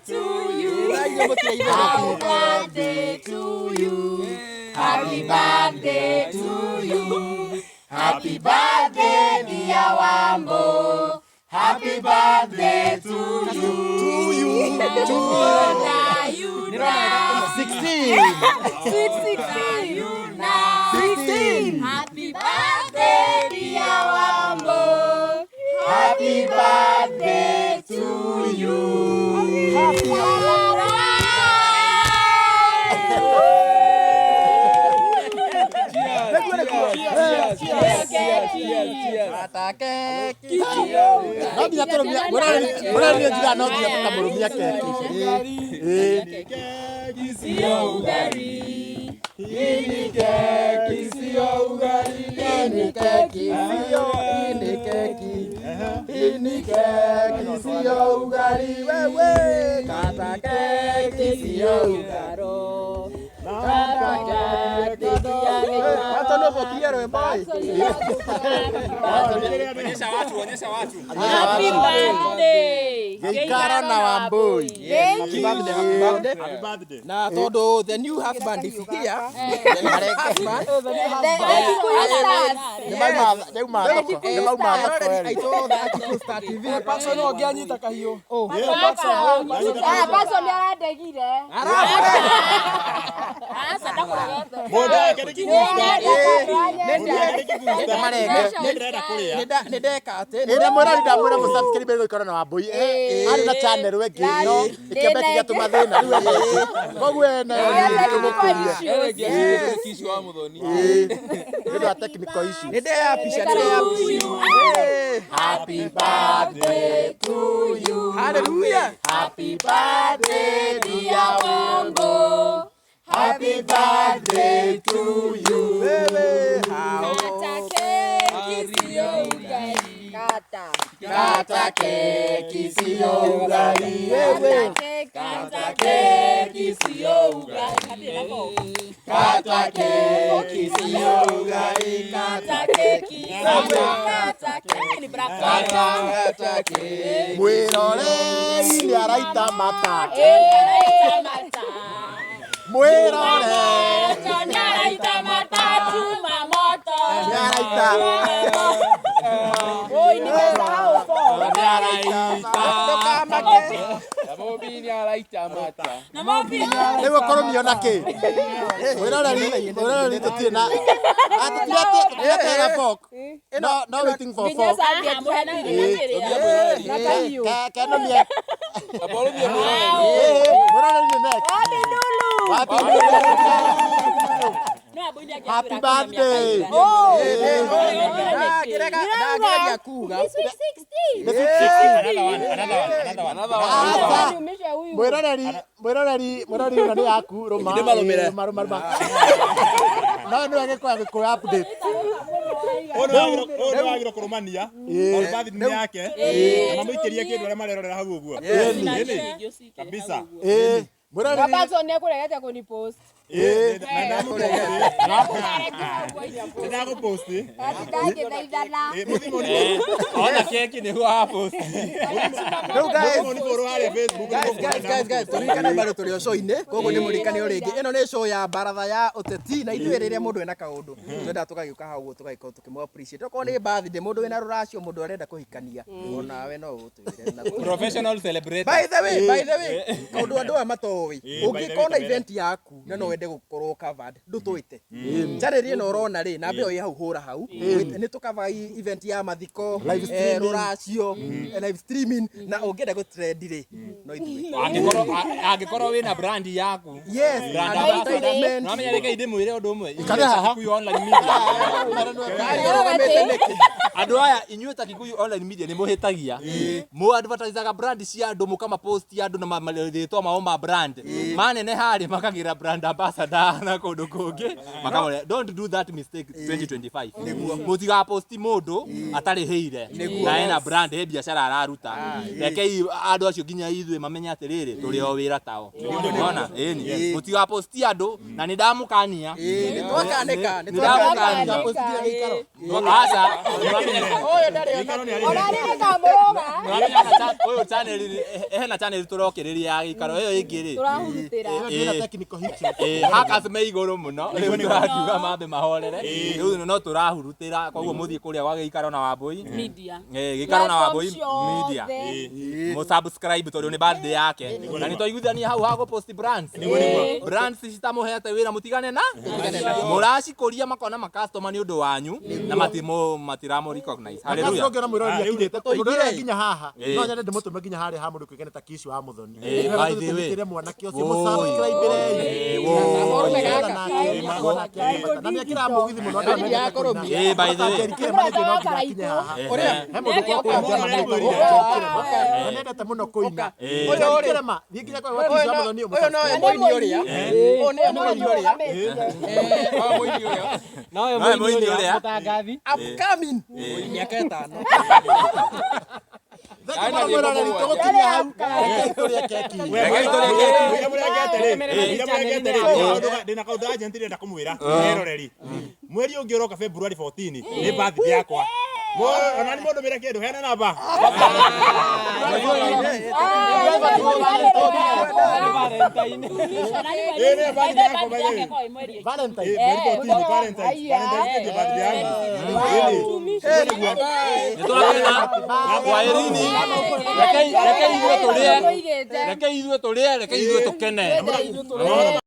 Inyuĩ mũtirĩ itherũ. Birthday to you. Happy birthday to you. Happy birthday, dear Wambo. Happy birthday to you. To you. To you. 16. Sweet 16. 16. Happy birthday, dear Wambo. Happy birthday to you. Happy. Kata keki. No nginya tũrũmia, mũrarĩria njiga, no nginya tũkamũrũmia keki. Ĩĩ. Sio ugali. Hii ni keki, sio ugali. Hii ni keki, sio, hii ni keki. Hii ni keki, sio ugali wewe. Kata keki, sio ugali. Kata keki, sio. Watu wanaofikiria rwimbo. Onyesha watu, onyesha watu. Happy birthday. Gĩikaro na Wambũi. Thank Happy you. birthday, happy birthday. Happy birthday. Na tondu the new husband is here. The new husband. The Kikuyu stars. Nĩ mauma thoko Eroreri erĩ. aitũ othe a Kikuyu Star TV. Paxson ũngĩ anyita kahiũ. Ah, Paxson nĩ arandegire. Mũndũ wake nĩ Kikuyu Star. Nĩ Ndĩrenda kũrĩa. Nĩ ndeka atĩ Ĩrĩa mwĩrori ndamwĩra mũsubscribe gũikara na Wambui. Arĩ na channel ĩngĩ no ĩkĩamba ĩkĩgĩa mathĩna rĩu ena ĩngĩ. Koguo ena tũmũkũrie. Kishi wa Muthoni. Nĩ ũndũ wa technical issue. nĩ ndeyapisha nĩ ndeyapisha. Happy birthday to you. Hallelujah. Happy birthday dear Wongo. Happy birthday to you. Wewe hao. Kata keki sio ugali. Kata. Kata keki sio ugali. Kata keki. Kata keki sio ugali. Kata keki sio ugali. Kata keki. Kata keki. Ni black. Kata keki. Mwĩroreri nĩ araita mata. Eh, mata. Mwĩroreri Nĩ araita mata chuma moto. nĩ araita. Oi, nimesahau form. Nĩ araita. Ndũkamake. Mobi araita mata. Na mobi. Rĩu ũkũrũmio na kĩ? Mwĩroreri mwĩroreri tũtirĩ na tũtiratera fork. No no waiting for Nginya fork. subject na kahiũ. Kenomia. Aborumie mwĩroreri. Mwĩroreri nĩ next. Wapi ndulu? Happy Happy birthday. Oh. Ndakĩrega ndageria kuga. Ni sweet 16. Another one, another one, another one. Aca. Niumishe huyu. Mwĩroreri mwĩroreri mwĩroreri ĩno nĩ yaku rũma. Ndĩmarũmĩre. Rũma rũma rũma. No nĩwe gĩkũyũ gĩkũyũ update. Ũyũ nĩ wagĩrĩirwo kũrũmania tondũ birthday nĩ yake na mamũikĩrie kĩndũ arĩa marerorera hau ũguo. Ĩni. Kabisa. Ĩĩ. Mwĩroreri Robertson nĩekũregete kũnipost. Ĩĩ, na ndagũpost. Ati ndangĩthaithana. Mũthimũ Ona keki nĩguo apost. Rĩu guys, nĩ follow harĩa Facebook. guys, guys, guys, guys, tũririkane bado tũrĩ o show-inĩ koguo nĩ mũririkane o rĩngĩ ĩno nĩ show ya baratha ya ũteti na ithuĩ rĩrĩa mũndũ ena kaũndũ twendaga tũgagĩũka hau ũguo tũgagĩkorwo tũkĩmũ appreciate okorwo nĩ birthday mũndũ wĩna rũracio mũndũ arenda kũhikania onawe no ũtwĩre na Professional celebrator. By the way, by the way, kaũndũ andũ aya matoĩ Ĩĩ, by the way, ũngĩkona tũmere. event yaku na no wende gũkorwo covered ndũtwĩte channel ĩno ũrona rĩ namba ĩyo ĩ hau hũra hau nĩ tũkava event ya mathiko Live streaming. rũracio live streaming na ũngĩenda gũtrend rĩ no ithuĩ Angĩkorwo angĩkorwo wĩna brand yaku. Yes, Brand advertisement. ambassador. Nwamenya reke ndĩmwĩre ũndũ ũmwe. Ikare haha. Kikuyu online media. Arũgamĩte nĩkĩ? Andũ aya inyuĩ ta Kikuyu online media nĩ mũhĩtagia. Mũ advertisaga brand cia andũ mũkamapost andũ na marĩtwa mao ma brand. Maneneha rĩ makagĩra brand ambassador na kũndũ kũngĩ. Makamũre don't do that mistake 2025. Mũtigaposti mũndũ atarĩhĩire na ena brand he biacara araruta. Rekei andũ acio nginya ithuĩ mamenye atĩrĩrĩ tũrĩ o wĩra tao. Ona ĩni mũtigaposti andũ na nĩ ndamũkania. Ĩĩ, nĩ twakanĩka nĩ Nĩ twakanĩka ndamũkania. gĩikaro. Aca. Ũyũ ndarĩ ona Ona rĩrĩ kamũrũga. Ũyũ channel hena channel tũrokĩrĩria ya gĩikaro ĩyo ĩngĩ rĩ Tũrahurutĩra. Ĩno technical hitch. Hackers me igũrũ mũno rĩu tũrakiuga mambe mahorere rĩu no tũrahurutĩra koguo mũthiĩ kũrĩa gwa gĩikaro na Wambui Media. Gĩikaro na Wambui Platform media ciothe. mũ subscribe tondũ nĩ birthday yake na nĩ twaiguithania hau ha gũ post brands brands citamũhete wĩra mũtigane na mũracikũria makona ma customer nĩ ũndũ wanyu na matiramũ recognize hallelujah Ũngĩona mwĩroreri akinyĩte Tũigire. mũndũ ũrĩa nginya haha Ĩĩ. no nyende ndĩmũtũme nginya harĩa ha mũndũ kũigana ta Kishi wa Muthoni. Ĩĩ, by the way. Tũnyitĩre mwanake ũcio Woi. mũsubscribe-rei. Ĩĩ, woi. Na nĩ akĩraga mũgithi mũno andũ Nĩ akũrũmia. Ĩĩ, by the way. Jerry Kirema no nginya akinye haha. Ũrĩa He mũndũ ũkũrĩa nĩendete mũno kũina. Ĩĩ. Jerry Kirema thiĩ nginya kwa Kishi wa Muthoni ũyũ nowe mũini ũrĩa ũyũ nĩwe mũini ũrĩa Nowe mũini ũrĩa. Mũtangathi. upcoming mĩaka ĩtano Thank you mũno mwĩroreri tũgũkinyia hau. Rekei tũrĩe keki. Rekei tũrĩe keki. Mũira mũrengete rĩ, mũira mũrengete rĩ, ndĩna kaũndũ agent ndĩrenda kũmwĩra eroreri. Mweri ũngĩ ũroka February 14 nĩ birthday yakwa. Ona nĩ mũndũ mĩre kĩndũ heana namba. Ĩĩ nĩ birthday yakwa by the way. Valentine. Ĩĩ, mweri 14 Valentine's. Valentine's ndio birthday yangu. Ĩĩ. Nĩtũrakena kwaherini rekei ithuĩ tũrĩe rekei ithuĩ tũrĩe rekei ithuĩ tũkene.